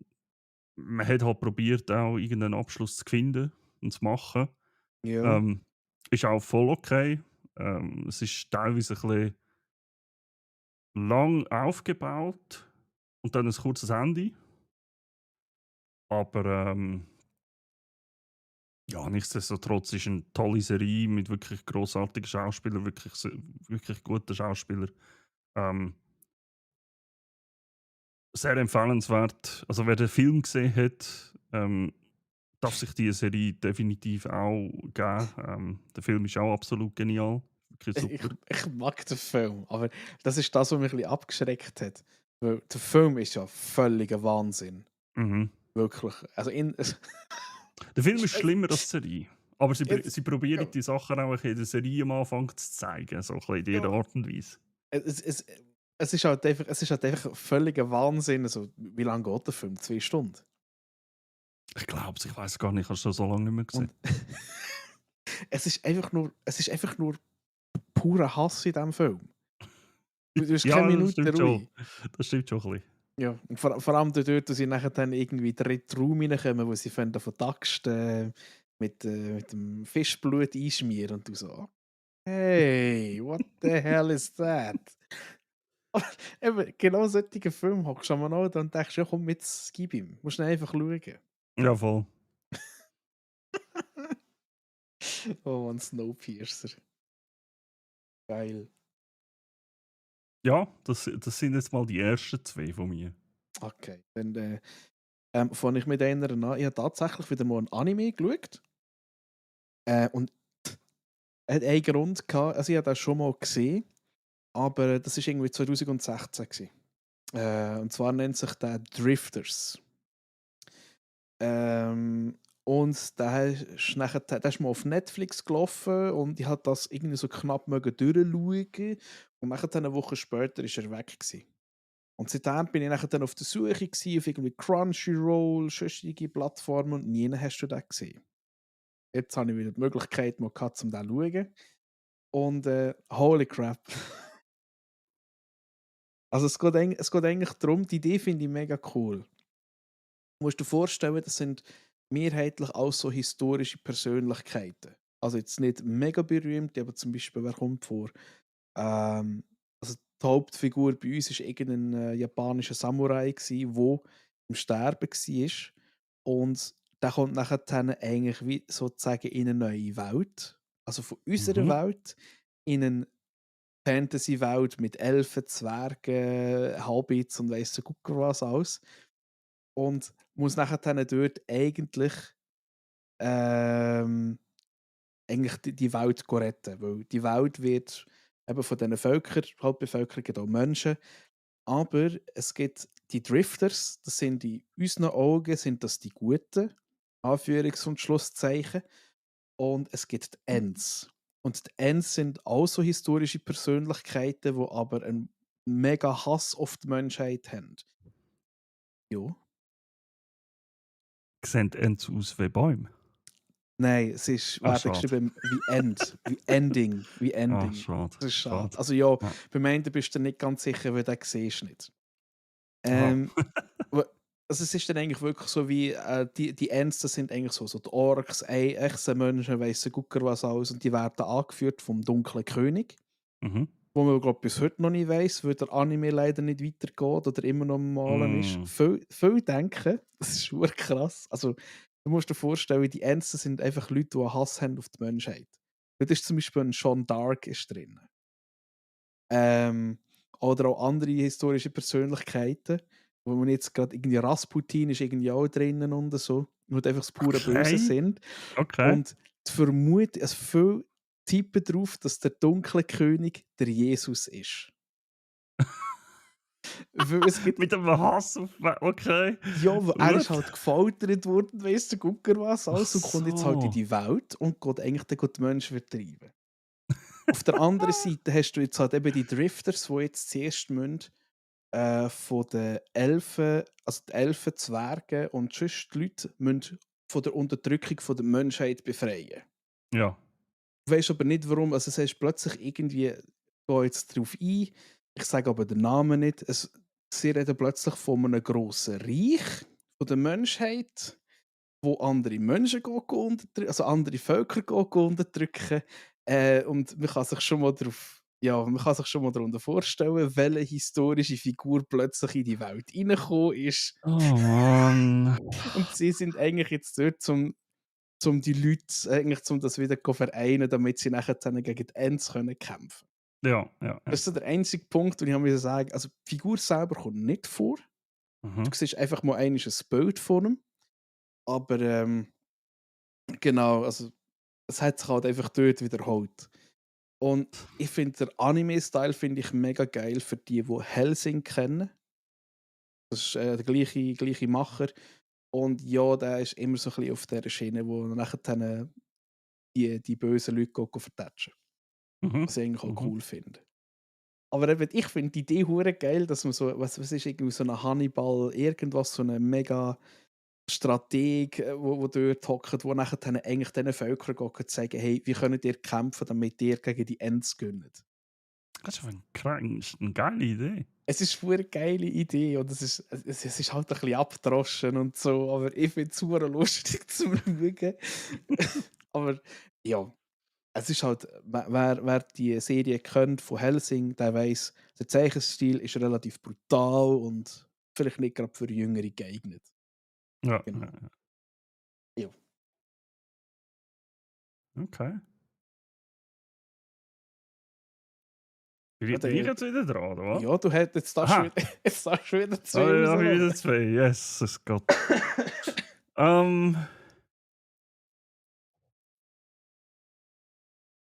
Man hat halt probiert, auch irgendeinen Abschluss zu finden und zu machen. ja, Ähm, Ist auch voll okay. Es ist teilweise ein bisschen lang aufgebaut und dann ein kurzes Ende. Aber ja, nichtsdestotrotz ist eine tolle Serie mit wirklich grossartigen Schauspielern, wirklich guten Schauspielern. Ähm, Sehr empfehlenswert. Also wer den Film gesehen hat, darf sich diese Serie definitiv auch geben. Der Film ist auch absolut genial. Wirklich super. ich mag den Film, aber das ist das, was mich ein bisschen abgeschreckt hat. Weil der Film ist ja völliger Wahnsinn. Mhm. Wirklich. Also Der Film ist schlimmer als die Serie. Aber jetzt, sie probieren ja, die Sachen auch in der Serie am Anfang zu zeigen. So ein bisschen in ja, dieser Art und Weise. es, es, es ist halt einfach völliger Wahnsinn. Also, wie lange geht der Film? 2 Stunden. Ich glaube es, ich weiß gar nicht, ich habe es schon so lange nicht mehr gesehen. Und es ist einfach nur purer Hass in diesem Film. Du hast keine Ja, das Minute stimmt schon. Ruhe. Das stimmt schon ein bisschen. Ja, und vor allem dort, dass sie nachher dann irgendwie in den dritten Raum reinkommen, wo sie von der Axt mit dem Fischblut einschmieren und du so, hey, what the hell is that? Aber eben, genau solche Filme hockst du am Abend und denkst, ja komm, jetzt gib ihm. Musst du einfach schauen. Ja, voll. Oh Mann, Snowpiercer. Geil. Ja, das sind jetzt mal die ersten 2 von mir. Okay, dann fange ich mit einer an. Ich habe tatsächlich wieder mal ein Anime geschaut. Und er hat einen Grund gehabt, also ich habe das schon mal gesehen, aber das war irgendwie 2016 gewesen. Und zwar nennt sich der Drifters. Und der ist mal auf Netflix gelaufen und ich hat das irgendwie so knapp mögen durchschauen. Und nachher dann eine Woche später ist er weg gewesen. Und seitdem bin ich nachher dann auf der Suche gewesen, auf irgendwie Crunchyroll, sonstige Plattformen und nie hast du den gesehen. Jetzt habe ich wieder die Möglichkeit mal gehabt, um den zu schauen. Und holy crap. Also es geht eigentlich darum, die Idee finde ich mega cool. Du musst dir vorstellen, das sind mehrheitlich auch so historische Persönlichkeiten. Also jetzt nicht mega berühmt, aber zum Beispiel, wer kommt vor? Also die Hauptfigur bei uns war irgendein japanischer Samurai, der im Sterben war. Und der kommt nachher dann eigentlich wie sozusagen in eine neue Welt. Also von unserer Mhm. Welt in eine Fantasy-Welt mit Elfen, Zwergen, Hobbits und weiss der Gucker was alles. Und muss nachher dann dort ähm, eigentlich die Welt retten. Weil die Welt wird eben von diesen Völkern, Hauptbevölkerung, gibt auch Menschen, aber es gibt die Drifters, das sind in unseren Augen sind das die Guten, Anführungs- und Schlusszeichen, und es gibt die Ents. Und die Ents sind auch so historische Persönlichkeiten, die aber einen mega Hass auf die Menschheit haben. Ja. Sehen Ents aus wie Bäume? Nein, es ist, Ah, werden schade. geschrieben wie End, wie Ending, wie Ah, Ending. schade. Das ist schade. Schade. Also ja, Ja. beim einen bist du nicht ganz sicher, weil den siehst du nicht. Aha. Ähm, also es ist dann eigentlich wirklich so wie, die Ents, das sind eigentlich so die Orks, Echsenmenschen, weiss der Gucker was alles, und die werden angeführt vom dunklen König, Mhm. wo man glaube bis heute noch nicht weiss, weil der Anime leider nicht weitergeht oder immer noch am Malen ist. Mm. Viel denken, das ist wirklich krass. Also du musst dir vorstellen, die Ents sind einfach Leute, die einen Hass haben auf die Menschheit. Dort ist zum Beispiel ein Sean Dark ist drin. Oder auch andere historische Persönlichkeiten, wo man jetzt gerade irgendwie Rasputin ist irgendwie auch drinnen und so, und einfach das pure Böse Okay. sind. Okay. Und die Vermutung, also viele tippen darauf, dass der dunkle König der Jesus ist. Weil es gibt, Mit einem Hass auf. Okay. ja, er ist Gut. halt gefoltert worden, weiss der Gucker was Ach alles, und kommt jetzt halt in so. die Welt und geht eigentlich dann die Menschen vertreiben. Auf der anderen Seite hast du jetzt halt eben die Drifters, die jetzt zuerst müssen, von den Elfen, also die Elfen, Zwerge und sonst die Leute müssen von der Unterdrückung von der Menschheit befreien. Ja. Du weißt aber nicht warum, also es heißt plötzlich irgendwie, ich gehe jetzt darauf ein, ich sage aber den Namen nicht, sie reden plötzlich von einem grossen Reich von der Menschheit, wo andere Menschen unterdrücken, also andere Völker unterdrücken. Und man kann sich schon mal man kann sich schon mal darunter vorstellen, welche historische Figur plötzlich in die Welt reingekommen ist. Oh Mann. Und sie sind eigentlich jetzt dort, um die Leute eigentlich, um das wieder zu vereinen, damit sie nachher dann gegen die Ents können kämpfen. Ja, ja, ja. Das ist so der einzige Punkt, wo ich muss sagen, also die Figur selber kommt nicht vor. Mhm. Du siehst einfach mal ein Bild von ihm. Aber genau, also es hat sich halt einfach dort wiederholt. Und ich finde, der Anime-Style finde ich mega geil für die Hellsing kennen. Das ist der gleiche Macher. Und ja, der ist immer so ein bisschen auf dieser Schiene, wo nachher dann die bösen Leute vertatschen. Mhm. Was ich eigentlich auch Mhm. cool finde. Aber eben, ich finde die Idee hure geil, dass man so, was ist irgendwie so ein Hannibal, irgendwas, so eine mega Strateg, wo dort hockt, wo nachher dann eigentlich diesen Völkern gehen, sagen, hey, wie könnt ihr kämpfen, damit ihr gegen die Ents gönnt. Das ist eine geile Idee. Es ist eine geile Idee und es ist halt ein bisschen abgedroschen und so, aber ich finde es super lustig zu schauen. Aber ja, Es ist halt, wer die Serie kennt von Hellsing, der weiß, der Zeichenstil ist relativ brutal und vielleicht nicht gerade für Jüngere geeignet. Ja, Genau. Ja. okay. Ja, Bin ich jetzt wieder dran, oder was? ja, du hättest jetzt darfst du Aha, wieder, jetzt darfst du wieder da zwei habe ich wieder rauslassen. 2. Yes, es geht. Ähm,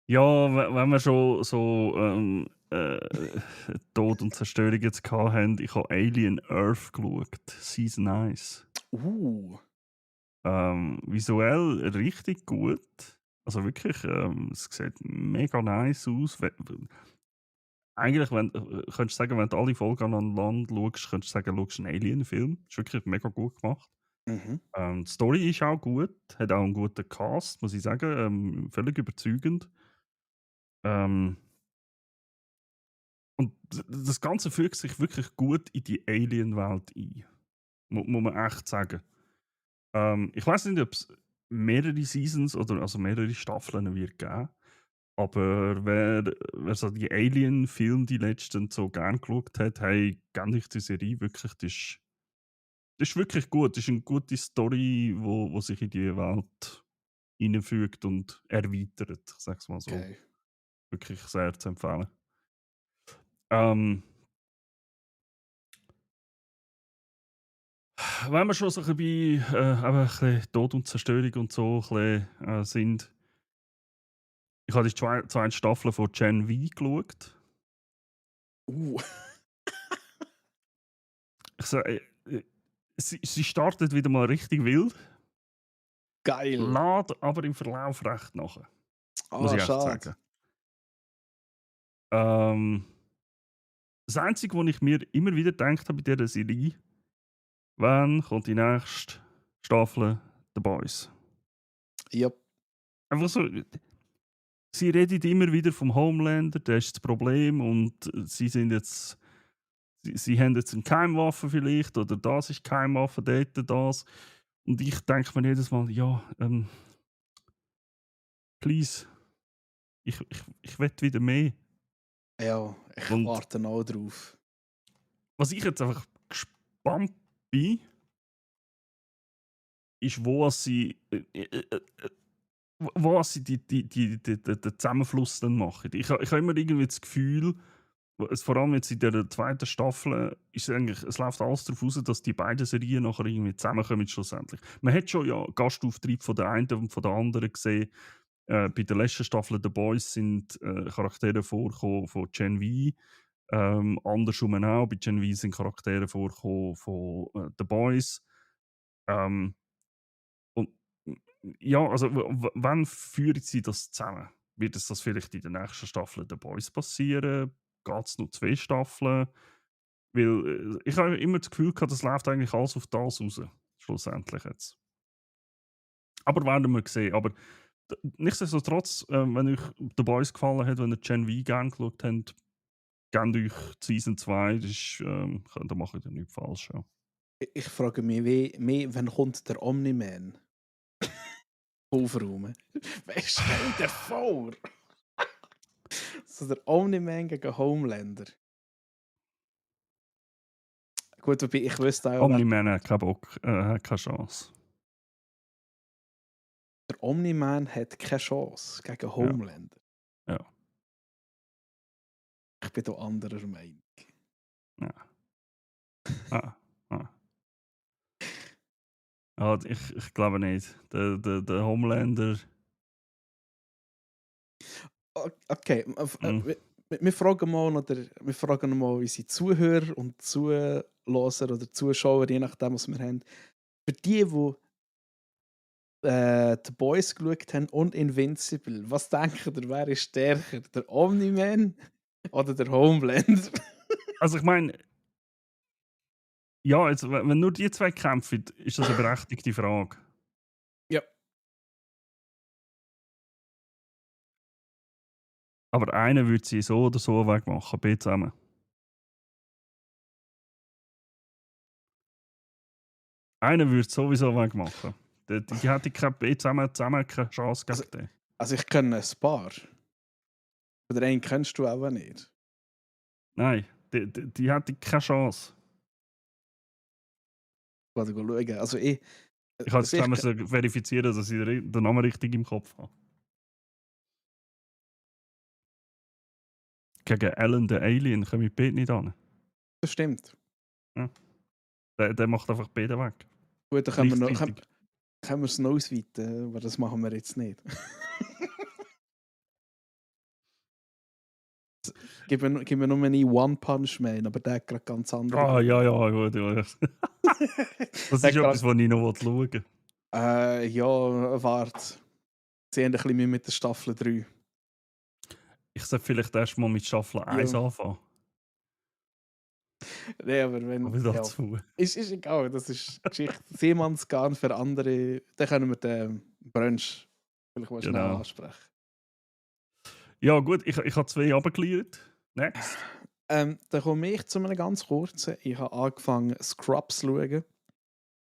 ja, wenn wir schon so Tod und Zerstörung jetzt hatten, ich habe Alien Earth geschaut, Season 1. Uh, Visuell richtig gut. Also wirklich, es sieht mega nice aus. Eigentlich, könntest du sagen, wenn du alle Folgen aneinander schaust, könntest du sagen, du schaust einen Alien-Film. Ist wirklich mega gut gemacht. mhm. Die Story ist auch gut, hat auch einen guten Cast, muss ich sagen. Völlig überzeugend. Ähm, und das Ganze fügt sich wirklich gut in die Alien-Welt ein. Muss man echt sagen. Ich weiß nicht, ob es mehrere Seasons oder also mehrere Staffeln wird geben. Aber wer so die Alien-Filme, die letzten, so gern geschaut hat, hey, kennt ich die Serie wirklich. Das ist wirklich gut. Das ist eine gute Story, wo sich in die Welt hineinfügt und erweitert. Ich sag's mal so. Okay. Wirklich sehr zu empfehlen. Ähm, wenn wir schon so ein bisschen, eben ein bisschen Tod und Zerstörung und so ein bisschen, sind, ich habe die zweite Staffel von Gen V geschaut. Uh, Ich sage, sie startet wieder mal richtig wild, geil. lädt aber im Verlauf recht nach. Muss Ah, ich echt schade. sagen. Ähm, das Einzige, was ich mir immer wieder gedacht habe bei dieser Serie, wann kommt die nächste Staffel The Boys? Ja, Einfach so, sie redet immer wieder vom Homelander, das ist das Problem und sie sind jetzt, sie haben jetzt eine Keimwaffe vielleicht oder das ist Keimwaffe, dort das. Und ich denke mir jedes Mal, ja, please, ich will wieder mehr. ja, ich Und warte noch drauf. was ich jetzt einfach gespannt bin, ist, wo sie den Zusammenfluss dann machen. Ich habe immer irgendwie das Gefühl, vor allem jetzt in der zweiten Staffel, ist es eigentlich, es läuft alles darauf aus, dass die beiden Serien nachher irgendwie zusammenkommen schlussendlich. Man hat schon ja Gastauftritt von der einen und von der anderen gesehen. Bei der letzten Staffel «The Boys» sind Charaktere vorgekommen von Gen V. Andersrum auch, bei Gen V sind Charaktere vorgekommen von «The Boys». Ähm, und ja, also wann führen sie das zusammen? Wird es das vielleicht in der nächsten Staffel «The Boys» passieren? Geht es nur 2 Staffeln? Weil ich habe immer das Gefühl gehabt, das läuft eigentlich alles auf das raus, schlussendlich jetzt. Aber werden wir sehen. Aber nichtsdestotrotz, wenn euch «The Boys» gefallen hat, wenn ihr Gen V gerne geschaut habt, gebt euch die Season 2, das ist, da macht ihr nichts falsch. Ja. Ich frage mich, wie, wann kommt der Omni-Man aufräumen? Stell dir vor! So der Omni-Man gegen Homelander. Gut, wobei ich wüsste auch, wer Omni-Man hat keinen Bock, hat keine Chance. der Omni-Man hat keine Chance gegen Ja, Homelander. ja, Ich bin da anderer Meinung. ja. Ah, ah. Ja, ich glaube nicht. Der Homelander. Okay, Mm. wir fragen mal, wir fragen mal unsere Zuhörer und Zuhörer oder Zuschauer, je nachdem, was wir haben. Für die The Boys geschaut haben und Invincible, was denken ihr, wer ist stärker? Der Omni-Man oder der Homelander? Also ich meine, ja, jetzt, wenn nur die zwei kämpfen, ist das eine berechtigte Frage. Ja, Aber einer würde sie so oder so wegmachen, beide zusammen. Einer würde es sowieso wegmachen. Die hätte beide zusammen keine Chance also, gegen den. Also ich kenne ein paar. Aber den einen kennst du auch nicht. Nein, die hätte keine Chance. Warte, schauen. Also ich, Ich kann jetzt also ich, schnell verifizieren, dass ich den Namen richtig im Kopf habe. Gegen Alan the Alien komme ich beide nicht an. das stimmt. Ja. Der macht einfach beide weg. Gut, dann Gleichzeitig. können wir es noch ausweiten, aber das machen wir jetzt nicht. Gib mir nur einen One Punch Man, aber der hat gerade ganz andere Ah, ja, Gründe. ja, gut, ja. Das Der ist hat etwas, grad, was ich noch schauen will. ja, warte. Sie haben ein bisschen mehr mit der Staffel 3. Ich sollte vielleicht erst mal mit Staffel 1 Ja. anfangen. Nee, aber wenn. Aber Ja. dazu. Ist egal, das ist Geschichte. Seemannsgarn für andere. Dann können wir den Brunch vielleicht mal schnell Genau. ansprechen. Ja, gut, ich habe 2 runtergeliefert. Next. Dann komme ich zu einem ganz kurzen. Ich habe angefangen, Scrubs zu schauen.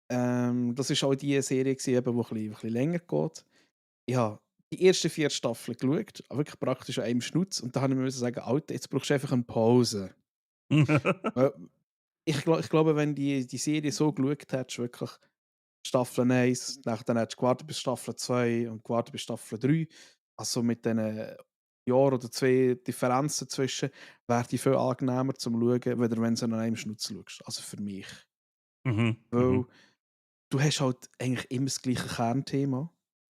Das war auch die Serie, die ein bisschen länger geht. Ich habe die ersten 4 Staffeln geschaut, aber wirklich praktisch an einem Schnutz. Und da musste ich sagen, Alter, jetzt brauchst du einfach eine Pause. Weil ich glaube, wenn die Serie so geschaut hättest, wirklich Staffel 1, dann hättest du gewartet bis Staffel 2 und gewartet bis Staffel 3. Also mit diesen Jahr oder 2 Differenzen zwischen, wäre die viel angenehmer zum Schauen, weder wenn du an einem Schnutz schaust. Also für mich. Mhm, Weil mhm. du hast halt eigentlich immer das gleiche Kernthema,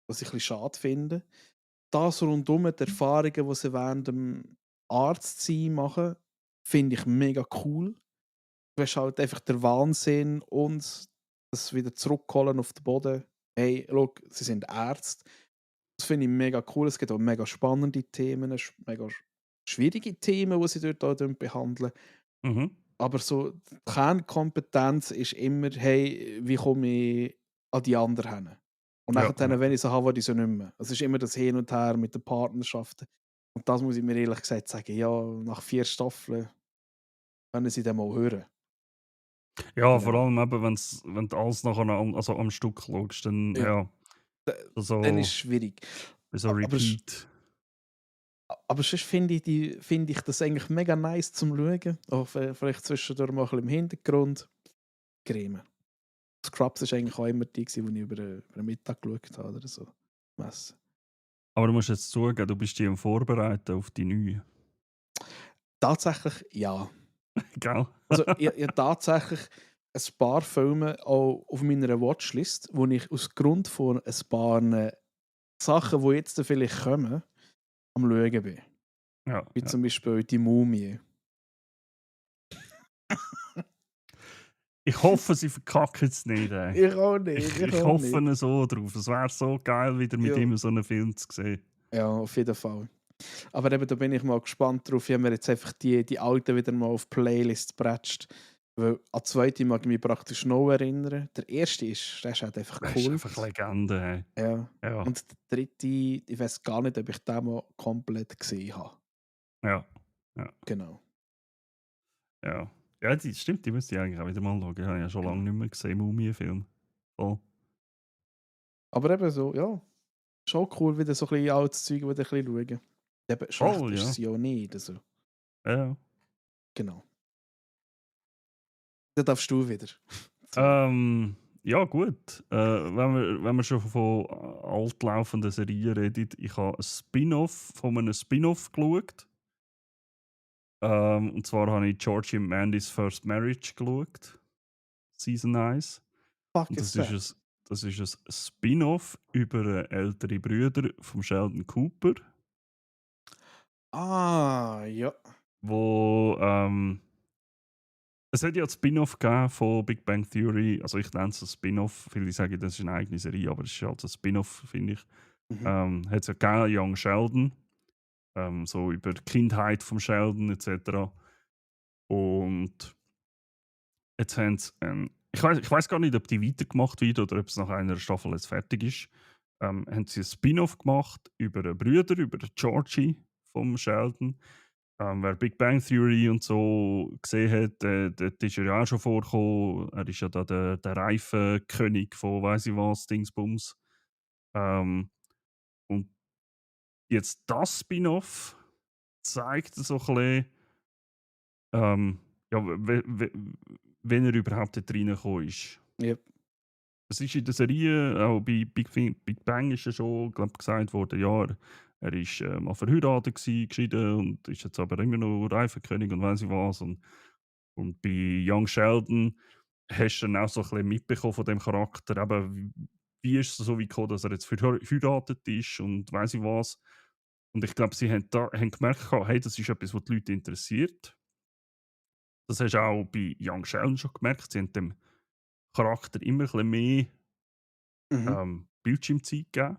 was ich ein bisschen schade finde. Das rundum, die Erfahrungen, die sie während dem Arztsein machen, finde ich mega cool. Du hast halt einfach den Wahnsinn und das wieder zurückholen auf den Boden. Hey, schau, sie sind Ärzte. Das finde ich mega cool. Es gibt auch mega spannende Themen, mega schwierige Themen, die sie dort auch behandeln. Mhm. Aber so die Kernkompetenz ist immer, hey, wie komme ich an die anderen hin? Und Ja, nachher, wenn ja. ich sie habe, will ich sie nicht mehr. Es ist immer das Hin und Her mit den Partnerschaften. Und das muss ich mir ehrlich gesagt sagen, ja, nach 4 Staffeln können sie dann mal hören. Ja, vor Genau. allem eben, wenn du alles nachher also am Stück schaust, dann Ja, ja, dann ist so, es schwierig. so Aber, Repeat. aber sonst finde ich das eigentlich mega nice zum Schauen. Auch vielleicht zwischendurch mal ein bisschen im Hintergrund. Creme. Scrubs war eigentlich auch immer die, die ich über den Mittag geschaut habe oder so. Messen. Aber du musst jetzt zugeben, du bist dich am Vorbereiten auf die neue. Tatsächlich ja. Gell? Also ich habe tatsächlich ein paar Filme auch auf meiner Watchlist, wo ich aus Grund von ein paar Sachen, die jetzt vielleicht kommen, am Schauen bin. Ja, Wie ja. zum Beispiel die Mumie. Ich hoffe, sie verkacken es nicht. Ey. Ich auch nicht, Ich, ich ich auch hoffe nicht. so drauf. Es wäre so geil, wieder mit Ja. ihm so einen Film zu sehen. Ja, auf jeden Fall. Aber eben, da bin ich mal gespannt drauf. Ich habe mir jetzt einfach die alten wieder mal auf Playlist gebratscht. Weil an die zweite mag ich mich praktisch noch erinnern. Der erste der ist halt einfach Das ist Kult. einfach Legende. Ey. Ja. Ja, Und der dritte, ich weiß gar nicht, ob ich den mal komplett gesehen habe. ja, ja, Genau. ja. Ja, die, stimmt, die müsste ich eigentlich auch wieder mal schauen. Ich habe ja schon lange genau. nicht mehr gesehen, Mumie-Film. Oh. Aber eben so, ja, schon cool, wieder so ein bisschen altes Zeug wieder ein bisschen schauen. Eben, schlecht Voll, ist ja. es ja nicht. Also, Ja. genau. Dann darfst du wieder. Ja, gut. Wenn wir schon von alt laufenden Serien reden, ich habe ein Spin-off von einem Spin-off geschaut. Und zwar habe ich Georgie und Mandys First Marriage geschaut. Season 1. Fuck Und is das that? ist ein Spin-off über ältere Brüder von Sheldon Cooper, Ah, ja. wo es hat ja ein Spin-off gegeben von Big Bang Theory. Also ich nenne es ein Spin-off. Viele sagen, das ist eine eigene Serie, aber es ist halt ein Spin-off, finde ich. Mhm. Hat es ja gegeben, Young Sheldon, so über die Kindheit von Sheldon etc. Und jetzt haben sie, ich weiß gar nicht, ob die weitergemacht wird oder ob es nach einer Staffel jetzt fertig ist. Haben sie ein Spin-off gemacht über einen Brüder, über den Georgie vom Sheldon. Wer Big Bang Theory und so gesehen hat, dort ist er ja auch schon vorgekommen. Er ist ja da der Reifenkönig von weiss ich was, Dingsbums. Ähm, und Jetzt das Spin-off zeigt so ein bisschen, ähm, ja, wenn er überhaupt dort reingekommen ist. Yep. Es ist in der Serie, auch bei Big Bang ist ja schon glaub, gesagt worden, ja, er ist mal verheiratet gewesen, geschieden und ist jetzt aber immer noch Reifenkönig und weiss ich was. Und bei Young Sheldon hast du dann auch so ein bisschen mitbekommen von dem Charakter, eben, wie ist es so wie gekommen, dass er jetzt verheiratet ist und weiss ich was. Und ich glaube, sie haben gemerkt, hey, das ist etwas, was die Leute interessiert. Das hast du auch bei Young Sheldon schon gemerkt. Sie haben dem Charakter immer ein bisschen mehr Mhm. Bildschirmzeit gegeben.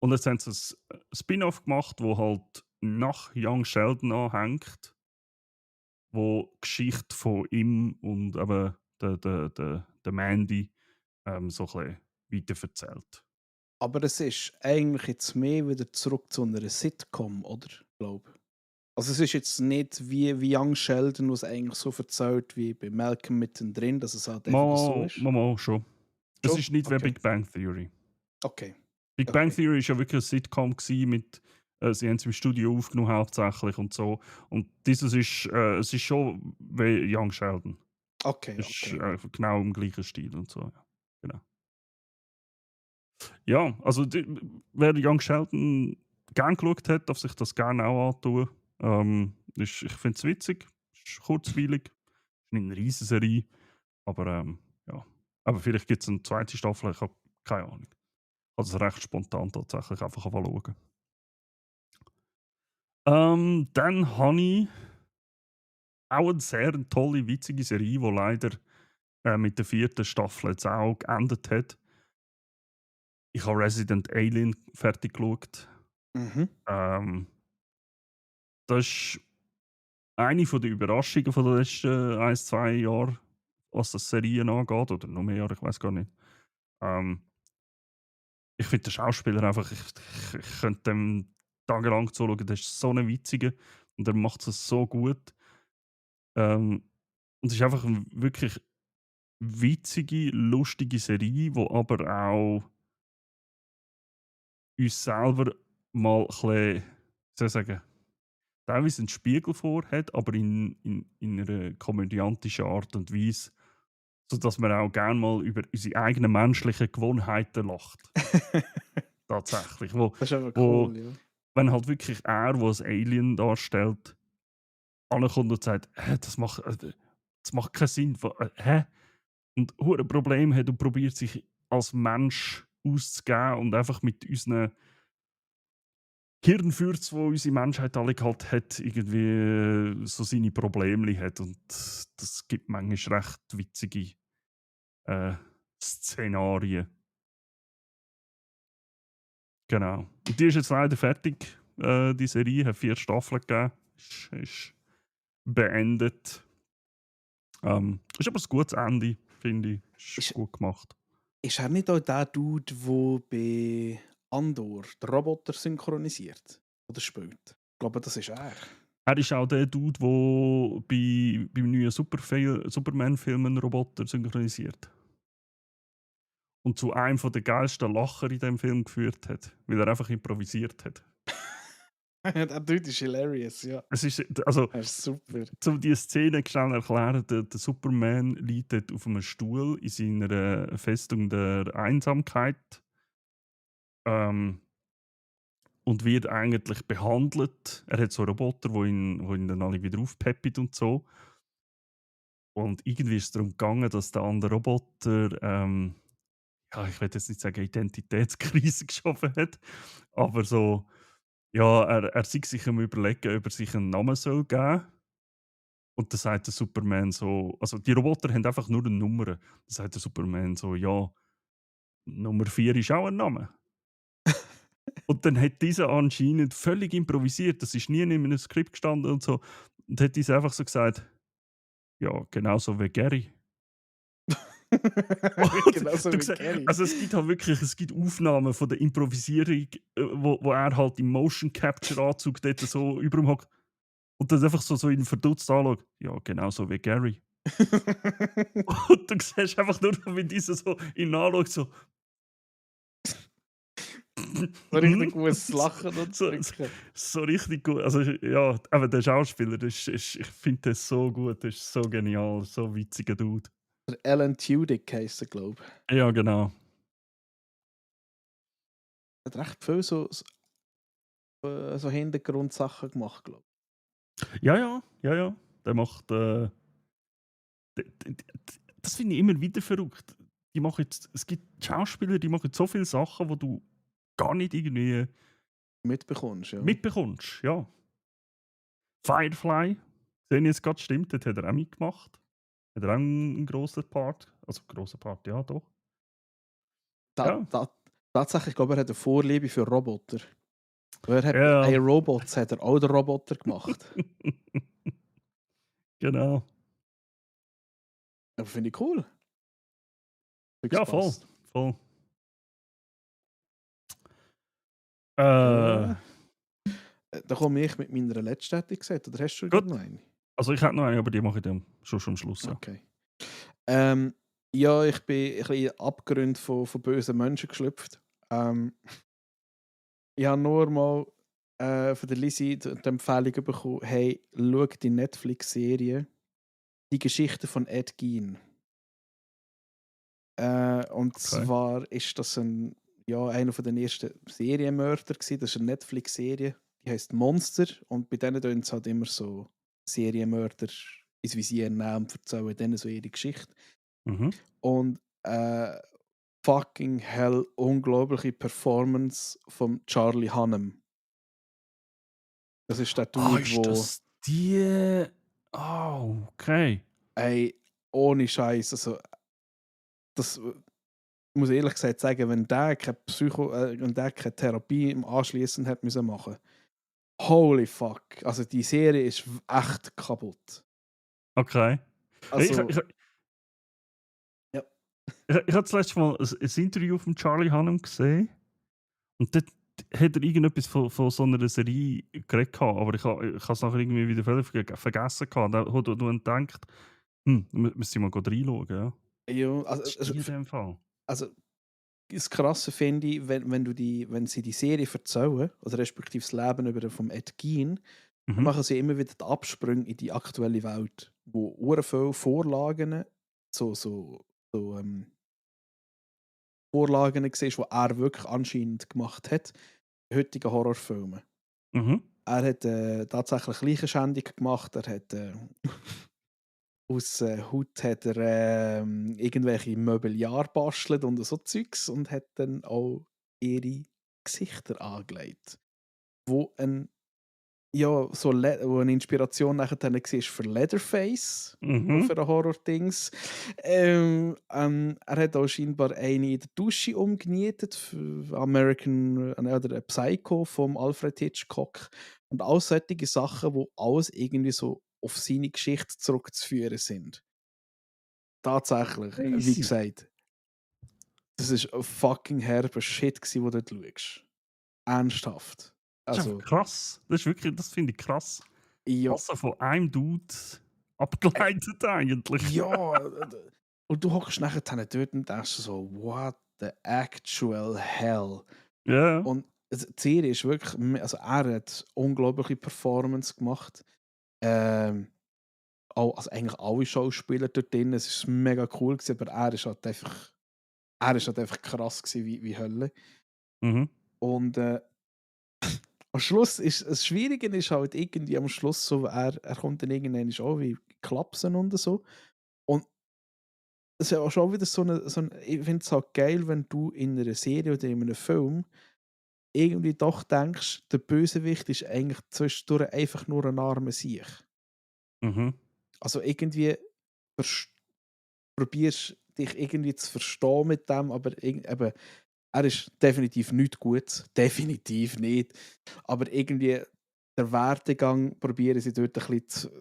Und jetzt haben sie ein Spin-off gemacht, wo halt nach Young Sheldon anhängt, wo die Geschichte von ihm und eben der Mandy so ein bisschen weiterverzählt. Aber es ist eigentlich jetzt mehr wieder zurück zu einer Sitcom, oder? Glaube. Also es ist jetzt nicht wie Young Sheldon, was eigentlich so erzählt wie bei Malcolm mittendrin, dass es halt einfach so ist. Mal schon. Es Schon? ist nicht wie Okay. Big Bang Theory. Okay. Big Bang Okay. Theory war ja wirklich ein Sitcom gewesen mit, sie haben es im Studio aufgenommen hauptsächlich und so. Und dieses ist, es ist schon wie Young Sheldon. Okay, Es ist okay. genau im gleichen Stil und so. Ja, genau. Ja, also wer Young Sheldon gern geschaut hat, darf sich das gerne auch antun. Ich finde es witzig, ist kurzweilig, ist nicht eine riesen Serie, aber ja. Aber vielleicht gibt es eine zweite Staffel, ich habe keine Ahnung. Also recht spontan tatsächlich einfach schauen. Dann habe ich auch eine sehr tolle, witzige Serie, die leider mit der 4. Staffel jetzt auch geendet hat. Ich habe Resident Alien fertig geschaut. Mhm. Das ist eine der Überraschungen von den letzten 1, 2 Jahren, was das Serien angeht, oder noch mehr Jahre, ich weiß gar nicht. Ähm, ich finde den Schauspieler einfach, ich könnte dem tagelang zuschauen, der ist so ein Witziger und er macht es so gut. Ähm, und es ist einfach eine wirklich witzige, lustige Serie, die aber auch uns selber mal ein bisschen, wie soll ich sagen, teilweise einen Spiegel vorhat, aber in einer komödiantischen Art und Weise, sodass man auch gerne mal über unsere eigenen menschlichen Gewohnheiten lacht. Tatsächlich. Das ist aber Wo cool, ja. wenn halt wirklich er, der ein Alien darstellt, ankommt und sagt, das macht keinen Sinn. Hä? Und ein Problem hat und probiert sich als Mensch auszugeben und einfach mit unseren Hirnfürz, die unsere Menschheit alle halt hat, irgendwie so seine Probleme hat. Und das gibt manchmal recht witzige äh, Szenarien. Genau. Und die ist jetzt leider fertig. Die Serie hat 4 Staffeln gegeben. Ist beendet. Ist aber ein gutes Ende, finde ich. Ist Ist, gut gemacht. ist er nicht auch der Dude, der bei Andor den Roboter synchronisiert? Oder spielt? Ich glaube, das ist er. Er ist auch der Dude, der beim neuen Superman-Film einen Roboter synchronisiert. Und zu einem der geilsten Lacher in dem Film geführt hat, weil er einfach improvisiert hat. Der Dude ist hilarious, ja. Es ist, also, Er ist super. um diese Szene schnell erklären, der Superman liegt dort auf einem Stuhl in seiner Festung der Einsamkeit und wird eigentlich behandelt. Er hat so Roboter, wo ihn dann alle wieder aufpeppen und so. Und irgendwie ist es darum gegangen, dass der andere Roboter, ja, ich will jetzt nicht sagen, Identitätskrise geschaffen hat, aber so, ja, er sei sich am Überlegen, ob er sich einen Namen soll geben. Und dann sagt der Superman so, also die Roboter haben einfach nur eine Nummer. Dann sagt der Superman so, ja, Nummer 4 ist auch ein Name. Und dann hat dieser anscheinend völlig improvisiert, das ist nie in einem Skript gestanden und so, und hat dieser einfach so gesagt, ja, genauso wie Gary. Genauso Du wie siehst, Gary. also es gibt Aufnahmen von der Improvisierung, wo er halt im Motion Capture Anzug dort so über ihm hockt und dann einfach so ihn verdutzt anschaut. Ja, genauso wie Gary. Und du siehst einfach nur, wie dieser so ihn anschaut, so. So richtig gutes Lachen und so, Drücken. so richtig gut. Also, ja, aber der Schauspieler, ich finde das so gut, das ist so genial, so witziger Dude. Der Alan Tudyk heisst er, glaube ich. Ja, genau. Er hat recht viel so Hintergrundsachen gemacht, glaube Ja, ja, ja, ja. Der macht. Das finde ich immer wieder verrückt. Es gibt Schauspieler, die machen so viele Sachen, die du gar nicht irgendwie ich. Mitbekommst, ja. mitbekommst. Ja. Firefly, den jetzt gerade stimmt, dort hat er auch mitgemacht. Hat er auch einen grossen Part. Also, grossen Part, ja, doch. Ta Ja. ta Tatsächlich, glaube ich, er hat eine Vorliebe für Roboter. Er hat Ja. iRobots hat er auch den Roboter gemacht. Genau. Das finde ich cool. Ja, Fix voll. passt. Voll. Ja. Äh, Da komme ich mit meiner letzten, hätte ich gesagt. Oder hast du gerade gut. noch eine? Also, ich hätte noch eine, aber die mache ich dann schon am Schluss, ja. Okay. Ähm, ja, ich bin ein bisschen in Abgründe von bösen Menschen geschlüpft. Ich habe nur mal von der Lizzie die Empfehlung bekommen, hey, schau die Netflix-Serie «Die Geschichte von Ed Gein». Und Okay. zwar ist das einer von den ersten Serienmörder gewesen. Das ist eine Netflix-Serie, die heißt «Monster». Und bei denen tun sie halt immer so Serienmörder ins Visier nehmen und erzählen denen so ihre Geschichte. Mhm. Und fucking hell, unglaubliche Performance von Charlie Hunnam. Das ist der Ah, Dude, ist wo, das die. Oh, okay. ey, ohne Scheiß, also das muss ich ehrlich gesagt sagen, wenn der wenn der keine Therapie im Anschließend hat müssen machen, holy fuck, also die Serie ist echt kaputt. Okay. Ich, Also ich, ja, ich habe das letzte Mal ein Interview von Charlie Hunnam gesehen und dort hat er irgendetwas von so einer Serie geredet, aber ich habe es nachher irgendwie wieder völlig vergessen. Da hat er dann gedacht, müsste ich mal reinschauen. Ja. ja, Was ist die in dem Fall? also das Krasse finde ich, wenn sie die Serie erzählen, oder respektive das Leben vom Ed Gein, dann Mhm. machen sie immer wieder die Absprünge in die aktuelle Welt, wo ure viele Vorlagen, so Vorlagen siehst, die er wirklich anscheinend gemacht hat, in heutigen Horrorfilmen. Mhm. Er hat tatsächlich Leichenschändung gemacht, er hat aus Haut hat er irgendwelche Mobiliar bastelt und so Zeugs und hat dann auch ihre Gesichter angelegt. Wo ein ja, wo eine Inspiration nachher dann war für Leatherface, so Mhm. für ein Horror-Dings. Er hat auch scheinbar eine in der Dusche umgenietet für oder Psycho vom Alfred Hitchcock. Und all solche Sachen, wo alles irgendwie so auf seine Geschichte zurückzuführen sind. Tatsächlich, wie Crazy. gesagt, das ist ein fucking herber Shit, gewesen, wo du dort schaust. Ernsthaft. Das ist einfach Also, krass. Das finde ich krass. ja, Was so von einem Dude abgeleitet eigentlich. ja, und du hockst nachher dann dort und denkst so, what the actual hell? Ja. Und die Serie ist wirklich, also er hat unglaubliche Performance gemacht. Ähm, also eigentlich alle Schauspieler dort drin, es ist mega cool gewesen, aber er ist halt einfach krass gewesen wie Hölle. Mhm. Und am Schluss ist, das Schwierige ist halt irgendwie am Schluss so, er kommt dann irgendwann auch wie Klapsen und so. Und das ist ja auch schon wieder ich finde es halt geil, wenn du in einer Serie oder in einem Film irgendwie doch denkst, der Bösewicht ist eigentlich zwischendurch einfach nur ein armer Sieg. Mhm. Also irgendwie vers- probierst dich irgendwie zu verstehen mit dem, aber eben, er ist definitiv nicht gut, definitiv nicht. Aber irgendwie der Werdegang probieren sie dort ein bisschen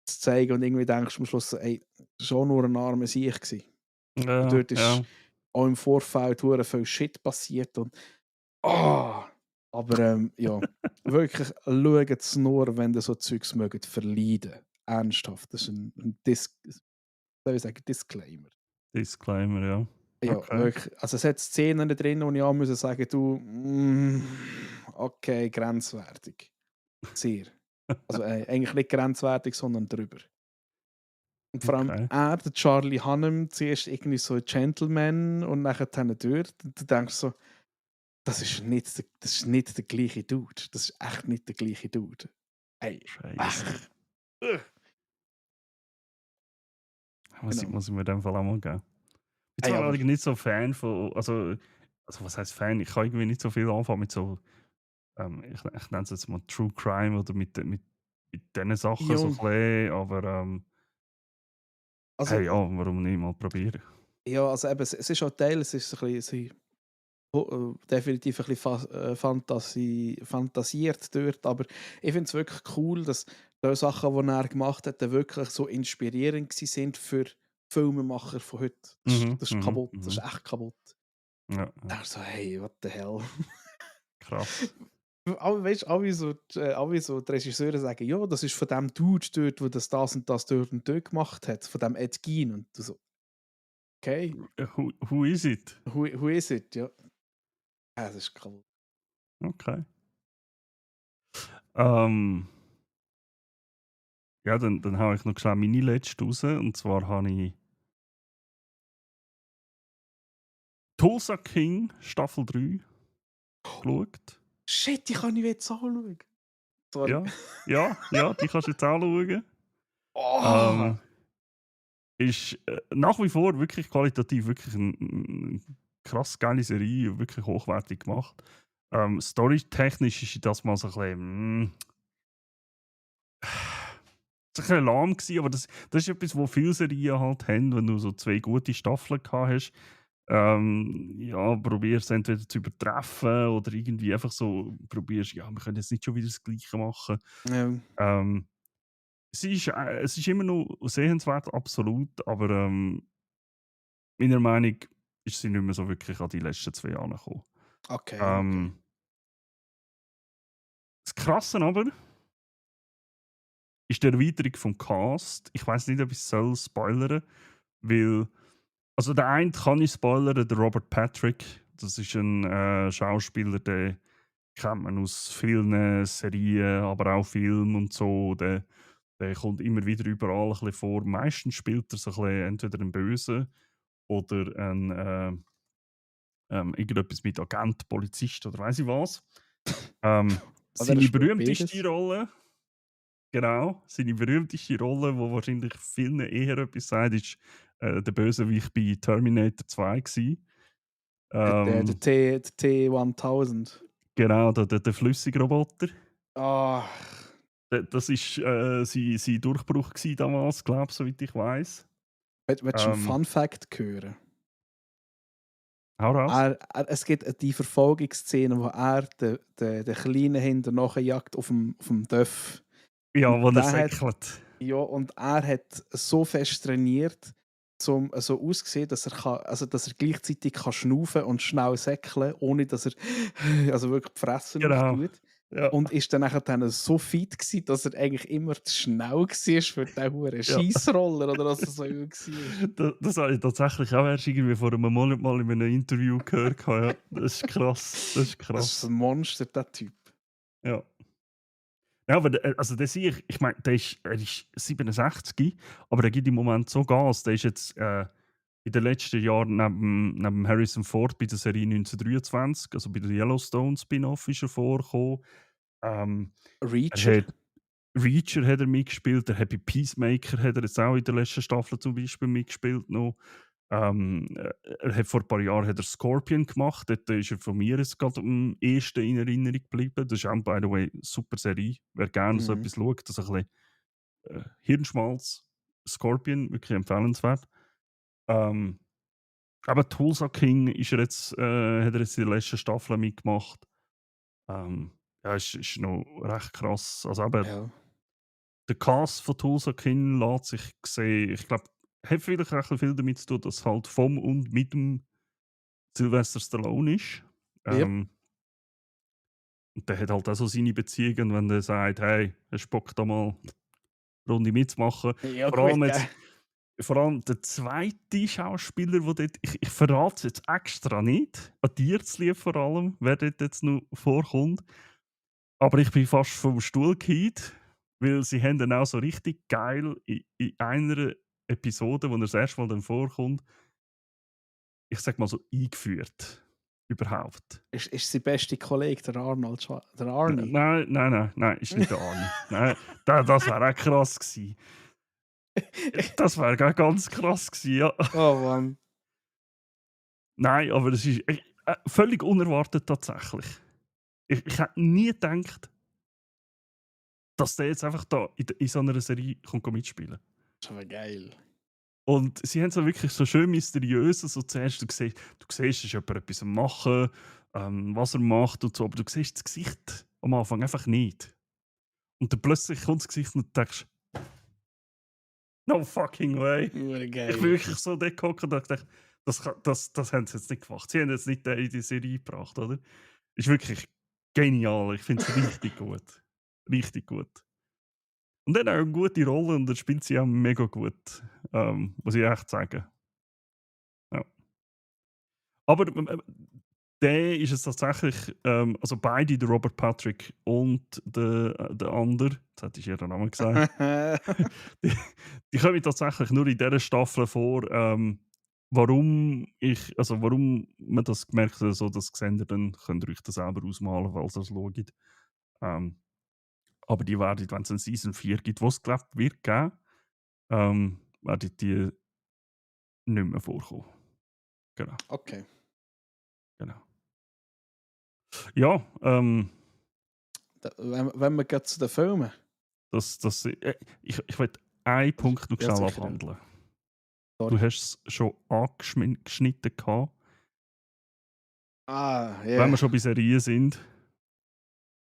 zu zeigen und irgendwie denkst du am Schluss, ey, schon nur ein armer Sieg gewesen. Und Ja, dort ist ja. auch im Vorfeld hure viel Shit passiert und ah! Aber ja, wirklich schaut's nur, wenn ihr so Zeugs mögt verleiden. Ernsthaft, das ist ein soll ich sagen, Disclaimer. Disclaimer, ja. Ja, Okay. wirklich. Also, es hat Szenen drin, wo ich auch muss sagen, du, okay, grenzwertig. Sehr. Also, eigentlich nicht grenzwertig, sondern drüber. Und vor allem Okay. er, der Charlie Hunnam, zuerst irgendwie so ein Gentleman und nachher dann dort. Und du denkst so, das ist nicht der gleiche Dude. Das ist echt nicht der gleiche Dude. Ey, Scheiße. ach, ugh. Genau. Muss ich mir in dem Fall auch mal geben. Ich bin Ey, zwar aber allerdings nicht so Fan von, also was heißt Fan? Ich kann irgendwie nicht so viel anfangen mit so, ich nenne es jetzt mal True Crime oder mit diesen Sachen so ja, ein bisschen, aber also, hey, ja, warum nicht mal probieren? ja, also eben, es ist auch Teil, es ist ein bisschen, definitiv ein bisschen fantasiert dort, aber ich finde es wirklich cool, dass die Sachen, die er gemacht hat, dann wirklich so inspirierend sind für Filmemacher von heute. Mhm, Das ist mhm, kaputt, das mhm. ist echt kaputt. Ja, ja, Er so, hey, what the hell? krass. Alle, weißt, alle so die Regisseure sagen, ja, das ist von dem Dude dort, der das und das dort und dort gemacht hat, von dem Ed Gein. Und du so, okay, Who is it? who is it? Ja, das ist kaputt. Okay. Ähm, ja, dann habe ich noch schnell meine letzte raus. Und zwar habe ich Tulsa King Staffel 3 geschaut. Shit, die kann ich jetzt anschauen. Sorry. Ja, ja, ja, die kannst du jetzt auch schauen. Oh! Ähm, ist nach wie vor wirklich qualitativ wirklich eine krass geile Serie, wirklich hochwertig gemacht. Storytechnisch ist das mal so ein bisschen, es war ein bisschen lahm gewesen, aber das ist etwas, wo viele Serien halt haben, wenn du so 2 gute Staffeln gehabt hast. Ja, probierst entweder zu übertreffen oder irgendwie einfach so probierst, ja, wir können jetzt nicht schon wieder das Gleiche machen. Ja, Ähm, es ist immer noch sehenswert, absolut, aber meiner Meinung nach ist sie nicht mehr so wirklich an die letzten 2 angekommen. okay, okay. Ähm, das Krasse aber ist die Erweiterung vom Cast. Ich weiß nicht, ob ich es soll spoilern, weil, also der eine kann ich spoilern, der Robert Patrick. Das ist ein Schauspieler, den kennt man aus vielen Serien, aber auch Filmen und so. Der kommt immer wieder überall ein bisschen vor. Meistens spielt er so ein bisschen entweder einen Bösen oder ein, irgendetwas mit Agent, Polizist oder weiß ich was. Aber er Seine spielt berühmteste beides. Rolle, genau, seine berühmteste Rolle, wo wahrscheinlich vielen eher etwas sagt, ist der Bösewicht bei Terminator 2 gsi. Der Ähm, T-1000. genau, der Flüssigroboter. Ah, Das ist sein Durchbruch gsi damals, glaube ich, soweit ich weiß. willst du einen Ähm, Fun Fact hören? hau raus. Es gibt die Verfolgungsszene, wo er den Kleinen hinter nachjagt auf dem Dörf. Und Ja, wo er der hat, säckelt. ja, und er hat so fest trainiert, zum so auszusehen, dass er kann, also dass er gleichzeitig kann schnaufen und schnell säckeln, ohne dass er also wirklich die Fresse Genau. auftut. Ja, Und ist dann nachher dann so fit gsi, dass er eigentlich immer zu schnell war für den huren ja. Scheissroller oder was es so immer war. Das habe ich tatsächlich auch erst irgendwie vor einem Monat mal in einem Interview gehört. Ja. Das ist krass. Das ist Das ist krass. ein Monster, der Typ. Ja. Ja, aber also der sehe ich meine, er ist 67, aber der gibt im Moment so Gas. Der ist jetzt in den letzten Jahren neben Harrison Ford bei der Serie 1923, also bei der Yellowstone Spin-off ist er vorgekommen. Ähm, Reacher? er hat Reacher hat er mitgespielt, er hat bei Peacemaker hat er jetzt auch in der letzten Staffel zum Beispiel mitgespielt noch. Er hat vor ein paar Jahren hat er Scorpion gemacht, dort ist er von mir jetzt gerade am ehesten in Erinnerung geblieben. Das ist auch, by the way, eine super Serie. Wer gerne so Mhm. etwas schaut, das ist ein bisschen Hirnschmalz. Scorpion, wirklich empfehlenswert. Ähm, aber Tulsa King ist er jetzt, hat er jetzt in der letzten Staffel mitgemacht. Ähm, ja, ist noch recht krass. Also aber Ja. der Cast von Tulsa King lässt sich sehen. Ich glaube, hat vielleicht auch ein bisschen viel damit zu tun, dass halt vom und mit dem Sylvester Stallone ist. Yep. Ähm, und der hat halt auch so seine Beziehungen, wenn der sagt, hey, hast du Bock da mal eine Runde mitzumachen? Ja Vor gut, allem jetzt, gell. Vor allem der zweite Schauspieler, der dort, ich verrate es jetzt extra nicht, an dir zu lieb vor allem, wer dort jetzt noch vorkommt. Aber ich bin fast vom Stuhl gefallen, weil sie haben dann auch so richtig geil in einer Episode, wo er das erste Mal dann vorkommt, ich sag mal so eingeführt. Überhaupt. Ist sein bester Kollege, der Arnie. Nein, ist nicht der Arnie. Nein, das wäre auch krass gewesen. Das wäre auch ganz krass gewesen, ja. Oh Mann. Nein, aber es ist völlig unerwartet tatsächlich. Ich hätte nie gedacht, dass der jetzt einfach da in so einer Serie kommt mitspielen. Das ist aber geil. Und sie haben so wirklich so schön mysteriös, so zuerst, du siehst, es ist jemand etwas am machen, was er macht und so, aber du siehst das Gesicht am Anfang einfach nicht. Und dann plötzlich kommt das Gesicht und du denkst, no fucking way. Ich Geil. bin wirklich so dort gehockt und dachte, das haben sie jetzt nicht gemacht. Sie haben jetzt nicht den in die Serie gebracht, oder? Ist wirklich genial. Ich finde es richtig gut. Richtig gut. Und dann auch eine gute Rolle und er spielt sie auch mega gut. Muss ich echt sagen. Ja. Aber der ist es tatsächlich, also beide, der Robert Patrick und der andere, jetzt hätte ich ihren Namen gesagt, die kommen tatsächlich nur in dieser Staffel vor, warum man das gemerkt hat, so das seht ihr, dann könnt ihr euch das selber ausmalen, falls ihr es schaut. Aber die werden, wenn es eine Season 4 gibt, was es glaube ich wird geben, werden die nicht mehr vorkommen. Genau. Okay. Genau. Ja, Wenn wir gerade zu den Filmen. ich will einen Punkt noch Ja, schnell sicher. abhandeln. Sorry. Du hast es schon angeschnitten gehabt. Ah, ja. Wenn wir schon bei Serien sind,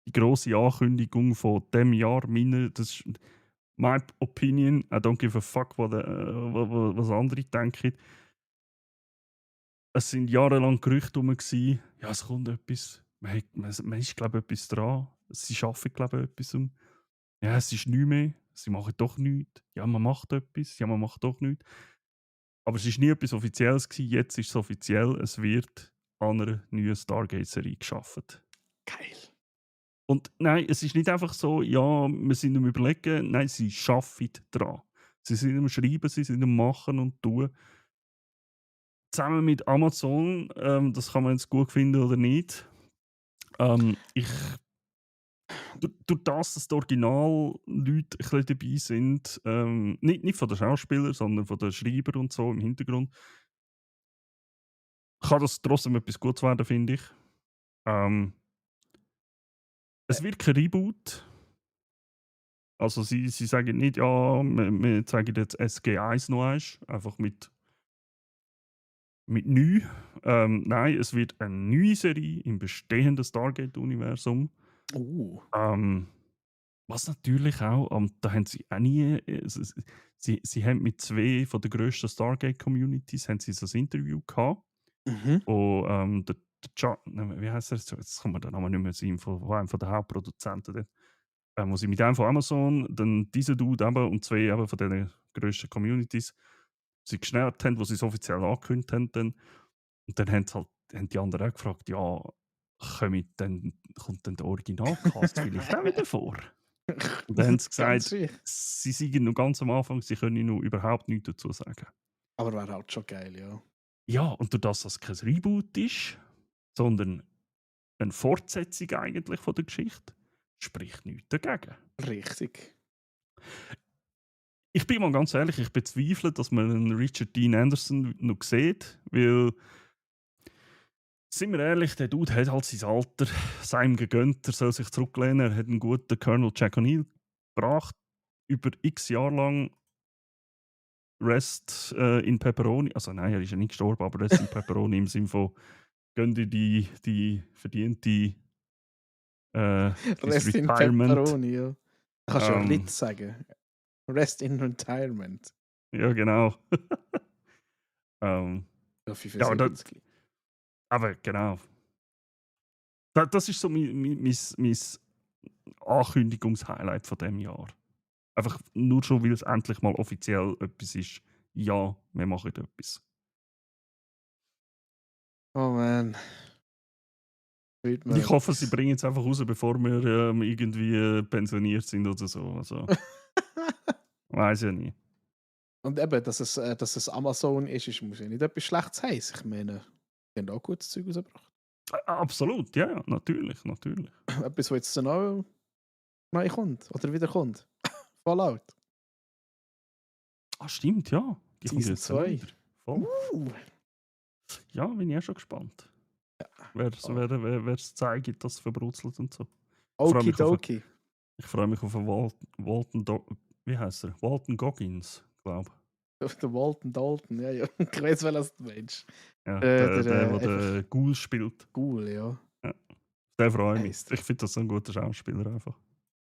die grosse Ankündigung von diesem Jahr, das ist my opinion, I don't give a fuck, was andere denken. Es sind jahrelang Gerüchte herum, ja, es kommt etwas, man ist, glaube ich, etwas dran, sie arbeiten, glaube ich, etwas um. Ja, es ist nichts mehr, sie machen doch nichts. Ja, man macht etwas, ja, man macht doch nichts. Aber es war nie etwas Offizielles gewesen. Jetzt ist es offiziell, es wird an einer neuen Stargate-Serie geschaffen. Geil. Und nein, es ist nicht einfach so, ja, wir sind am Überlegen, nein, sie arbeiten dran. Sie sind am Schreiben, sie sind am Machen und Tun. Zusammen mit Amazon, das kann man jetzt gut finden oder nicht. Durch das, dass die Original-Leute ein bisschen dabei sind, nicht von den Schauspielern, sondern von den Schreibern und so im Hintergrund, kann das trotzdem etwas Gutes werden, finde ich. Es wird kein Reboot. Also sie sagen nicht, ja, wir zeigen jetzt SG1 noch eins, einfach mit neu. Nein, es wird eine neue Serie im bestehenden Stargate-Universum. Was natürlich auch, da haben sie auch nie, sie haben mit zwei von der grössten Stargate-Communities haben sie so ein Interview gehabt. Und der wie heißt er jetzt kommt mir der Name nicht mehr sein, von einem der Hauptproduzenten dort. Wo sie mit einem von Amazon, dann dieser Dude eben und zwei eben von diesen grössten Communities sie geschnappt haben, wo sie es offiziell angekündigt haben. Dann. Und dann haben die anderen auch gefragt, ja, kommt dann der Originalcast vielleicht auch wieder vor? Und dann haben sie gesagt, sie seien noch ganz am Anfang, sie können noch überhaupt nichts dazu sagen. Aber wäre halt schon geil, ja. Ja, und durch das, dass es kein Reboot ist, sondern eine Fortsetzung eigentlich von der Geschichte, spricht nichts dagegen. Richtig. Ich bin mal ganz ehrlich, ich bezweifle, dass man einen Richard Dean Anderson noch sieht, weil, sind wir ehrlich, der Dude hat halt sein Alter, sei ihm gegönnt, er soll sich zurücklehnen, er hat einen guten Colonel Jack O'Neill gebracht, über x Jahre lang Rest in Pepperoni, also nein, er ist ja nicht gestorben, aber Rest in Pepperoni im Sinne von, gönn dir die verdiente Rest in Retirement. Pepperoni, ja. Da kannst du ja Ritz sagen. Rest in Retirement. Ja, genau. Ja, aber genau. Das ist so mein Ankündigungshighlight von diesem Jahr. Einfach nur schon, weil es endlich mal offiziell etwas ist ja, wir machen etwas. Oh man, fühlt Und mir ich hoffe, sie etwas. bringen es einfach raus, bevor wir irgendwie pensioniert sind oder so. Also, weiß ja nicht. Und eben, dass es Amazon muss ja nicht etwas Schlechtes heißen. Ich meine, die haben auch gutes Zeug rausgebracht. Absolut, ja, ja, natürlich, natürlich. Etwas, was jetzt neu kommt oder wieder kommt. Fallout. Ah, stimmt, ja. Die kommt Season jetzt dann auch 2. wieder. Voll. Ja, bin ich auch schon gespannt. Wer es zeigt, das verbrutzelt und so. Okidoki. Ich freue mich auf einen wie heißt er? Walton Goggins, glaube Auf der Walton Dalton, ja, ja. Ich weiß, was du meinst. ich. Ja, der Einfach den Ghoul spielt. cool, ja. Ja. Den freue ich mich. Heisst. Ich finde das so ein guter Schauspieler einfach.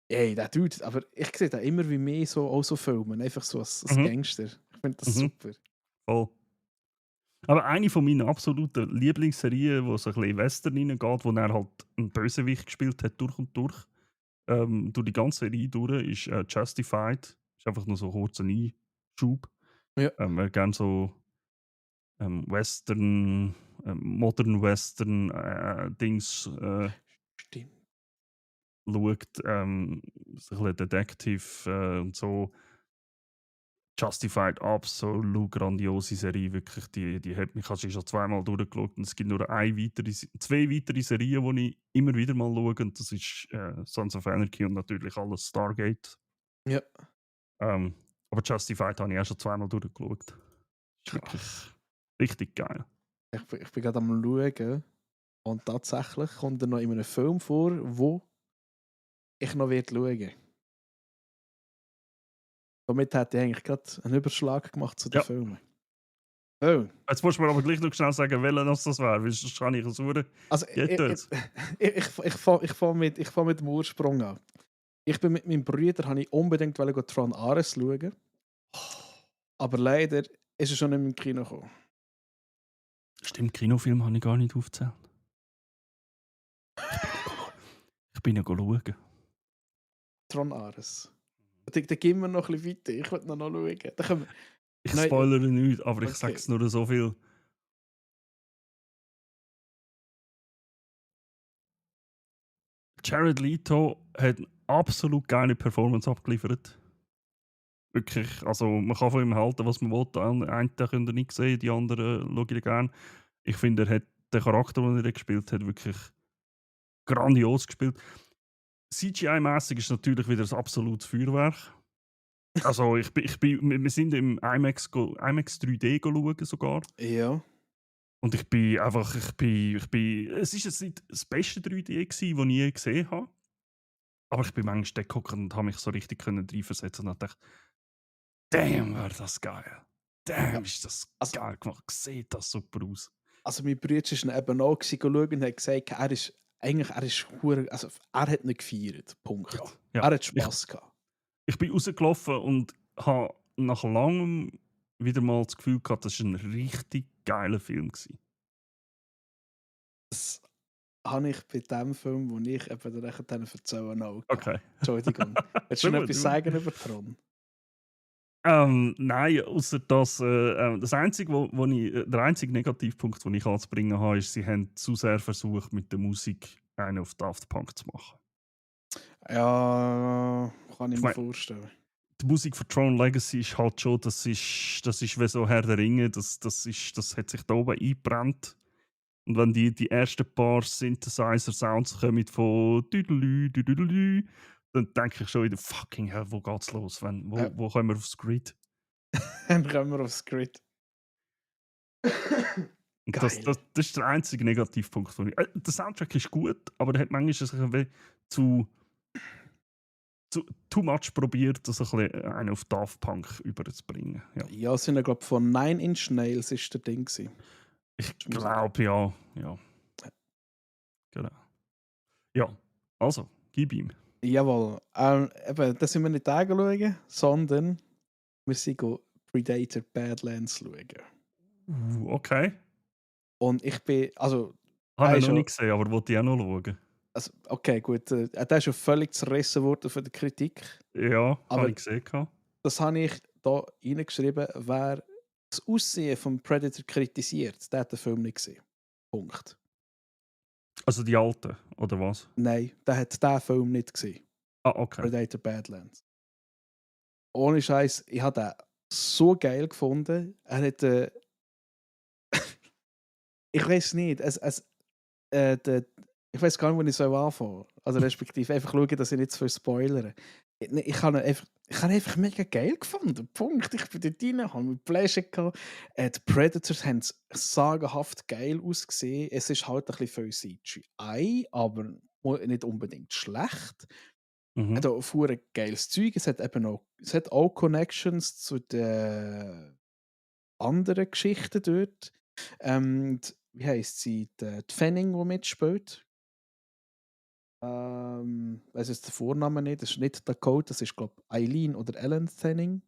Ey, der Dude, aber ich sehe da immer wie mehr so, auch so Filmen, einfach so als Mhm. Gangster. Ich finde das Mhm. super. Voll. Aber eine von meinen absoluten Lieblingsserien, wo so ein bisschen in Western reingeht, wo er halt einen Bösewicht gespielt hat, durch und durch die ganze Serie durch, ist Justified. Ist einfach nur so ein kurzer Einschub. Ja. Wer gerne so Western, Modern Western Dings Stimmt. schaut, so ein bisschen Detective und so. Justified, absolut grandiose Serie, wirklich. Die hat mich schon zweimal durchgeschaut. Und es gibt nur zwei weitere Serien, die ich immer wieder mal schaue. Und das ist Sons of Anarchy und natürlich alles Stargate. Ja. Aber Justified habe ich auch schon zweimal durchgeschaut. Ist wirklich richtig geil. Ich bin gerade am Schauen und tatsächlich kommt er noch in einem Film vor, wo ich noch schauen werde. Somit hätte ich eigentlich gerade einen Überschlag gemacht zu den Ja. Filmen. Oh. Jetzt musst du mir aber gleich noch schnell sagen, welcher das wäre, weil sonst kann ich es suchen. Also, ich fange mit dem Ursprung an. Ich bin mit meinem Bruder, habe ich unbedingt Tron Ares schauen. Aber leider ist er schon nicht mehr im Kino gekommen. Stimmt, Kinofilm habe ich gar nicht aufgezählt. Ich bin ja schauen. Tron Ares. Da gehen wir noch ein bisschen weiter. Ich will noch schauen. Ich spoilere nichts, aber ich Okay. sage es nur so viel. Jared Leto hat eine absolut geile Performance abgeliefert. Wirklich, also man kann von ihm halten, was man will. Den einen könnt ihr nicht sehen, die anderen schaue ich gerne. Ich finde, er hat den Charakter, den er gespielt hat, wirklich grandios gespielt. CGI-mäßig ist natürlich wieder ein absolutes Feuerwerk. Also wir sind im IMAX 3D schauen sogar. Ja. Und es ist jetzt nicht das beste 3D gewesen, das ich je gesehen habe. Aber ich bin manchmal geguckt und habe mich so richtig reinversetzen und dachte, damn, wäre das geil. Damn, ist das geil gemacht. Sieht das super aus. Also mein Bruder war eben auch schauen und hat gesagt, er hat nicht gefeiert. Punkt. Ja. Er hat Spass gehabt. Ich bin rausgelaufen und habe nach langem wieder mal das Gefühl gehabt, das war ein richtig geiler Film gewesen. Das habe ich bei dem Film, den ich eben dann erzählen auch. Okay. Entschuldigung. Willst du noch etwas sagen über Tron? Nein, außer dass der einzige Negativpunkt, den ich anzubringen habe, ist, sie haben zu sehr versucht, mit der Musik einen auf Daft Punk zu machen. Ja, kann ich mir vorstellen. Die Musik von Tron Legacy ist halt schon, das ist wie so Herr der Ringe, das hat sich da oben eingebrannt. Und wenn die ersten paar Synthesizer-Sounds kommen von Düdelü, dann denke ich schon wieder, fucking hell, wo geht's los? Wo kommen wir aufs Grid? Dann kommen wir aufs Grid. Das ist der einzige Negativpunkt von mir. Der Soundtrack ist gut, aber der hat manchmal zu too much probiert, das ein bisschen einen auf Daft Punk überzubringen. Ja, es sind ja, glaube ich, von 9 Inch Nails ist der Ding gewesen. Ich glaube, ja. Genau. Ja, also, gib ihm. Jawohl. Eben, das sind wir nicht anschauen, sondern wir sind Predator Badlands schauen. Okay. Und ich bin, also... Habe ich noch nicht gesehen, aber wollte ich auch noch schauen. Also, okay, gut. Der ist schon völlig zerrissen worden von der Kritik. Ja, aber habe ich gesehen. Das habe ich da reingeschrieben, wer das Aussehen vom Predator kritisiert, der hat den Film nicht gesehen. Punkt. Also die alten, oder was? Nein, der hat den Film nicht gesehen. Ah, okay. Predator Badlands. Ohne Scheiß, ich habe den so geil gefunden. Er hat. Ich weiß nicht. Ich weiß gar nicht, wo ich anfangen soll. Also respektive einfach schauen, dass ich nicht zu viel spoilere. Ich habe ihn einfach mega geil gefunden. Punkt. Ich bin dort rein, habe mit Pleasure gehabt. Die Predators haben sagenhaft geil ausgesehen. Es ist halt ein bisschen viel CGI, aber nicht unbedingt schlecht. Mhm. Hat auch verdammt geiles Zeug. Es hat auch Connections zu den anderen Geschichten dort. Wie heisst sie? Die Fanning, die mitspielt. Weiß jetzt den Vornamen nicht. Das ist nicht Dakota, das ist, glaube ich, Eileen oder Ellen Fanning.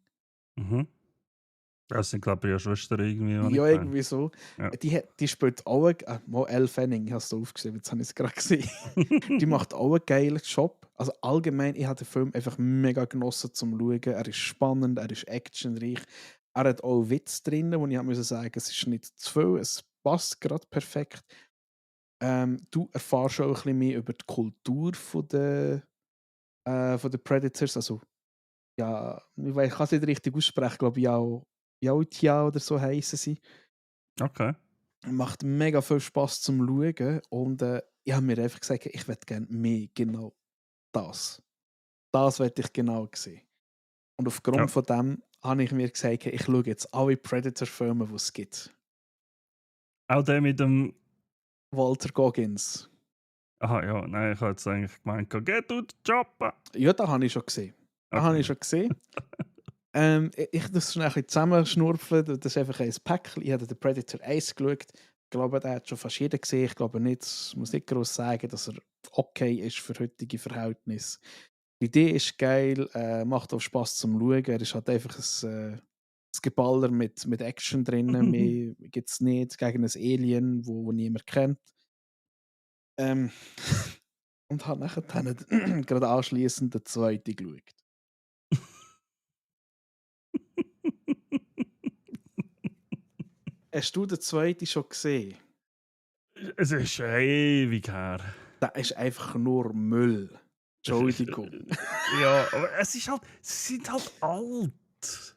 Mhm. Das sind, glaube ich, ja Schwestern irgendwie, habe ich Ja, gemeint. irgendwie so. Ja. Die spielt auch mal Elle Fanning, ich habe es da aufgeschrieben, jetzt habe ich es gerade gesehen. Die macht auch einen geilen Job. Also allgemein, ich habe den Film einfach mega genossen zum Schauen. Er ist spannend, er ist actionreich. Er hat auch Witz drin, wo ich muss sagen, es ist nicht zu viel, es passt gerade perfekt. Du erfährst auch ein bisschen mehr über die Kultur von den Predators. Also, ja, ich kann es nicht richtig aussprechen, ich glaube Yautja oder so heißen sie. Okay. Macht mega viel Spass zum Schauen und ich habe mir einfach gesagt, ich möchte gerne mehr genau das. Das möchte ich genau sehen. Und aufgrund Ja. von dem habe ich mir gesagt, ich schaue jetzt alle Predator-Filme, die es gibt. Auch der mit dem. Walter Goggins. Aha, ja, nein, ich habe jetzt eigentlich gemeint, get to the chopper. Ja, das habe ich schon gesehen. Das habe Okay, ich ja. schon gesehen. Ich das schnell ein bisschen zusammenschnurfeln. Das ist einfach ein Päckchen. Ich habe den Predator 1 geschaut. Ich glaube, der hat schon fast jeder gesehen. Ich glaube nicht, ich muss nicht groß sagen, dass er okay ist für heutige Verhältnisse. Die Idee ist geil, macht auch Spass zum Schauen. Er ist halt einfach ein Geballer mit Action drin. Mehr gibt es nicht gegen ein Alien, wo niemand kennt. Ähm, und habe nachher dann gerade anschliessend den zweiten geschaut. Hast du den zweiten schon gesehen? Es ist ewig her. Das ist einfach nur Müll. Entschuldigung. Ja, aber es ist halt. Sie sind halt alt.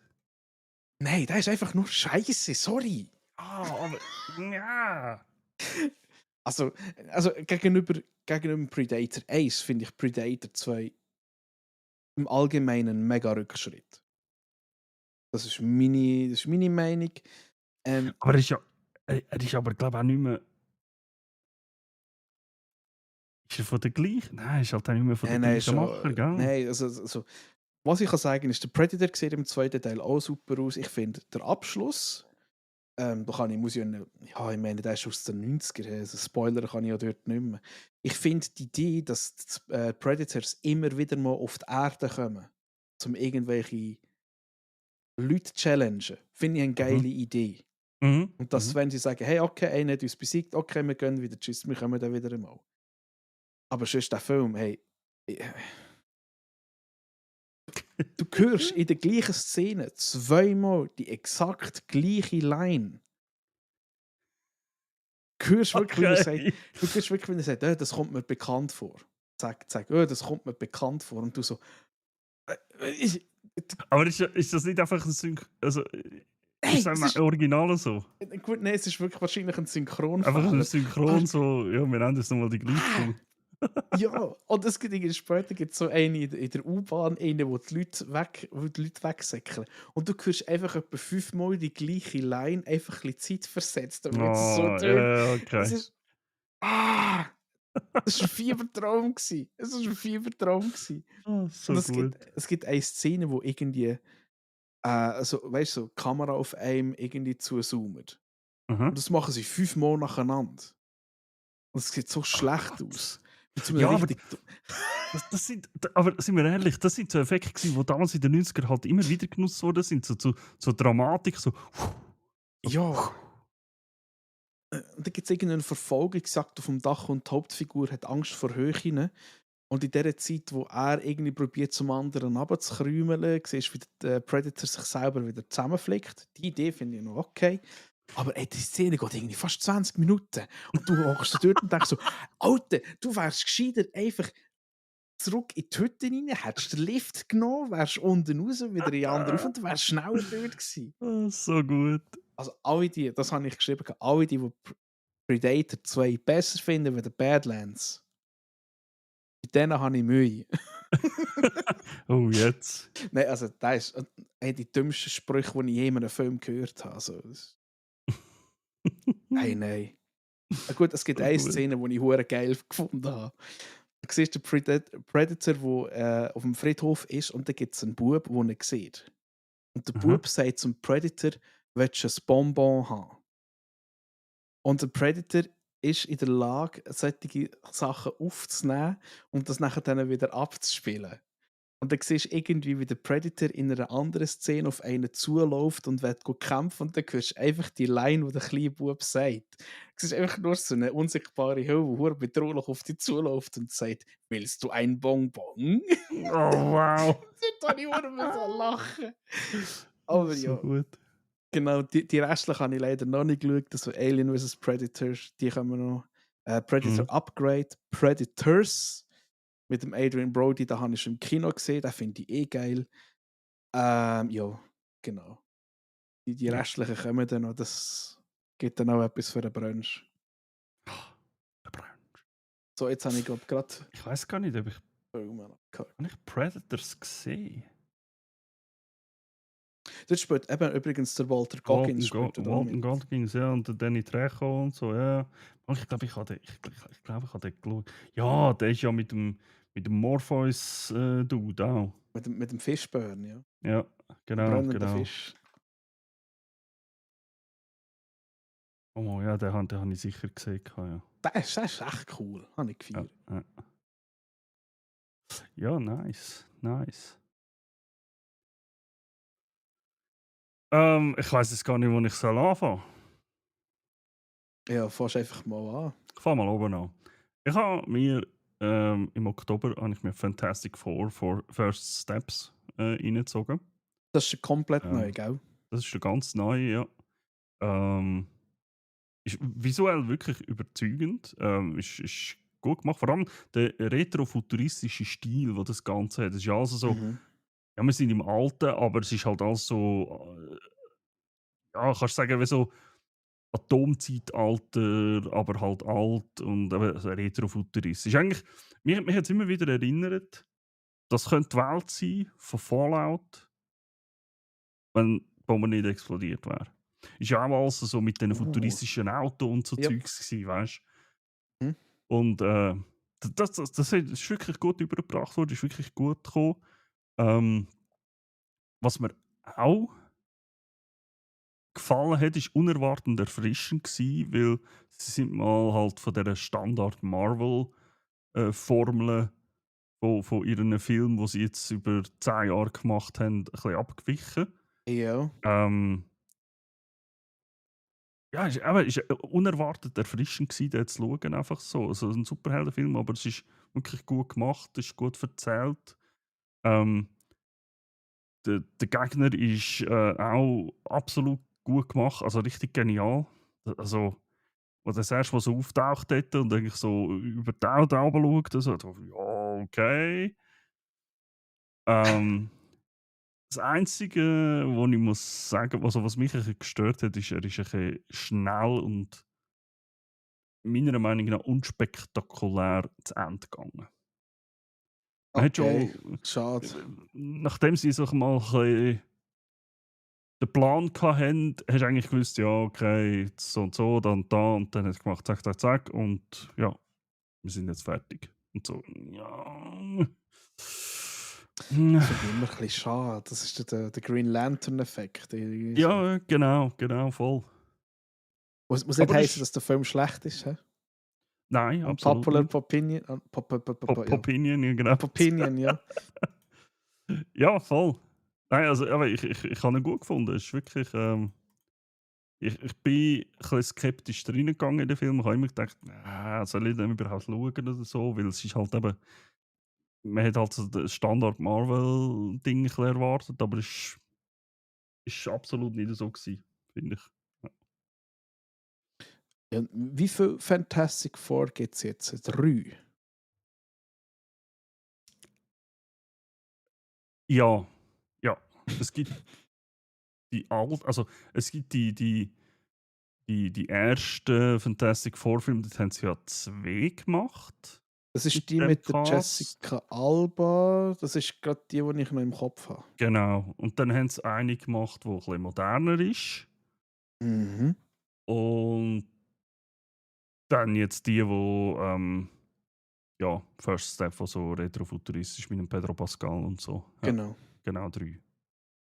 Nein, das ist einfach nur Scheiße, sorry. Ah, aber. Ja. Also gegenüber Predator 1 finde ich Predator 2 im Allgemeinen ein mega Rückschritt. Das ist meine Meinung. Aber er ist ja. Er ist aber, glaube ich, auch nicht mehr. Ist er von der gleichen? Nein, ist halt auch nicht mehr von der Nein, gleichen Macher, gell? nein, also, was ich kann sagen ist, der Predator sieht im zweiten Teil auch super aus. Ich finde, der Abschluss, muss ich ja, ich meine, der ist aus den 90er, also Spoiler kann ich ja dort nicht mehr. Ich finde die Idee, dass die Predators immer wieder mal auf die Erde kommen, um irgendwelche Leute zu challengen, finde ich eine geile Idee. Mhm. Und dass, wenn sie sagen, hey, okay, einer hat uns besiegt, okay, wir gehen wieder, tschüss, wir kommen dann wieder einmal. Aber sonst der Film, hey, du hörst in der gleichen Szene zweimal die exakt gleiche Line. Du hörst wirklich, wie er sagt, das kommt mir bekannt vor. Zack, das kommt mir bekannt vor. Und du so, ich, Aber ist das nicht einfach ein Also, hey, ist das es im ist, Original so? gut, nein, es ist wirklich wahrscheinlich ein Einfach Synchronfehler. ein Synchron so, ja, wir nennen das nochmal die gleiche. Ja, und es gibt später gibt's so eine in der U-Bahn, wo die Leute wegsäckeln. Und du hörst einfach etwa 5-mal die gleiche Line, einfach ein bisschen Zeit versetzt, damit es so Oh, tönt. ja, Es okay. ist. Ah! Es war ein Fiebertraum. Es war ein Fiebertraum. Oh, Und so gut. es gibt eine Szene, wo irgendwie, weißt du, so, die Kamera auf einem irgendwie zuzoomt. Aha. Und das machen sie 5-mal nacheinander. Und es sieht so Oh schlecht Gott. aus. Mit so einem Ja, aber richtig. das sind, aber sind wir ehrlich, das sind so Effekte gewesen, die damals in den 90ern halt immer wieder genutzt worden sind, so Dramatik, so. Ja. Und dann gibt es irgendeine Verfolgung, gesagt auf dem Dach und die Hauptfigur hat Angst vor Höhen. Und in der Zeit, wo er irgendwie probiert, zum anderen runterzukrümeln, siehst du, wie der Predator sich selber wieder zusammenflickt. Die Idee finde ich noch okay. Aber ey, die Szene geht irgendwie fast 20 Minuten. Und du hockst so dort und denkst so, Alter, du wärst gescheiter einfach zurück in die Hütte rein, hättest den Lift genommen, wärst unten raus, wieder in die andere rauf und du wärst schneller dort gewesen. So gut. Also alle die, das habe ich geschrieben, alle die Predator 2 besser finden wie die Badlands, mit denen habe ich Mühe. Oh, jetzt. Nein, also das ist die dümmsten Sprüche, die ich je in einem Film gehört habe. Also, hey, nein. Gut, es gibt So eine gut. Szene, die ich hure geil gefunden habe. Du siehst den Predator, der auf dem Friedhof ist, und da gibt es einen Bub, der ihn sieht. Und der Aha. Bub sagt zum Predator, willst du ein Bonbon haben? Und der Predator ist in der Lage, solche Sachen aufzunehmen und das nachher dann wieder abzuspielen. Und dann siehst du irgendwie, wie der Predator in einer anderen Szene auf einen zuläuft und will kämpfen, und dann hörst du einfach die Line, die der kleine Bub sagt. Es ist einfach nur so eine unsichtbare Hülle, die bedrohlich auf dich zuläuft und sagt, willst du ein Bonbon? Oh, wow. Dort habe ich auch so lachen. Aber So ja, gut. genau, die restlichen habe ich leider noch nicht geschaut. Also Alien vs. Predator, die können wir noch. Predator Mhm. Upgrade, Predators mit dem Adrian Brody, da habe ich schon im Kino gesehen, den finde ich eh geil. Ja, genau. Die Ja. restlichen kommen dann noch, das gibt dann auch etwas für den Brunch. Der Brunch. So, jetzt habe ich glaube gerade Ich weiß gar nicht, ob ich, Filme gehört. habe ich Predators gesehen. Dort spielt eben übrigens der Walter Goggins spielt da Walton mit. Goggins, ja, und der Danny Trejo und so, ja. Und ich glaube, ich glaube, ich habe den geschaut. Ja, der ist ja mit dem Morpheus-Dude auch. Mit dem Fischbörn, ja. Ja, Dem genau, brennenden genau. Fisch. Oh ja, den habe ich sicher gesehen, ja. Das ist echt cool, habe ich Ja, gefeiert. ja. Ja, nice, nice. Ich weiß jetzt gar nicht, wo ich soll anfangen. Ja, fährst einfach mal an. Ich fange mal oben an. Ich habe mir im Oktober habe ich mir Fantastic Four for First Steps reingezogen. Das ist komplett neu, Ähm, gell? Das ist der ganz neue, ja. Ähm, ist visuell wirklich überzeugend. Ist gut gemacht. Vor allem der retrofuturistische Stil, den das Ganze hat. Es ist ja also so, Mhm. ja, wir sind im Alten, aber es ist halt alles so, ja, kannst du sagen, wie so Atomzeitalter, aber halt alt und eben so retrofuturistisch. Ist eigentlich, mich hat es immer wieder erinnert, das könnte die Welt sein von Fallout, wenn die Bombe nicht explodiert wäre. Ist ja auch alles so mit diesen Oh. futuristischen Autos und so Ja. Zeugs gewesen, weißt Mhm. du? Und das ist wirklich gut übergebracht worden, ist wirklich gut gekommen. Ähm, was mir auch gefallen hat, ist unerwartend erfrischend gewesen, weil sie sind mal halt von dieser Standard Marvel Formeln von ihren Filmen, die sie jetzt über 10 Jahre gemacht haben, ein bisschen abgewichen. Ja. Ähm, ja, ist unerwartet erfrischend gewesen, den zu schauen, einfach so. Also ein Superheldenfilm, aber es ist wirklich gut gemacht, es ist gut erzählt. Ähm, der Gegner ist auch absolut gut gemacht, also richtig genial. Also, als das erste Mal so auftaucht hat und eigentlich so über die Augen schaut, also, ja, okay. Ähm, Das Einzige, wo ich muss sagen, also was mich ein bisschen gestört hat, ist, er ist ein bisschen schnell und meiner Meinung nach unspektakulär zu Ende gegangen. Man hat Okay. schon, Schade. nachdem sie sich mal ein bisschen den Plan hatten, hast du eigentlich gewusst, ja, okay, jetzt so und so, dann da und dann hat es gemacht, zack, zack, zack und ja, wir sind jetzt fertig. Und so, ja. Das finde ich immer ein bisschen schade. Das ist der Green Lantern-Effekt. Irgendwie so. Ja, genau, genau, voll. Muss nicht Aber heißen, das dass der Film schlecht ist. Hä? nein, absolut Unpopular nicht. Opinion. Ja. Opinion, ja, genau. Opinion, ja. Ja, voll. Nein, also, aber ich habe ihn gut gefunden. Es ist wirklich, ich bin ein bisschen skeptisch reingegangen in den Film. Ich habe immer gedacht, soll ich den überhaupt schauen oder so? Weil es ist halt eben man hat halt so das Standard Marvel-Ding ein bisschen erwartet, aber es ist absolut nicht so gewesen, finde ich. Ja. Ja, wie viel Fantastic Four gibt es jetzt? 3? Ja, ja. Es gibt also es gibt die ersten Fantastic Four-Filme, das haben sie ja 2 gemacht Das mit ist die dem mit der Cast. Jessica Alba. Das ist gerade die ich noch im Kopf habe. Genau. Und dann haben sie eine gemacht, die ein bisschen moderner ist. Mhm. Und dann jetzt die, ja, First Step, die so retrofuturistisch mit dem Pedro Pascal und so. Ja, Genau. genau, 3.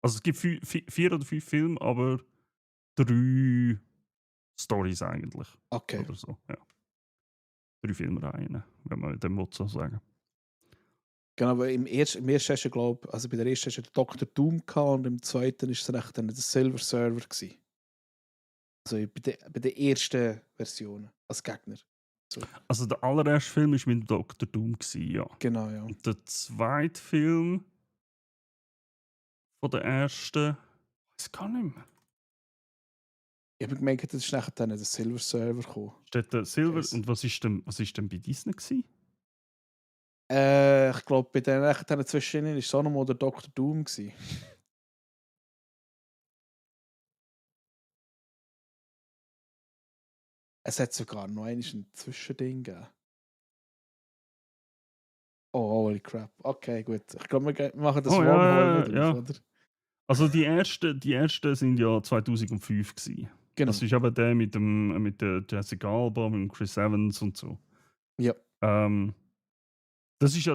Also es gibt 4 oder 5 Filme, aber 3 Stories eigentlich. Okay. Oder so, ja. 3 Filmreihen, wenn man dem so sagen. Genau, aber im ersten hast du, glaube also bei der ersten hast du den Dr. Doom gehabt und im zweiten ist es recht dann der Silver Server gewesen. Also bei der ersten Version als Gegner. So. Also der allererste Film war mit Dr. Doom, ja. Genau, ja. Und der zweite Film von der ersten, ich weiß gar nicht mehr. Ich habe gemerkt, das ist nachher dann der Silver Server gekommen. Steht der Silver Yes. und was ist denn bei Disney gewesen? Ich glaube, bei den zwischen war es auch noch mal der Dr. Doom gewesen. Es hat sogar noch ein Zwischending gegeben. Oh, holy crap. Okay, gut. Ich glaube, wir machen das Oh Wormhole ja, nicht auf, ja. oder? Also die ersten sind ja 2005 gewesen. Genau. Das ist aber der mit der Jessica Alba, mit dem Chris Evans und so. Ja, Das ist ja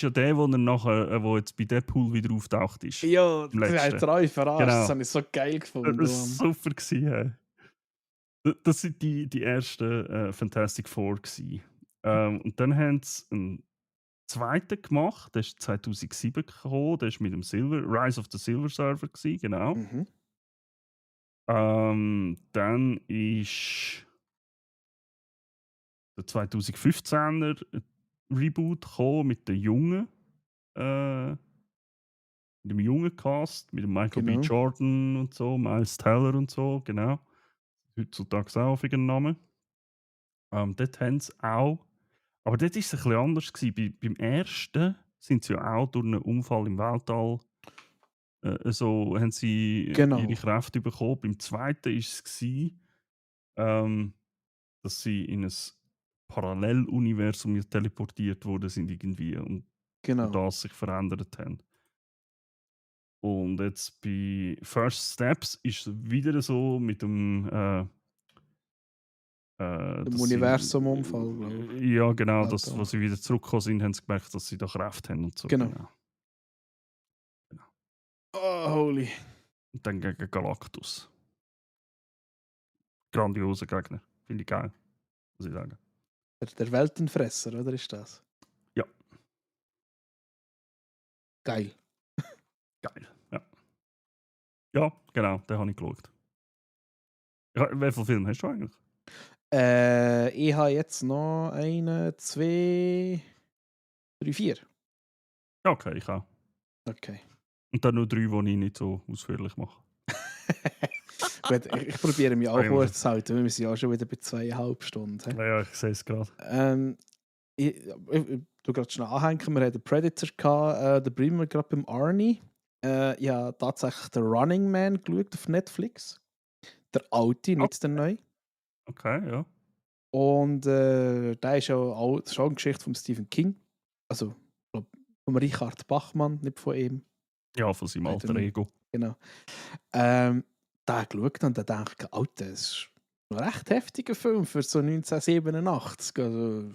der, wo dann nachher, wo jetzt bei Deadpool wieder auftaucht ist. ja, Im das hat letzten. drei verarscht. Das Genau. habe ich so geil gefunden. Das war super gewesen, hä. Das sind die ersten Fantastic Four gewesen. Und dann haben sie einen zweiten gemacht, der ist 2007 gekommen, der ist mit dem Rise of the Silver Surfer gewesen, genau. Mhm. Dann ist der 2015er Reboot gekommen mit den Jungen, mit dem jungen Cast, mit dem Michael B. Genau. Jordan und so, Miles Teller und so, genau. Heutzutage auch auf ihren Namen. Dort haben sie auch, aber dort war es ein bisschen anders gewesen. Beim ersten sind sie ja auch durch einen Unfall im Weltall so haben sie ihre Genau. Kräfte bekommen. Beim zweiten war es, ähm, dass sie in ein Paralleluniversum teleportiert worden sind irgendwie und durch Genau. das sich verändert haben. Und jetzt bei First Steps ist es wieder so mit dem Im dass sie Universum-Unfall, glaube ich. ja genau, Weltall. wo sie wieder zurückgekommen sind, haben sie gemerkt, dass sie da Kräfte haben und so. Genau. Genau. Genau. Oh, holy. Und dann gegen Galactus. Grandioser Gegner. Finde ich geil, muss ich sagen. Der Weltenfresser, oder ist das? Ja, Geil. geil. Ja, ja genau, den habe ich geschaut. Ja, wie viele Filme hast du eigentlich? Ich habe jetzt noch 1, 2, 3, 4. Ja, okay, ich auch. Okay. Und dann nur 3, die ich nicht so ausführlich mache. Gut, ich probiere mich auch Sorry, kurz zu halten, weil wir sind ja schon wieder bei 2,5 Stunden. He? Ja, ich sehe es gerade. Ich tu gerade schnell anhängen, wir hatten den Predator gehabt, da bleiben wir gerade beim Arnie. Ich habe tatsächlich den Running Man geschaut auf Netflix. Der alte, nicht der neue. Okay, ja. Und der ist ja auch schon eine Geschichte von Stephen King. Also, ich glaube, von Richard Bachmann, nicht von ihm. Ja, von seinem alter Ego. Genau. Da geschaut und da dachte ich, Alter, das ist ein recht heftiger Film für so 1987. Also,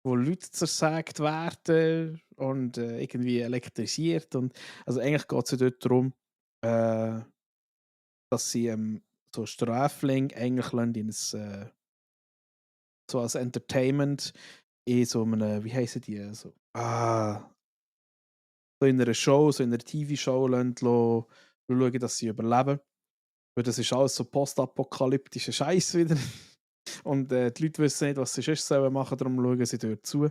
wo Leute zersagt werden und irgendwie elektrisiert. Und, also eigentlich geht es ja dort darum, dass sie so Sträflinge eigentlich in ein, so als Entertainment in so einem, wie heissen die, so in einer Show, so in einer TV-Show schauen, dass sie überleben. Weil das ist alles so postapokalyptischer Scheiß wieder. Und die Leute wissen nicht, was sie sonst machen sollen, darum schauen sie dort zu.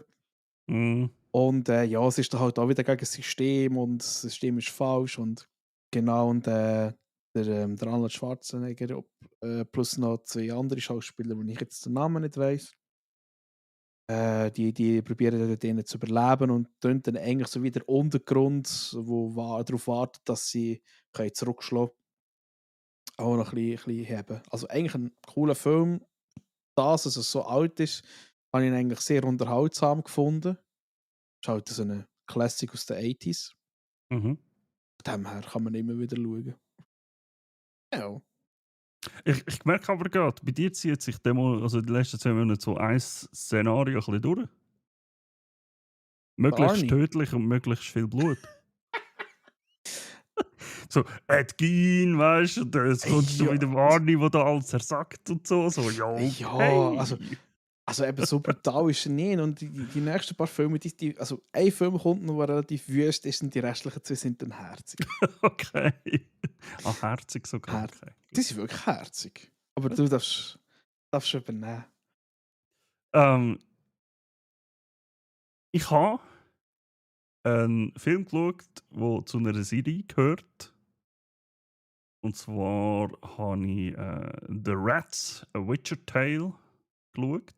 Mm. Und ja, es ist dann halt auch wieder gegen das System und das System ist falsch und genau und der Arnold Schwarzenegger plus noch 2 andere Schauspieler, wo ich jetzt den Namen nicht weiß. Die probieren dann dort zu überleben und tun dann eigentlich so wie der Untergrund, wo darauf wartet, dass sie können zurückschlagen können, auch noch ein bisschen haben. Also eigentlich ein cooler Film. Das, dass es so alt ist, habe ich eigentlich sehr unterhaltsam gefunden. Ist halt so eine Classic aus den 80s. Mhm. Von dem her kann man immer wieder schauen. Ja. Ich merke aber gerade, bei dir zieht sich also die letzten 2 Monate so ein Szenario ein bisschen durch. Der Möglichst Arnie. tödlich und möglichst viel Blut. So, Ed Gein, weißt du, und jetzt kommst du Ja, wieder Arnie, der da alles zersackt und so. So, ja, ja, okay. also eben so brutal ist er nicht. Und die nächsten paar Filme, also ein Film kommt noch, der relativ wüst ist und die restlichen 2 sind dann herzig. Okay. Ah, herzig sogar. Her Okay. Die sind wirklich herzig. Aber du darfst übernehmen. Ähm, ich habe einen Film geschaut, der zu einer Serie gehört. Und zwar habe ich The Rats, A Witcher Tale geschaut.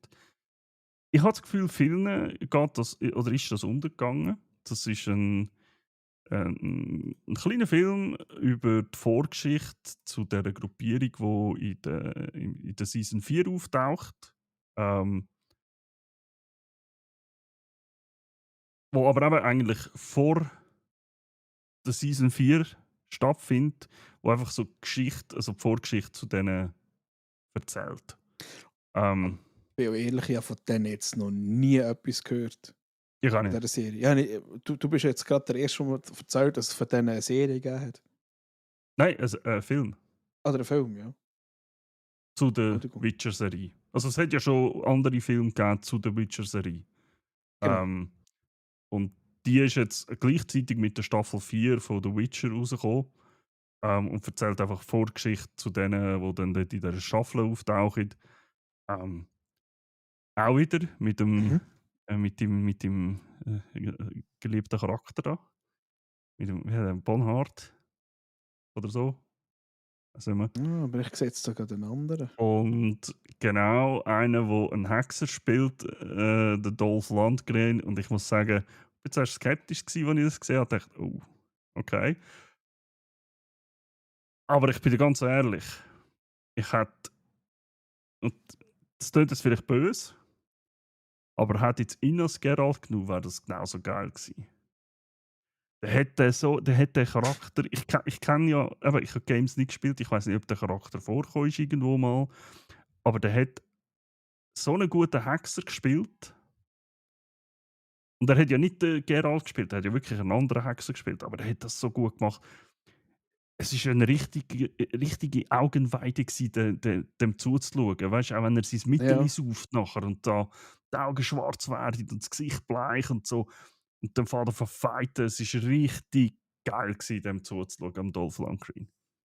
Ich habe das Gefühl, vielen geht das, oder ist das untergegangen. Das ist ein kleiner Film über die Vorgeschichte zu dieser Gruppierung, die in der Season 4 auftaucht. Ähm, wo aber eben eigentlich vor der Season 4 stattfindet, wo einfach so Geschichte, also die Vorgeschichte zu denen erzählt. Aber Ähm, ich bin auch ehrlich, ich habe von denen jetzt noch nie etwas gehört. ich kann Von nicht. dieser Serie. Ja, du bist jetzt gerade der Erste, der mir erzählt, dass es von denen eine Serie gegeben hat. Nein, also ein Film Oder einen Film, ja. zu der Entschuldigung. Witcher-Serie. Also es hat ja schon andere Filme gegeben zu der Witcher-Serie. Genau. Ähm, und die ist jetzt gleichzeitig mit der Staffel 4 von The Witcher rausgekommen. Und erzählt einfach Vorgeschichte zu denen, die dann dort in dieser Staffel auftauchen. Ähm, auch wieder Mhm. mit dem geliebten Charakter da. Mit dem, wie heißt der, Bonhart oder so. Was immer. Ja, aber ich sehe jetzt sogar den anderen. Und genau einer, der einen Hexer spielt, der Dolph Lundgren. Und ich muss sagen, ich war zuerst skeptisch, gewesen, als ich das gesehen habe. Ich dachte, oh, okay. Aber ich bin dir ganz ehrlich, ich hätte, und das klingt jetzt vielleicht böse, aber hätte jetzt ihn als Geralt genommen, wäre das genauso geil gewesen. Der hat den Charakter, ich kenne ja, aber ich habe Games nicht gespielt, ich weiß nicht, ob der Charakter vorkommt ist irgendwo mal, aber der hat so einen guten Hexer gespielt. Und er hat ja nicht den Geralt gespielt, er hat ja wirklich einen anderen Hexer gespielt, aber er hat das so gut gemacht. Es war eine richtige Augenweide, gewesen, dem zuzuschauen. Weißt du, auch wenn er sein Mittel Ja, sauft nachher und da die Augen schwarz werden und das Gesicht bleich und so. Und dann fährt er von fighten. Es war richtig geil, gewesen, dem zuzuschauen, am Dolph Lundgren.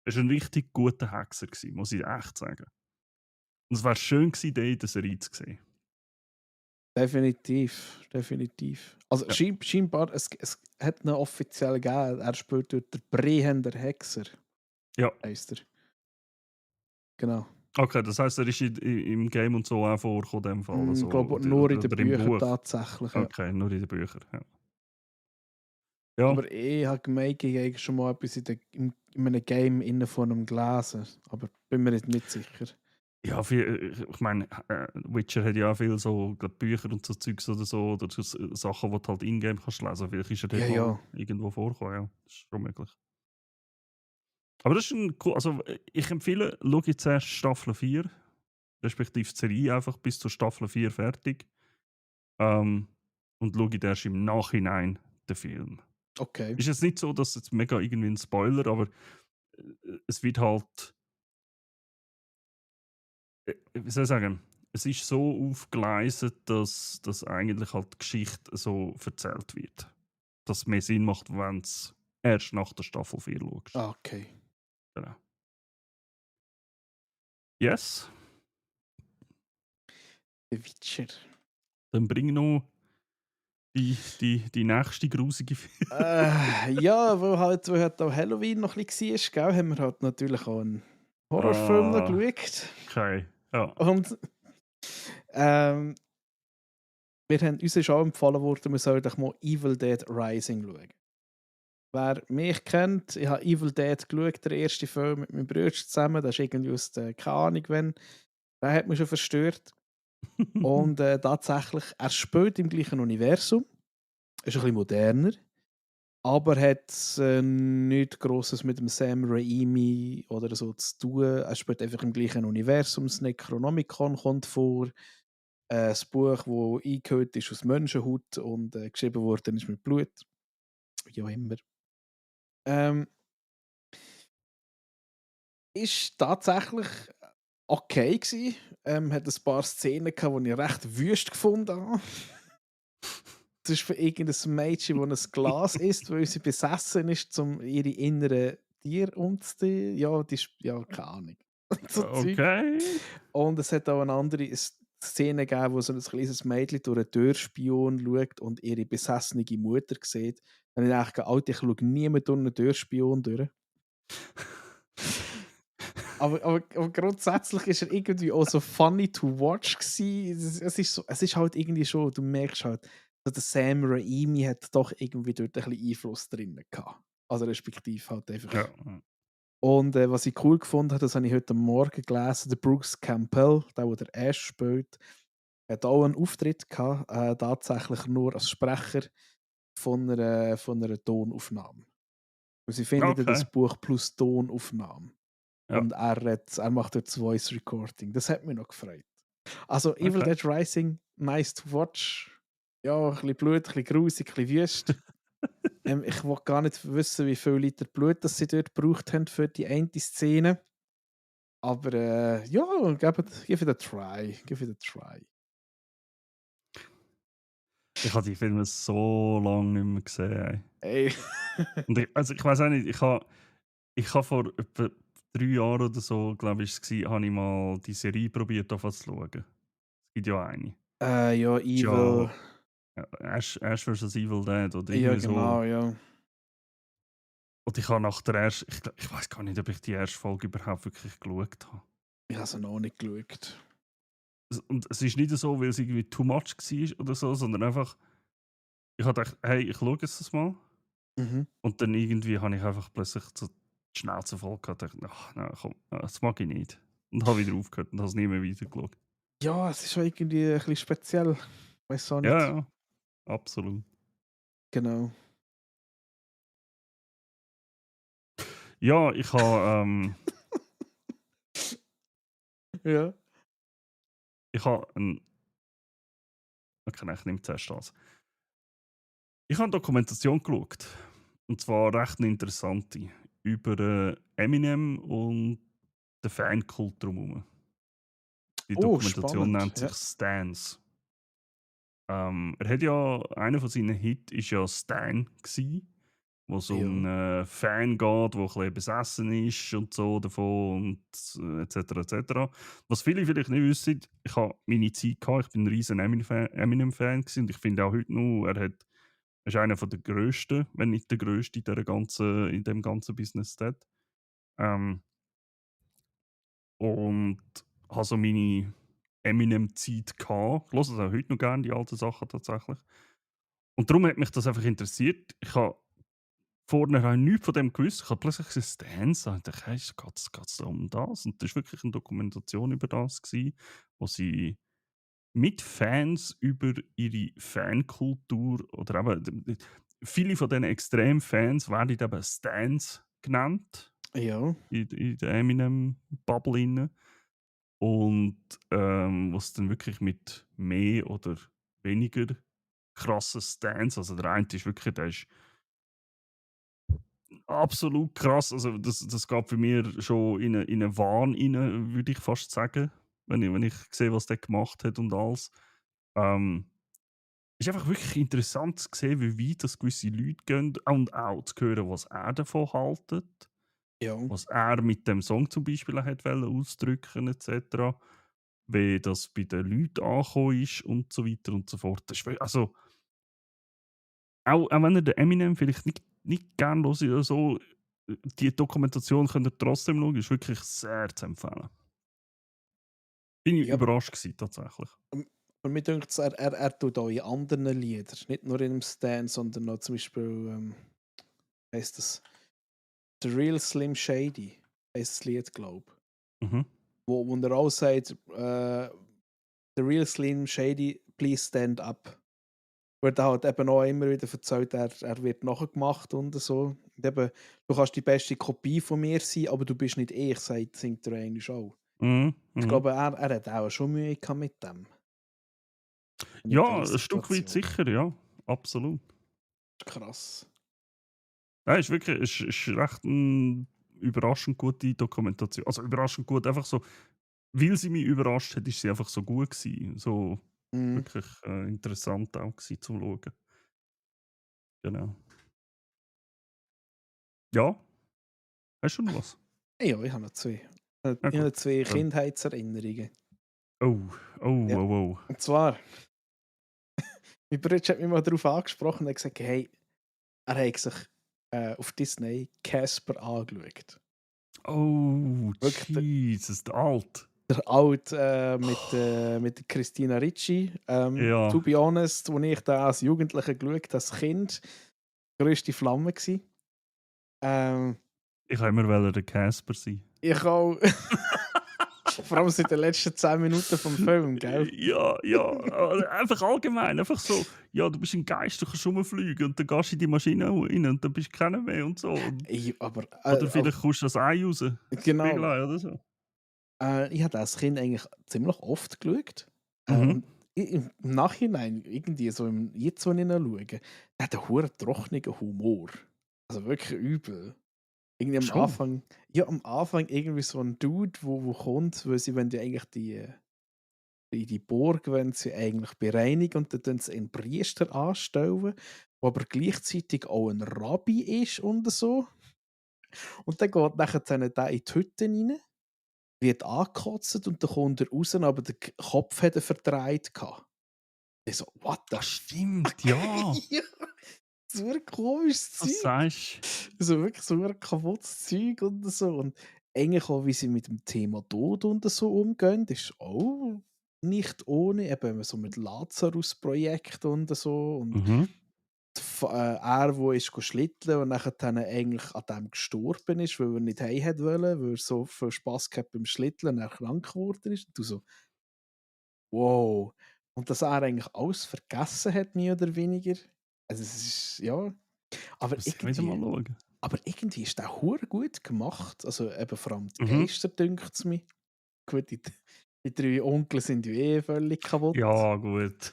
Er war ein richtig guter Hexer, gewesen, muss ich echt sagen. Und es wäre schön gewesen, den in der Serie zu sehen. definitiv. Definitiv. Also Ja. scheinbar, es hat einen offiziell gegeben. Er spielt dort der Brehender Hexer, Ja. heisst er. Genau. Okay, das heisst, er ist im Game und so auch vorgekommen, in dem Fall, Ich also, glaube nur in den oder im Büchern Buch? tatsächlich, ja. Okay, nur in den Büchern, ja. Ja, Aber ich habe gemeint, ich habe schon mal etwas in einem Game innen von einem gelesen. Aber bin mir nicht sicher. ja ich meine, Witcher hat ja auch viel so glaub, Bücher und so Zeugs oder so, oder so Sachen, die du halt in-game kannst lesen. Vielleicht ist er Ja, dort mal ja. irgendwo vorgekommen, ja. Das ist schon möglich. Aber das ist ein cool, also ich empfehle, schau jetzt zuerst Staffel 4, respektive die Serie einfach bis zur Staffel 4 fertig. Ähm, und schau dann erst im Nachhinein den Film. Okay. Ist jetzt nicht so, dass jetzt mega irgendwie ein Spoiler, aber es wird halt, wie soll ich sagen, es ist so aufgeleistet, dass eigentlich halt die Geschichte so erzählt wird. Dass es mehr Sinn macht, wenn du es erst nach der Staffel 4 schaust. Ah, okay. Genau. Yes, The Witcher. dann bring noch Die nächste grusige Film. Ja, wo halt auch Halloween noch ein bisschen war, gell, haben wir halt natürlich auch einen Horrorfilm noch Ah, geschaut. okay. Ja. Und ähm, uns ist auch empfohlen worden, wir sollen doch mal Evil Dead Rising schauen. Wer mich kennt, ich habe Evil Dead geschaut, der erste Film mit meinem Bruder zusammen. Das ist irgendwie aus der, keine Ahnung wann. Der hat mich schon verstört. Und tatsächlich, er spielt im gleichen Universum. Ist ein bisschen moderner. Aber hat nichts Grosses mit dem Sam Raimi oder so zu tun. Er spielt einfach im gleichen Universum. Das Necronomicon kommt vor. Das Buch, das eingehüllt ist aus Menschenhaut und geschrieben worden ist mit Blut. Wie auch immer. Ähm, ist tatsächlich okay gsi. Hat ein paar Szenen gehabt, die ich recht wüst gefunden habe. Das ist für irgendein Mädchen, das ein Glas isst, weil sie besessen ist, um ihre inneren Tiere umzuziehen. Ja, die ist, ja, keine Ahnung. So Zeug. Okay. Und es hat auch eine andere Szene gegeben, wo so ein kleines Mädchen durch einen Türspion schaut und ihre besessene Mutter sieht. Dann habe ich gedacht, Alter, ich schaue niemand durch einen Türspion durch. Aber grundsätzlich ist er irgendwie auch so funny to watch gsi. Es ist halt irgendwie schon, du merkst halt, so der Sam Raimi hat doch irgendwie dort ein bisschen Einfluss drin gehabt. Also respektive halt einfach. Ja. Und was ich cool gefunden habe, das habe ich heute Morgen gelesen, der Brooks Campbell, der Ash spielt, hat auch einen Auftritt gehabt, tatsächlich nur als Sprecher von einer Tonaufnahme. Und sie findet das Okay. Buch plus Tonaufnahme. Ja. Und er macht dort das Voice Recording. Das hat mich noch gefreut. Also Evil Okay. Dead Rising, nice to watch. Ja, ein bisschen Blut, ein bisschen grusig, ein bisschen wüst. Ich will gar nicht wissen, wie viele Liter Blut das sie dort gebraucht haben für die eine Szene. Aber ja, give it a try. Give it a try. Ich habe die Filme so lange nicht mehr gesehen. Ey. Und also ich weiß auch nicht, ich habe vor etwa 3 Jahren oder so, glaube ich, habe ich mal die Serie probiert zu schauen. Es gibt ja eine. Ja, Ist ja Evil. Ash vs. Evil Dead oder Ja, irgendwie so. genau, ja. Und ich habe nach der ersten, ich weiß gar nicht, ob ich die erste Folge überhaupt wirklich geschaut habe. Ich habe es noch nicht geschaut. Und es ist nicht so, weil es irgendwie too much war oder so, sondern einfach, ich habe gedacht, hey, ich schaue es das mal. Mhm. Und dann irgendwie habe ich einfach plötzlich so die Schnauze voll gehabt und dachte, ach nein, komm, das mag ich nicht. Und habe wieder aufgehört und habe es nie mehr weiter geschaut. Ja, es ist schon irgendwie ein bisschen speziell. Weiß auch Ja, nicht. ja, absolut. Genau. Ja, ich habe Ja. ein. Okay, nein, ich nehme zuerst das. Ich habe eine Dokumentation geschaut. Und zwar recht eine interessante. Über Eminem und den Fankult drumherum. Die Oh, Dokumentation spannend. nennt Ja. sich Stans. Er hat ja, einer von seinen Hits ist ja Stan gsi, wo es um Ja. einen Fan geht, der ein bisschen besessen ist und so davon und etc. etc. Was viele vielleicht nicht wissen, ich habe meine Zeit gehabt, ich bin ein riesen Eminem-Fan gewesen und ich finde auch heute noch, er ist einer der grössten, wenn nicht der grösste in dem ganzen Business dort. Ähm, und habe so meine Eminem-Zeit gehabt. Ich höre es auch heute noch gerne, die alten Sachen tatsächlich. Und darum hat mich das einfach interessiert. Ich habe vorher auch nichts von dem gewusst. Ich habe plötzlich gesehen, Stans, und ich dachte, hey, geht's da um das? Und das war wirklich eine Dokumentation über das, gewesen, wo sie mit Fans über ihre Fankultur oder eben, viele von diesen Extremfans werden eben Stans genannt Ja. in der Eminem-Bubble rein. Und was dann wirklich mit mehr oder weniger krassen Stans, also der eine ist wirklich, der ist absolut krass. Also das geht für mich schon in einen Wahn rein, würde ich fast sagen, wenn ich sehe, was der gemacht hat und alles. Ist einfach wirklich interessant zu sehen, wie weit das gewisse Leute gehen und auch zu hören, was er davon haltet, Ja. was er mit dem Song zum Beispiel hat wollen ausdrücken etc., wie das bei den Leuten angekommen ist und so weiter und so fort. Das ist, also Auch wenn ihr den Eminem vielleicht nicht gern hört oder so, die Dokumentation könnt ihr trotzdem schauen, ist wirklich sehr zu empfehlen. Bin ich Ja, überrascht gewesen, tatsächlich. aber mir denkt, er tut auch in anderen Liedern, nicht nur in dem Stand, sondern auch zum Beispiel, heisst das, The Real Slim Shady, heisst das Lied, glaube ich. Mhm. Wo er auch sagt, The Real Slim Shady, please stand up. Wird halt eben auch immer wieder erzählt, er wird nachgemacht und so. Und eben, du kannst die beste Kopie von mir sein, aber du bist nicht ich, singt er eigentlich auch. Mhm. Ich Mhm. glaube, er hat auch schon Mühe gehabt mit dem. Mit Ja, dieser ein Stück weit Situation. sicher, ja. Absolut. Krass. Nein, ist wirklich ist recht 'n überraschend gute Dokumentation. Also, überraschend gut, einfach so weil sie mich überrascht hat, ist sie einfach so gut gewesen. So Mhm. wirklich, interessant auch gewesen zum Schauen. Genau. Ja, hast du noch was? Ja, ich habe noch zwei. Ja Ich habe noch gut, zwei dann Kindheitserinnerungen. oh, oh, Ja. oh, oh. Und zwar, mein Bruder hat mich mal darauf angesprochen und hat gesagt, hey, er hat sich auf Disney Casper angeschaut. Oh, Wirklich Jesus, der Alt. der Alt mit der Christina Ricci. To Ja, be honest, als ich da als Jugendlicher geschaut habe, als Kind, grösste Flamme gsi. Ähm, ich wollte immer der Casper sein. ich auch, vor allem seit den letzten 10 Minuten vom Film, gell? Ja, ja, einfach allgemein, einfach so, ja, du bist ein Geist, du kannst rumfliegen und dann gehst du in die Maschine rein und dann bist du keiner mehr und so. Und, Aber oder vielleicht kommst du das Ei raus, das genau, Spiegelei oder so. ich habe als Kind eigentlich ziemlich oft geschaut. Mhm. Und im Nachhinein, irgendwie so jetzt, wenn ich ihn schaue, der hat einen hure trockenen Humor. Also wirklich übel. Irgendwie Schon. am Anfang irgendwie so ein Dude, wo kommt, weil sie wollen ja eigentlich die Burg wollen sie eigentlich bereinigen und dann tun sie einen Priester anstellen, der aber gleichzeitig auch ein Rabbi ist und so. Und dann geht nachher der in die Hütte rein, wird angekotzt und dann kommt er raus, aber der Kopf hat er verdreht gehabt. Ich so: „What the Ah, fuck?“ stimmt, ja, Ja, so ein komisches das Zeug. sagst Also wirklich so ein kaputtes Zeug und so. Und eigentlich auch, wie sie mit dem Thema Tod und so umgehen, ist auch nicht ohne. Eben so mit Lazarus-Projekt und so. du. Und Mhm. er, wo ist schlitteln und nachher dann eigentlich an dem gestorben ist, weil er nicht heim hat wollen, weil er so viel Spass gehabt beim Schlitteln und er krank geworden ist. Und du so, wow. Und dass er eigentlich alles vergessen hat, mehr oder weniger. Also es ist, ja, aber Muss ich wieder mal irgendwie. schauen. Aber irgendwie ist der hure gut gemacht. Also eben vor allem die Mhm. Geister, dünkt es mir. Gut, die 3 Onkel sind ja eh völlig kaputt. Ja, gut.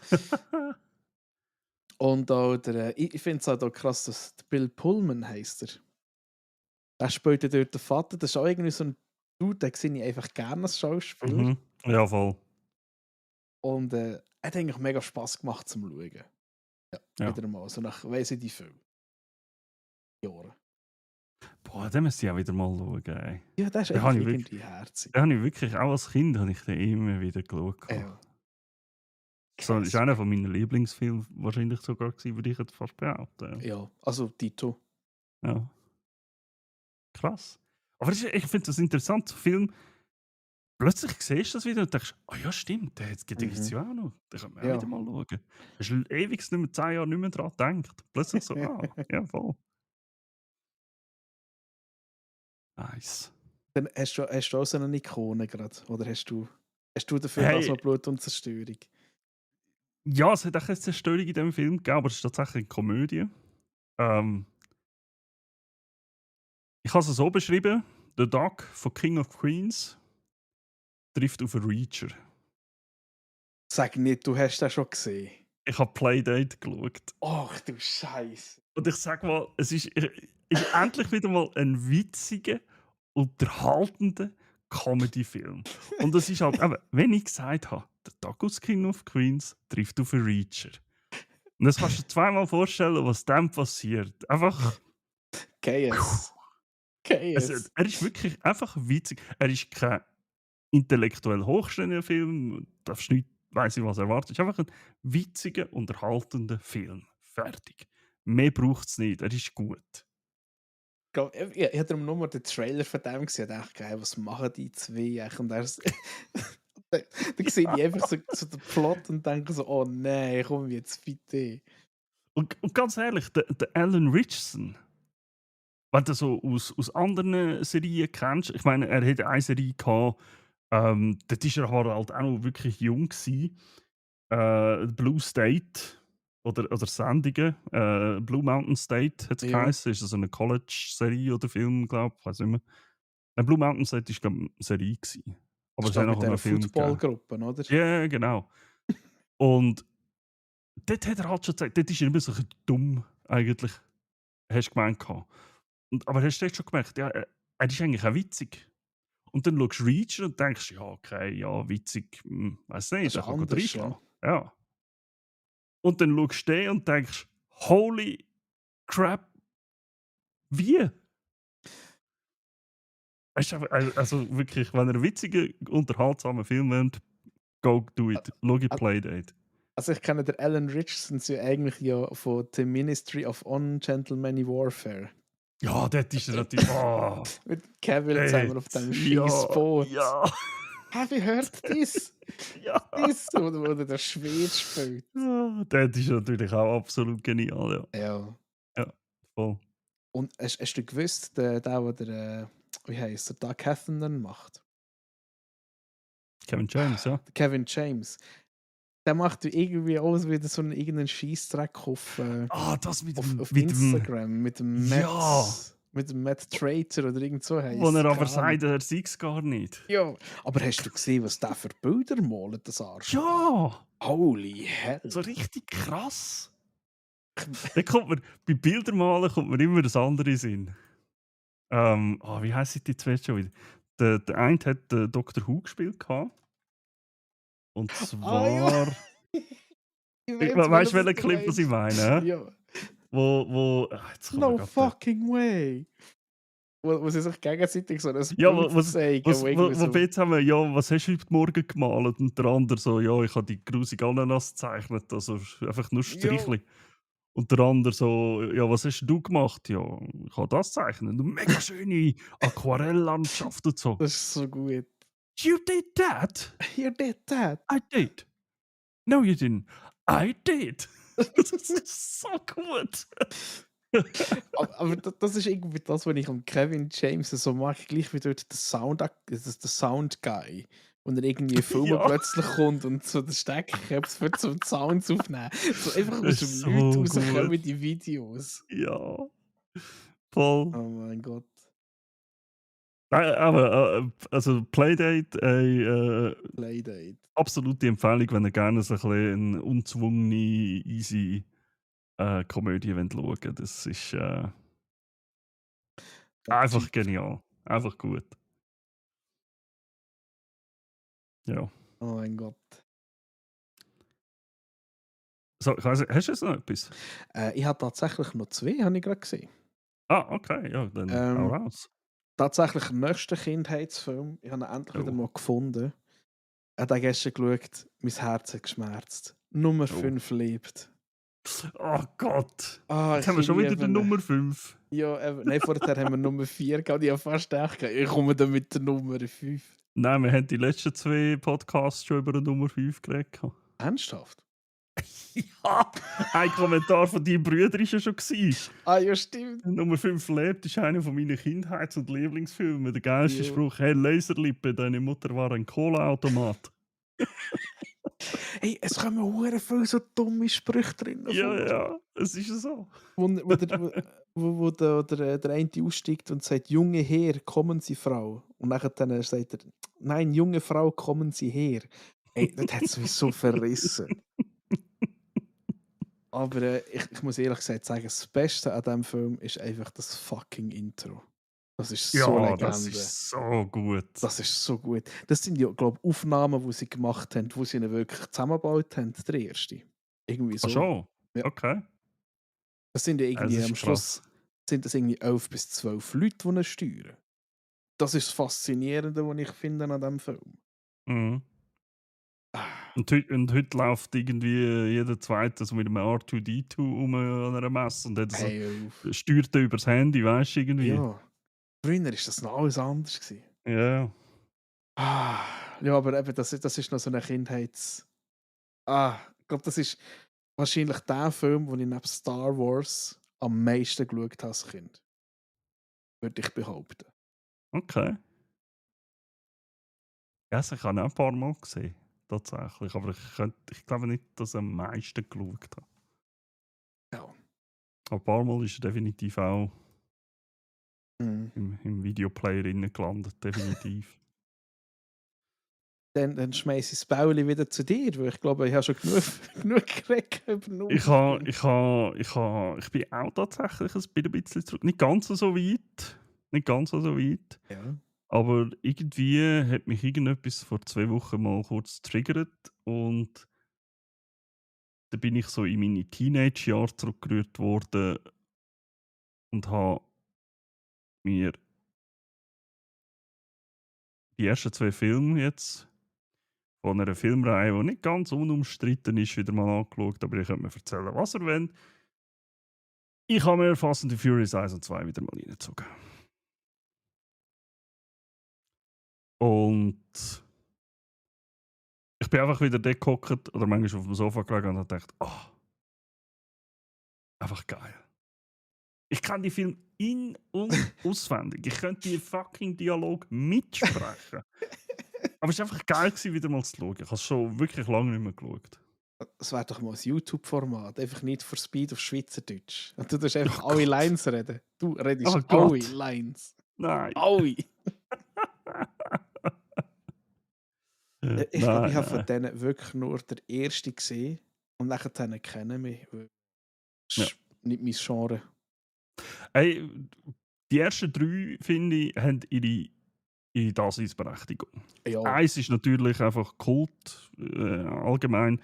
Und auch ich finde es halt auch krass, dass der Bill Pullman heisst er. Der spielt ja dort den Vater. Das ist auch irgendwie so ein Dude, den sehe ich einfach gerne als Schauspieler. Mhm. Ja, voll. Und hat eigentlich mega Spass gemacht zum Schauen. Ja, Ja. wieder mal. So nach weiss ich wie viel Jahren. Boah, den müsste ich auch wieder mal schauen, ey. Ja, der ist Den einfach habe ich wirklich irgendwie herzig. den habe ich wirklich auch als Kind habe ich den immer wieder geschaut. Ja, So, ist einer Casper. von meinen Lieblingsfilmen wahrscheinlich sogar gewesen, würde ich jetzt fast behaupten. Ja, also Tito. Ja, krass. Aber ich finde das interessant, so Film plötzlich siehst du das wieder und denkst: „Ah ja, stimmt, den gibt's Mhm. ja auch noch. Den könnte man auch wieder Ja. mal schauen.“ Hast du ewig nicht mehr 10 Jahre nicht mehr dran gedacht. Plötzlich so: „Ah, ja voll, nice.“ Dann hast du auch so eine Ikone grad? Oder hast du dafür das Hey, mal Blut und Zerstörung? ja, es hat auch eine Zerstörung in diesem Film gegeben, aber es ist tatsächlich eine Komödie. Ähm, ich habe es so beschrieben: Der Doc von King of Queens trifft auf einen Reacher. Sag nicht, du hast den schon gesehen. Ich habe Playdate geschaut. Ach du Scheiße. Und ich sage mal, es ist endlich wieder mal ein witziger, unterhaltender Comedy-Film. Und es ist halt eben, wenn ich gesagt habe, der Douglas King of Queens trifft auf einen Reacher. Und das kannst du dir zweimal vorstellen, was dann passiert. Einfach, Chaos. Chaos. er ist wirklich einfach witzig. Er ist kein intellektuell hochstehender Film, darfst nicht, weiss ich was erwarten. Es ist einfach ein witziger, unterhaltender Film. Fertig. Mehr braucht es nicht. Er ist gut. Ich habe darum nur den Trailer von dem gesehen und dachte, geil, was machen die zwei eigentlich? Und dann sehe ich einfach so den Plot und denke so, oh nein, komm jetzt bitte. Und ganz ehrlich, der Alan Richardson, wenn du so aus anderen Serien kennst, ich meine, er hatte eine Serie gehabt, dort war er halt auch noch wirklich jung gewesen. Blue State oder Sendungen. Blue Mountain State hat es Ja, geheißen. Ist das eine College-Serie oder Film, glaube ich? Weiß nicht mehr. Blue Mountain State war, glaube ich, eine Serie. Gewesen. das Aber ist es hat doch auch mit noch einen dieser Film gegeben. Footballgruppe, oder? Ja, genau. Und dort hat er halt schon gesagt, dort ist er ein bisschen dumm, eigentlich. Hast du gemeint. Gehabt. Aber hast du dort schon gemerkt, ja, er ist eigentlich auch witzig. Und dann schaust du Reacher und denkst, ja, okay, ja, witzig, weiß Das nicht, ist er kann gut anders, ja. reinschlagen. Ja. Und dann schaust du den und denkst, holy crap, wie? Weißt du, also wirklich, wenn ihr einen witzigen, unterhaltsamen Film wollt, go do it. Schau Ä- Playdate. Also ich kenne den Alan Richardson ja eigentlich ja von The Ministry of Ungentlemanly Warfare. Ja, dort ist er natürlich. Oh, Mit Cavill zusammen auf dort. dem scheiß Ja, Boot. ja, Have you heard this? ja. This, wo der Schwede spielt. Ja, dort ist er natürlich auch absolut genial, ja. Ja. Ja, voll. Und hast du gewusst, der wie heisst der, Doug Heffernan macht? Kevin James, ja. Der Kevin James. Der macht irgendwie alles wieder so einen irgendeinen Scheissdreck Das mit auf dem Instagram mit dem Matt, ja, mit dem Matt Trader oder irgend so wo heisst. er aber Keine Ahnung. sagt, er sei es gar nicht. Ja, aber hast du gesehen, was der für Bilder malt, das Arsch? Ja, Holy hell. so richtig krass. Dann kommt man, bei Bildermalen kommt man immer das andere in den Sinn. Wie heisst die zwei schon wieder? Der eine hat Dr. Who gespielt. Gehabt. Und Ah ja, zwar. ich weiß, Weißt du, was welchen du Clip das ich meinst. meine? Ja. Jetzt kommt No mir grad fucking way. Wo sie sich gegenseitig so ein ja, Bild zeigen. Wo irgendwie wo so, wir jetzt haben, wir, ja, was hast du heute Morgen gemalt? Und der andere so, ja, ich habe die grusige Ananas gezeichnet, also einfach nur ja, Strichli. Und der andere so, ja, was hast du gemacht? Ja, ich habe das zeichnen. Eine mega schöne Aquarelllandschaft und so. das ist so gut. You did that? You did that. I did. No, you didn't. I did. Das ist so gut. Aber das ist irgendwie das, was ich an Kevin James so mag, gleich wie dort der Sound Guy. Und er irgendwie in Filme Ja. plötzlich kommt und so den Steckköpf für zum Sounds aufnehmen. So einfach aus Das dem ist Nichts so rauskommen gut. die Videos. Ja. Voll. Oh mein Gott. Nein, aber also Playdate, Playdate. absolute Empfehlung, wenn ihr gerne so ein bisschen eine unzwungene, easy Komödie wollt schauen. Das ist einfach genial. Einfach gut. Ja. Oh mein Gott. So, ich weiss nicht, hast du jetzt noch etwas? Ich habe tatsächlich noch zwei, habe ich gerade gesehen. Okay, ja, dann hau raus. Tatsächlich ein nächster Kindheitsfilm. Ich habe ihn endlich wieder mal gefunden. Ich habe gestern geschaut, mein Herz hat geschmerzt. Nummer 5 lebt. Oh Gott. Ah, Jetzt haben wir schon wieder liebe die ihn. Nummer 5. Ja, nein, vorher haben wir Nummer 4 gehabt. Ich habe fast gedacht, ich komme dann mit der Nummer 5. Nein, wir haben die letzten 2 Podcasts schon über die Nummer 5 geredet. Ernsthaft? Ja, ein Kommentar von deinem Bruder war ja schon. Ah, ja, stimmt. Nummer 5 lebt ist einer von meinen Kindheits- und Lieblingsfilmen. Der geilste Ja. Spruch: Hey, Laserlippe, deine Mutter war ein Cola-Automat. Hey, es kommen hure viele so dumme Sprüche drin vor. Ja, es ist so. Wo der eine aussteigt und sagt, junge Herr, kommen Sie, Frau. Und nachher dann sagt er, nein, junge Frau, kommen Sie her. Ey, das hat es mich so verrissen. Aber ich muss ehrlich gesagt sagen, das Beste an diesem Film ist einfach das fucking Intro. Das ist so Ja, Legende. das ist so gut. Das ist so gut. Das sind ja, glaube ich, Aufnahmen, die sie gemacht haben, wo sie ihn wirklich zusammengebaut haben, der erste. Irgendwie so. Ach schon? Ja. Okay. Das sind ja irgendwie ist am Schluss sind das irgendwie 11 bis 12 Leute, die ihn steuern. Das ist das Faszinierende, was ich finde an diesem Film. Mhm. Ah, Und heute läuft irgendwie jeder Zweite so mit einem R2D2 an einer Messe und hat so, hey, hör auf. steuert er übers Handy, weißt du, irgendwie. Ja, früher war das noch alles anders gewesen. Ja, Ah, ja, aber eben, das ist noch so eine Kindheits ich glaube, das ist wahrscheinlich der Film, den ich neben Star Wars am meisten geschaut habe als Kind, würde ich behaupten. okay. Ja, also ich habe ihn auch ein paar Mal gesehen, tatsächlich. Aber ich glaube nicht, dass ich am meisten geschaut habe. Ja. Aber ein paar Mal ist er definitiv auch Mhm. im Videoplayer innen gelandet, definitiv. Dann schmeiße ich das Bäuli wieder zu dir, weil ich glaube, ich habe schon genug, genug geredet über den Film. Ich bin auch tatsächlich ein bisschen zurück. Nicht ganz so weit. Nicht ganz so weit. Ja. Aber irgendwie hat mich irgendetwas vor 2 Wochen mal kurz getriggert und da bin ich so in meine Teenage-Jahre zurückgerührt worden und habe mir die ersten 2 Filme jetzt von einer Filmreihe, die nicht ganz unumstritten ist, wieder mal angeschaut, aber ich könnte mir erzählen, was er will. Ich habe mir Fast and the Furious 1 und 2 wieder mal reingezogen. Und ich bin einfach wieder dort gehockt oder manchmal auf dem Sofa gelegen und habe gedacht, oh, einfach geil. Ich kann die Film in- und auswendig. Ich könnte die fucking Dialog mitsprechen. Aber es war einfach geil, gewesen, wieder mal zu schauen. Ich habe es schon wirklich lange nicht mehr geschaut. Das wäre doch mal ein YouTube-Format. Einfach nicht for Speed auf Schweizerdeutsch. Und du darfst einfach Oh alle Gott. Lines reden. Du redest Oh alle Gott. Lines. Nein. Alle. Ich glaube, ich Nein, habe von nein. denen wirklich nur der erste gesehen und nachher kennen mich. Weil das Ja. ist nicht mein Genre. Hey, die ersten 3, finde ich, haben ihre Daseinsberechtigung. Ja, Eins ist natürlich einfach Kult, allgemein.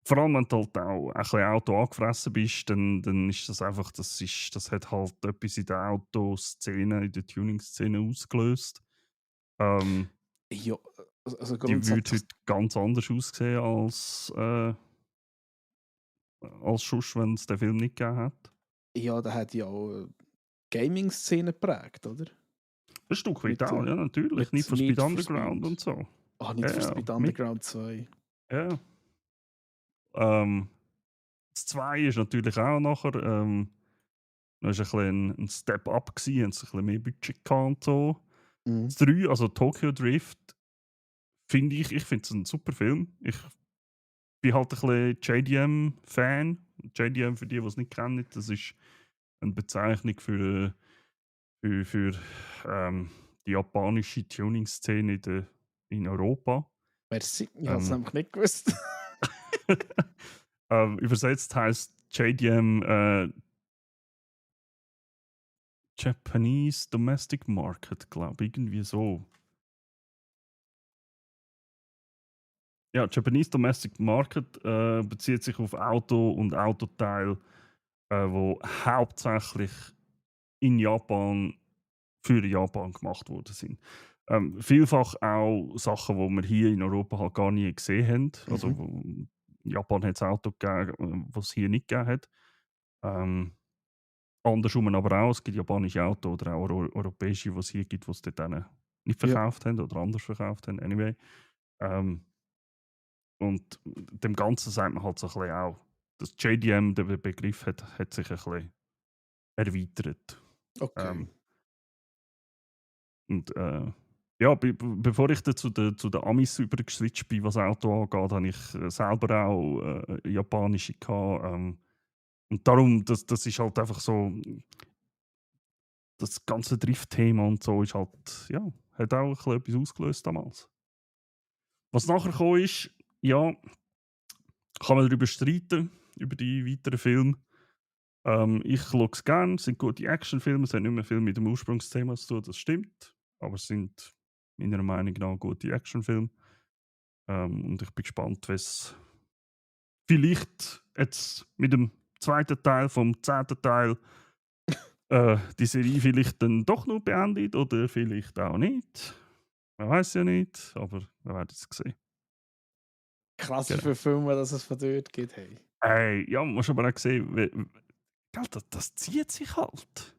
Vor allem, wenn du halt auch ein bisschen Auto angefressen bist, dann ist das einfach, das hat halt etwas in der Autoszene, in der Tuning-Szene ausgelöst. Ähm, ja, also Die würde grundsätzlich, heute ganz anders aussehen als sonst, wenn es den Film nicht gegeben hat. ja, der hat ja auch Gaming-Szene geprägt, oder? Ein Stück weit Mit, auch, ja, natürlich. Need mit for Speed Need for Underground Speed. und so. Need Ja, for ja, Speed mit, Underground 2. ja. Ähm, das 2 ist natürlich auch nachher, das war ein Step-up, gewesen, haben sie ein bisschen mehr Budget gehabt und so. Mhm. Das 3, also Tokyo Drift, ich finde es ein super Film. Ich bin halt ein bisschen JDM-Fan. JDM, für die, die es nicht kennen, das ist eine Bezeichnung für die japanische Tuning-Szene in Europa. Merci, ich habe es Ähm, nämlich nicht gewusst. übersetzt heißt JDM Japanese Domestic Market, glaube ich, irgendwie so. Ja, Japanese Domestic Market bezieht sich auf Auto und Autoteile, wo hauptsächlich in Japan für Japan gemacht worden sind. Vielfach auch Sachen, die wir hier in Europa halt gar nie gesehen haben. Also Mhm. in Japan hat es Autos gegeben, was es hier nicht gegeben hat. Ähm, Andersrum aber auch, es gibt japanische Autos oder auch europäische, die es hier gibt, die es dort dann nicht Ja, verkauft haben oder anders verkauft haben. Anyway. Ähm, und dem Ganzen sagt man halt so ein bisschen auch, dass JDM, der Begriff, hat sich ein bisschen erweitert. okay. Ähm, und ja, bevor ich dann zu den Amis übergeswitcht bin, was Auto angeht, habe ich selber auch japanische gehabt. Und darum, das ist halt einfach so, das ganze Drift-Thema und so ist halt, ja, hat auch ein bisschen etwas ausgelöst damals. Was nachher gekommen ist, ja, kann man darüber streiten, über die weiteren Filme. Ich schaue es gerne, es sind gute Actionfilme, es hat nicht mehr viel mit dem Ursprungsthema zu tun, das stimmt. Aber es sind meiner Meinung nach gute Actionfilme. Und ich bin gespannt, was vielleicht jetzt mit dem zweiten Teil vom 10. Teil die Serie vielleicht dann doch noch beendet oder vielleicht auch nicht. Man weiß ja nicht, aber wir werden es sehen. krass, wie Genau. viele Filme dass es von dort gibt. Hey. Ey, ja, musst aber auch sehen, gell, das zieht sich halt.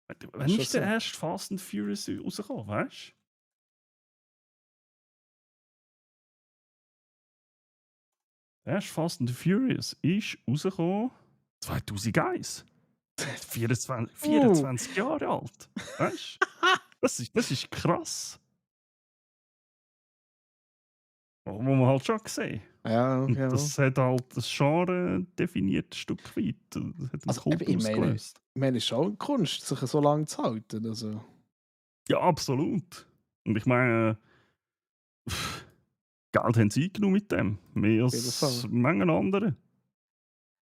Das ist Wann schon ist der so. erste Fast and Furious rausgekommen, weißt du? Der erste Fast and Furious ist rausgekommen 2001. 24, Uh. 24 Jahre alt. Weißt du? Das ist krass. Muss man halt schon sehen. Ja, Und ja. das hat halt das Genre definiert, ein Stück weit. Das hat einen Also, Kult ich ausgelöst. meine, es ist schon Kunst, sich so lange zu halten. Also, auf Ja, absolut. Und ich meine, Geld haben sie eingenommen mit dem. Mehr jeden als Fall. manche andere.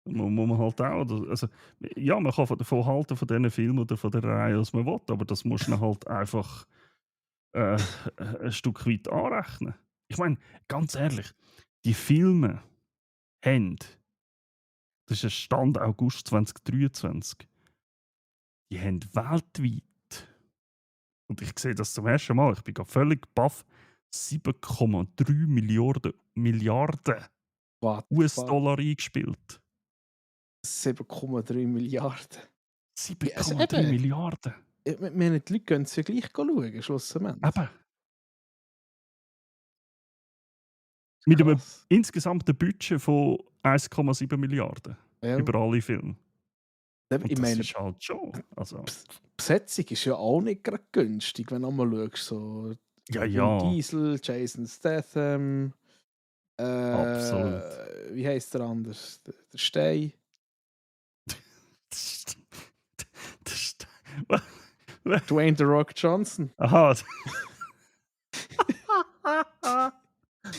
Muss man halt auch. Also, ja, man kann davon halten, von diesen Filmen oder von der Reihe, was man will, aber das muss man halt einfach äh, ein Stück weit anrechnen. Ich meine, ganz ehrlich, die Filme haben, das ist ein Stand August 2023, die haben weltweit, und ich sehe das zum ersten Mal, ich bin gerade völlig baff, 7,3 Milliarden What the fuck? US-Dollar eingespielt. 7,3 Milliarden. Ja, also 7,3 eben, Milliarden. ich meine, die Leute gehen es ja gleich schauen, schlussendlich. Eben. Mit einem Krass. insgesamten Budget von 1,7 Milliarden Ja. über alle Filme. Eben, Und ich das meine, ist halt schon. Also, die Besetzung ist ja auch nicht gerade günstig, wenn du mal schaust. So ja, Vin ja, Diesel, Jason Statham, absolut. wie heißt der anders? Der Stein. Das ist, das ist, wa- wa- Dwayne The Rock Johnson. aha.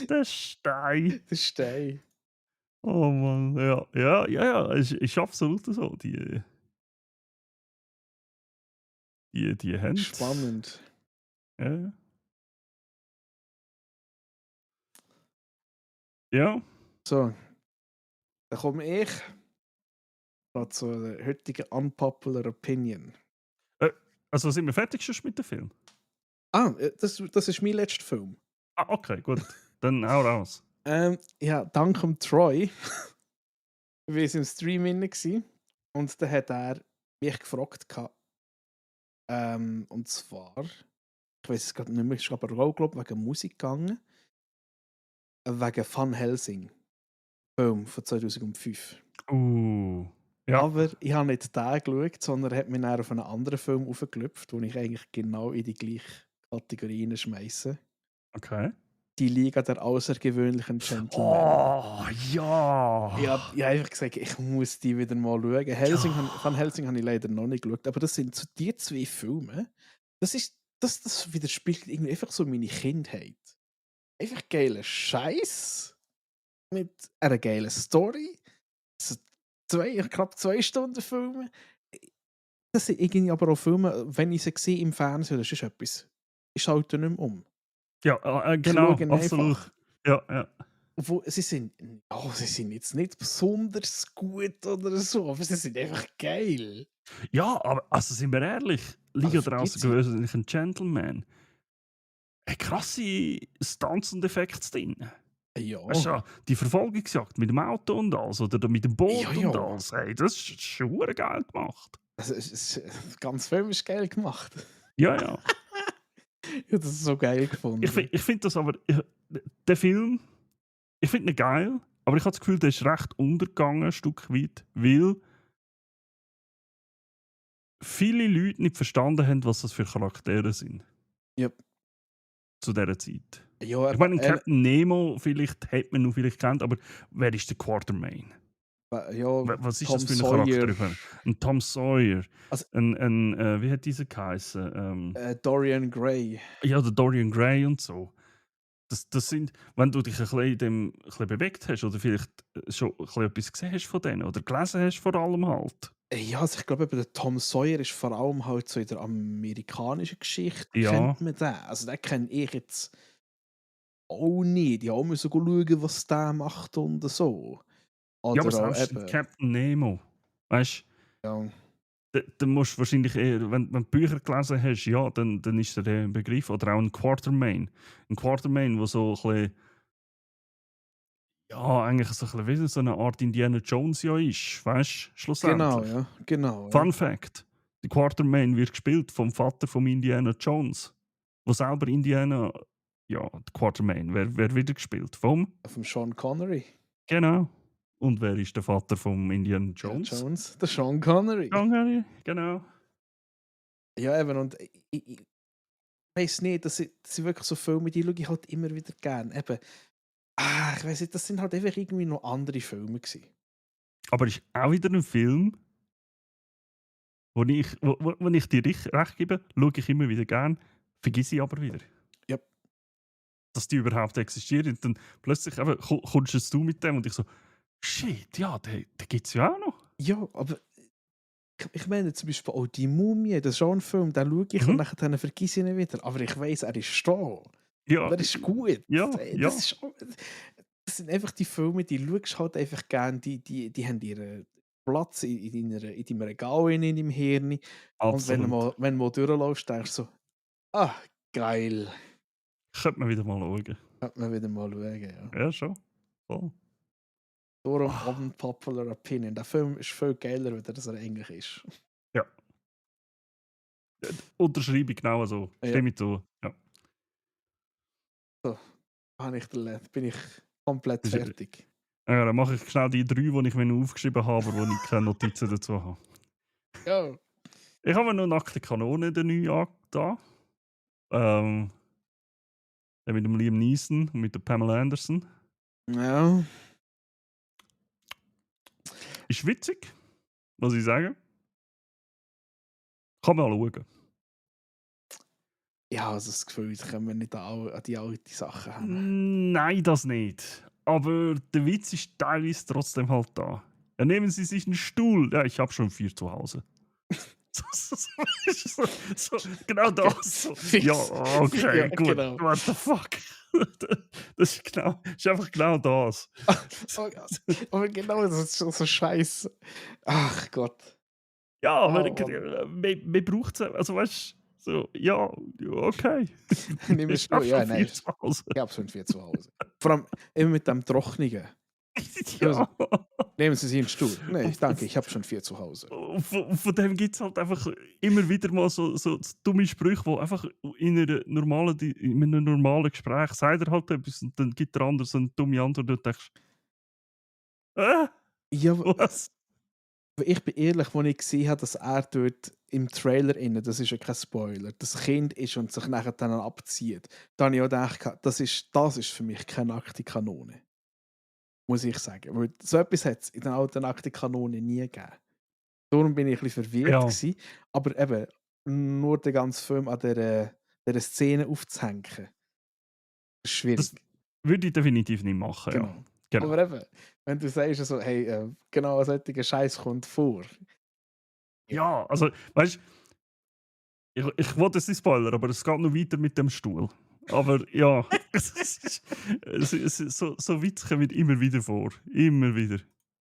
Der Stein. Der Stein. Oh Mann, ja, ja, ja, ja, ist absolut so. Die haben. Spannend. Ja, ja. So, dann komme ich zu der heutigen Unpopular Opinion. Also sind wir fertig schon mit dem Film? Das ist mein letzter Film. Ah, okay, gut. Dann hau raus. Ja, dank dem Troy war ich im Stream inne gsi und dann hat er mich gefragt, und zwar, ich weiß es gerade nicht mehr, ist aber auch, glaube wegen Musik gegangen, wegen Van Helsing, Film von 2005. Ja. Aber ich habe nicht den geschaut, sondern er hat mich dann auf einen anderen Film aufgelöpft, den ich eigentlich genau in die gleiche Kategorie schmeiße. Okay. Die Liga der außergewöhnlichen Gentlemen. Oh, ja. Ich habe einfach gesagt, ich muss die wieder mal schauen. Van Helsing habe ich leider noch nicht geschaut, aber das sind so die zwei Filme. Das widerspiegelt irgendwie einfach so meine Kindheit. Einfach geiler Scheiß mit einer geilen Story. So knapp 2 Stunden Filme. Das sind irgendwie aber auch Filme, wenn ich sie sehe im Fernsehen, das ist etwas. Ich schalte nicht mehr um. Ja, Ich genau, schaue ihn absolut. einfach. Ja, ja. Obwohl, sie sind jetzt nicht besonders gut oder so, aber sie sind einfach geil. Ja, aber also sind wir ehrlich, Liga Also der vergiss sie. außergewöhnlichen Gentleman. Krasse Stunts und Effekte drin. Ja. Weißt du, die Verfolgungsjagd mit dem Auto und alles oder mit dem Boot Ja, und ja. alles, hey, das ist schon geil gemacht. Also, ganz Film ist geil gemacht. Ja, ja. Ich habe das so geil gefunden. Ich finde das aber, der Film, ich finde ihn geil, aber ich habe das Gefühl, der ist recht untergegangen, ein Stück weit, weil viele Leute nicht verstanden haben, was das für Charaktere sind. Ja. Zu dieser Zeit. Ja, Ich meine, Captain Nemo vielleicht hat man noch vielleicht kennt, aber wer ist der Quartermain? ja, Was ist Tom das für ein Sawyer. Charakter? Ein Tom Sawyer. Also, Wie hat dieser geheißen? Dorian Gray. Ja, der Dorian Gray und so. Das sind, wenn du dich ein bisschen in dem ein bisschen bewegt hast oder vielleicht schon ein bisschen etwas gesehen hast von denen oder gelesen hast vor allem halt. Ja, also ich glaube, der Tom Sawyer ist vor allem halt so in der amerikanischen Geschichte, Ja. kennt man den. Also den kenne ich jetzt auch nicht. Ich muss so schauen, was der macht und so. Oder Ja, aber auch selbst eben, Captain Nemo, weißt ja, du, dann musst du wahrscheinlich eher, wenn du Bücher gelesen hast, ja, dann ist der Begriff. Oder auch ein Quartermain. Ein Quartermain, der so ein bisschen ja, eigentlich so ein bisschen wie so eine Art Indiana Jones ja ist, weißt du, Genau, schlussendlich. ja, genau, ja. Fun Fact: Der Quatermain wird gespielt vom Vater von Indiana Jones, wo selber Indiana ja, der Quatermain, wer wieder gespielt? Vom? Vom Sean Connery. Genau. Und wer ist der Vater von Indiana Ja, Jones? Jones, der Sean Connery. John Harry, genau. Ja, eben, und ich weiss nicht, das sind wirklich so Filme, die schaue ich halt immer wieder gern. Eben, ich weiss nicht, das sind halt einfach irgendwie noch andere Filme gewesen. Aber ist auch wieder ein Film, wo ich dir recht gebe, schaue ich immer wieder gern, vergesse ich aber wieder, Ja, dass die überhaupt existieren. Und dann plötzlich eben, kommst du mit dem und ich so, shit, ja, den gibt es ja auch noch. ja, aber ich meine zum Beispiel auch die Mumie, das ist auch ein Film, den schaue ich und Mhm. nachher vergesse ich ihn wieder. Aber ich weiss, er ist da. Und Ja, er ist gut. ja, Das, ja, ist, das sind einfach die Filme, die schaust halt einfach gern, die haben ihren Platz in deinem Regal, in deinem Hirn. Und absolut. wenn du mal durchläufst, denkst du so, ah, geil. Könnte man wieder mal schauen. Könnte man wieder mal schauen, ja. Ja, schon. Voll. Darum Ah, unpopular opinion. Der Film ist viel geiler, als er eigentlich ist. ja, unterschreibe ich genau so. Ja, Stimme ich zu. Ja. so, bin ich komplett Das ist, fertig. ja, dann mache ich schnell die 3, die ich mir noch aufgeschrieben habe, aber wo ich keine Notizen dazu habe. Ja. Ich habe mir noch «Nackte Kanone», den neuen angetan. Ähm, der mit dem Liam Neeson und mit der Pamela Anderson. Ja. Ist witzig, muss ich sagen. Kann man schauen. Ich habe also das Gefühl, jetzt kommen wir nicht an die alten Sachen hin. Nein, das nicht. Aber der Witz ist teilweise trotzdem halt da. Ja, nehmen Sie sich einen Stuhl. Ja, ich habe schon 4 zu Hause. Genau Okay, das. So. Ja, fix. Ja, okay, gut. genau. What the fuck? Das ist einfach genau das. Oh, aber genau, das ist so scheiße. Ach Gott. Ja, aber Oh, Mann. man braucht es. Also weißt du, so, ja, ja, okay. Nimm einen Ich Stuhl. habe schon Ja, 4 nein. zu Hause. Ich habe schon viel zu Hause. Vor allem immer mit dem Trocknigen. Also, Ja. nehmen Sie sich einen Stuhl. Nein, Und, danke, ich habe schon viel zu Hause. von dem gibt es halt einfach immer wieder mal so dumme Sprüche, die einfach in einem normalen Gespräch sagt er halt etwas und dann gibt der andere so eine dumme Antwort und du denkst, äh, Ja, was? ich bin ehrlich, als ich gesehen habe, dass er dort im Trailer innen, das ist ja kein Spoiler, das Kind ist und sich nachher dann abzieht, da habe ich auch gedacht, das ist für mich keine nackte Kanone. Muss ich sagen. Weil so etwas hat es in der alten nackten Kanone nie gegeben. Darum bin ich ein bisschen verwirrt Ja, gewesen. Aber eben, nur den ganzen Film an dieser Szene aufzuhängen, ist das schwierig. würde ich definitiv nicht machen, ja. Genau. Genau. Aber eben, wenn du sagst, so, hey, genau solcher Scheiß kommt vor. Ja. Ja, also, weißt du, ich wollte es nicht spoilern, aber es geht noch weiter mit dem Stuhl. Aber ja, so Witze kommen immer wieder vor. Immer wieder.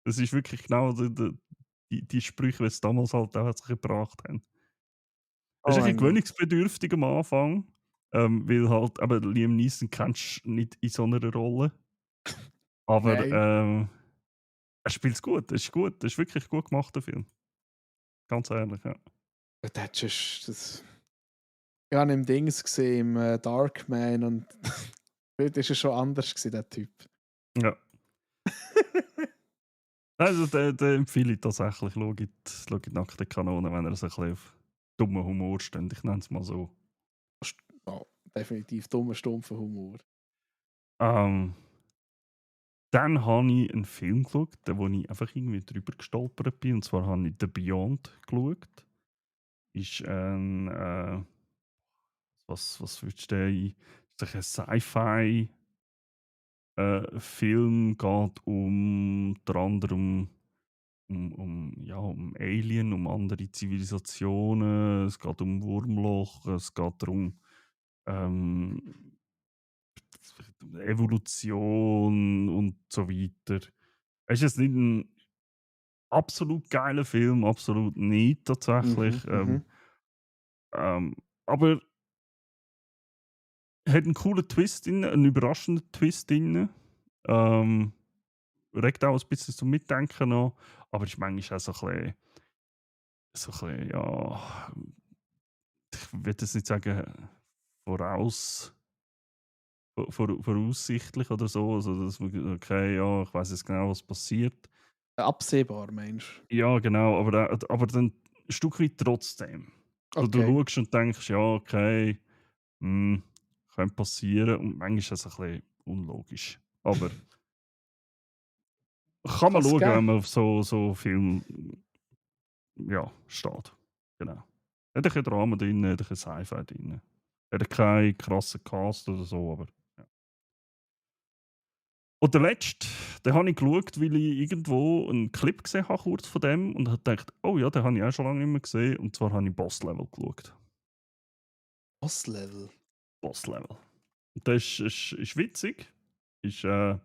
Das ist wirklich genau die Sprüche, die sie damals halt auch gebracht haben. Es Oh ist ein bisschen mein Gott. gewöhnungsbedürftig am Anfang, weil halt eben Liam Neeson kennst du nicht in so einer Rolle. Aber Nein. er spielt es gut. Es ist gut. Das ist wirklich gut gemacht, der Film. Ganz ehrlich, ja. Das ist, das, ich habe ihn im Dings gesehen, im Darkman und dort war er schon anders, gewesen, der Typ. Ja. Also, den empfehle ich tatsächlich. Schaut die «Nackte Kanone», wenn er so ein bisschen auf dummen Humor steht. Ich nenne es mal so. Ja, definitiv dummer, stumpfer Humor. Ähm, Dann habe ich einen Film geschaut, wo ich einfach irgendwie drüber gestolpert bin. Und zwar habe ich «The Beyond» geschaut. Ist ein, was würdest du denn? Ist ein Sci-Fi Film, geht unter anderem ja, um Alien, um andere Zivilisationen, es geht um Wurmloch, es geht darum, ähm, Evolution und so weiter. Es ist jetzt nicht ein absolut geiler Film, absolut nicht Mhm, tatsächlich. mhm. Aber hat einen coolen Twist drin, einen überraschenden Twist drin. Ähm, regt auch ein bisschen zum Mitdenken an, aber ist manchmal auch so ein bisschen, ja, ich würde jetzt nicht sagen voraus voraussichtlich oder so, also dass man okay, ja, ich weiß jetzt genau, was passiert. Absehbar, meinst Ja, genau, aber dann ein Stück weit trotzdem. du? So, du Okay. schaust und denkst: „Ja, okay, hm, könnte passieren“, und manchmal ist das ein bisschen unlogisch. Aber kann man Kann's schauen, geben. wenn man auf so Film, ja, steht. Genau. Hat ein bisschen Drama drin, hat ein bisschen Sci-Fi drin. Hat keinen krassen Cast oder so, aber ja. Und der letzte, den habe ich geschaut, weil ich irgendwo einen Clip gesehen habe, kurz von dem, und habe gedacht: „Oh ja, den habe ich auch schon lange nicht mehr gesehen“, und zwar habe ich Boss Level geschaut. Boss-Level. Boss Level. Und der ist witzig. Ist, äh,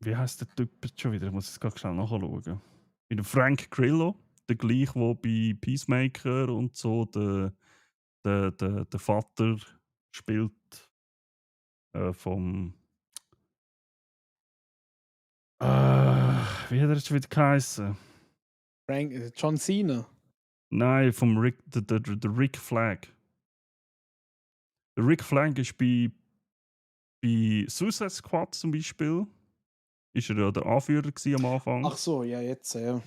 wie heißt der Typ jetzt schon wieder? Ich muss es gerade schnell nachschauen. Mit dem Frank Grillo, der gleich, der bei Peacemaker und so der Vater spielt vom. Wie hat er jetzt wieder geheißen? John Cena. Nein, vom der Rick Flag. Der Rick Flag ist bei Suicide Squad zum Beispiel. Ist er ja der Anführer gewesen am Anfang. Ach so, ja, jetzt, ja.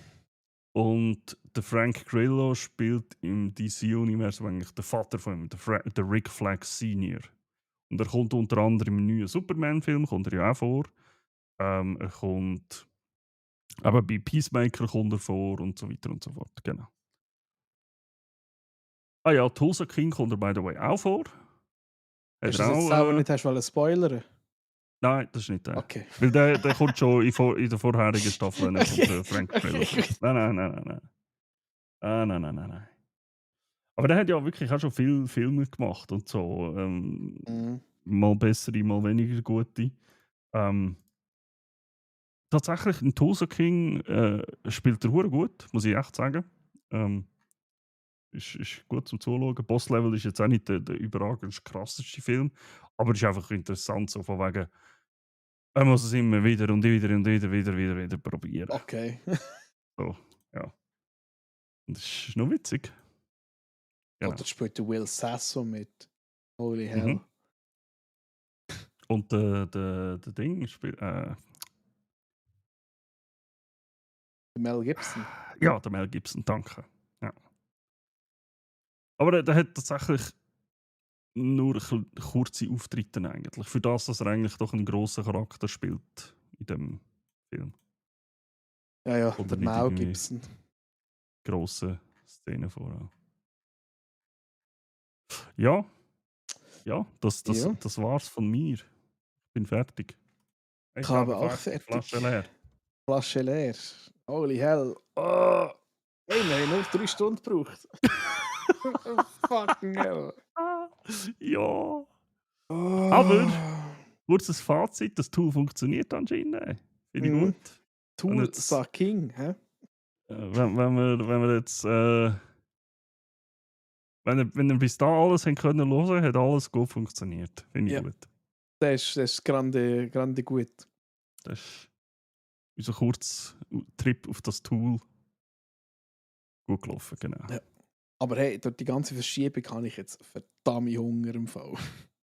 Und der Frank Grillo spielt im DC-Universum eigentlich der Vater von ihm, der Rick Flag Senior. Und er kommt unter anderem im neuen Superman-Film, kommt er ja auch vor. Er kommt, aber bei Peacemaker kommt er vor und so weiter und so fort. Genau. Ah ja, Tulsa King kommt er by the way auch vor. Hat Hast du er das jetzt auch, selber nicht hast wollen spoilern? nein, das ist nicht der. Okay. Weil der kommt schon in der vorherigen Staffel, kommt der Frank Grillo Okay, vor. gut. Nein. Ah, nein. Aber der hat ja wirklich auch schon viele Filme gemacht und so. Mhm. Mal bessere, mal weniger gute. Ähm, tatsächlich, ein Tulsa King spielt er hure gut, muss ich echt sagen. Ähm, ist gut zum Zuschauen. Boss Level ist jetzt auch nicht der überragend krasseste Film, aber ist einfach interessant, so von wegen, er muss es immer wieder und wieder probieren. Okay. So, ja. Und das ist noch witzig. Genau. Oder spielt der Will Sasso mit? Holy Mhm. hell. Und der Ding spielt. Mel Gibson. Ja, der Mel Gibson, danke. Ja. Aber der hat tatsächlich nur kurze Auftritte eigentlich. Für das, dass er eigentlich doch einen grossen Charakter spielt in dem Film. Ja, ja, Kommt der er nicht Mel irgendwie Gibson. grosse Szenen vor. Ja, ja, Ja. das war's von mir. Ich bin fertig. Ich Ich habe glaube auch fertig, fertig. Flasche leer. Flasche leer. Holy hell. Oh. Hey, wir haben nur 3 Stunden gebraucht. Fucking hell. Ja. Aber, Oh. kurzes Fazit, das Tool funktioniert anscheinend. Finde ich Mhm. gut. Und Tool jetzt, Sucking, hä? wenn wir jetzt, wenn wir bis da alles haben können hören, hat alles gut funktioniert. Finde ich Ja, gut. das ist grande gut. Das ist unser kurzer Trip auf das Tool gut gelaufen, genau. Ja. Aber hey, durch die ganze Verschiebung habe ich jetzt verdammt Hunger im Fall.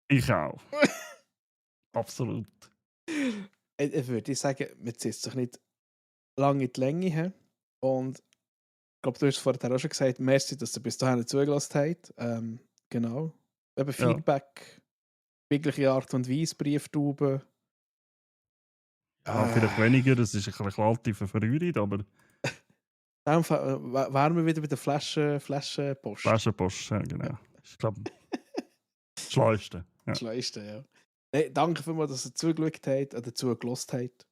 Ich auch. Absolut. Ich würde sagen, man zieht sich nicht lange in die Länge. He? Und ich glaube, du hast es vorher auch schon gesagt, merci, dass ihr bis dahin zugelassen habt. Genau. Eben Ja. Feedback, jegliche Art und Weise, Brieftauben. Ja, vielleicht weniger, das ist ein bisschen kalte Verrührung, aber In dem Fall wären wir wieder bei der Flaschenpost. Flaschenpost, ja, Ja. genau. Ich glaube, das Schleuste. Ja. Das Schleiste, ja. Hey, danke vielmals, dass ihr zugeschaut habt oder zugelassen habt.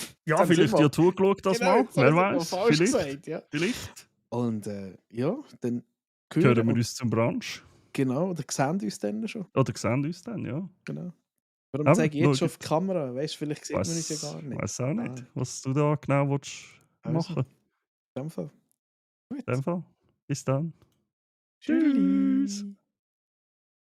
Jetzt Ja, haben sie vielleicht mal, ja zugeschaut das genau, mal. jetzt haben Wer sie mal weiß? falsch Vielleicht. gesagt, ja. Vielleicht. Und ja, dann Hören hören wir und uns zum Brunch. genau, oder sehen uns dann schon. Oder sehen uns dann, ja. Genau. Warum Aber zeige ich jetzt schon auf die schaut. Kamera? Weißt du, vielleicht sieht man uns ja gar nicht. Weiß auch nicht, Ah, was du da genau willst also, machen. in dem Fall. In Gut. dem Fall. Bis dann. Tschüss. Tschüss.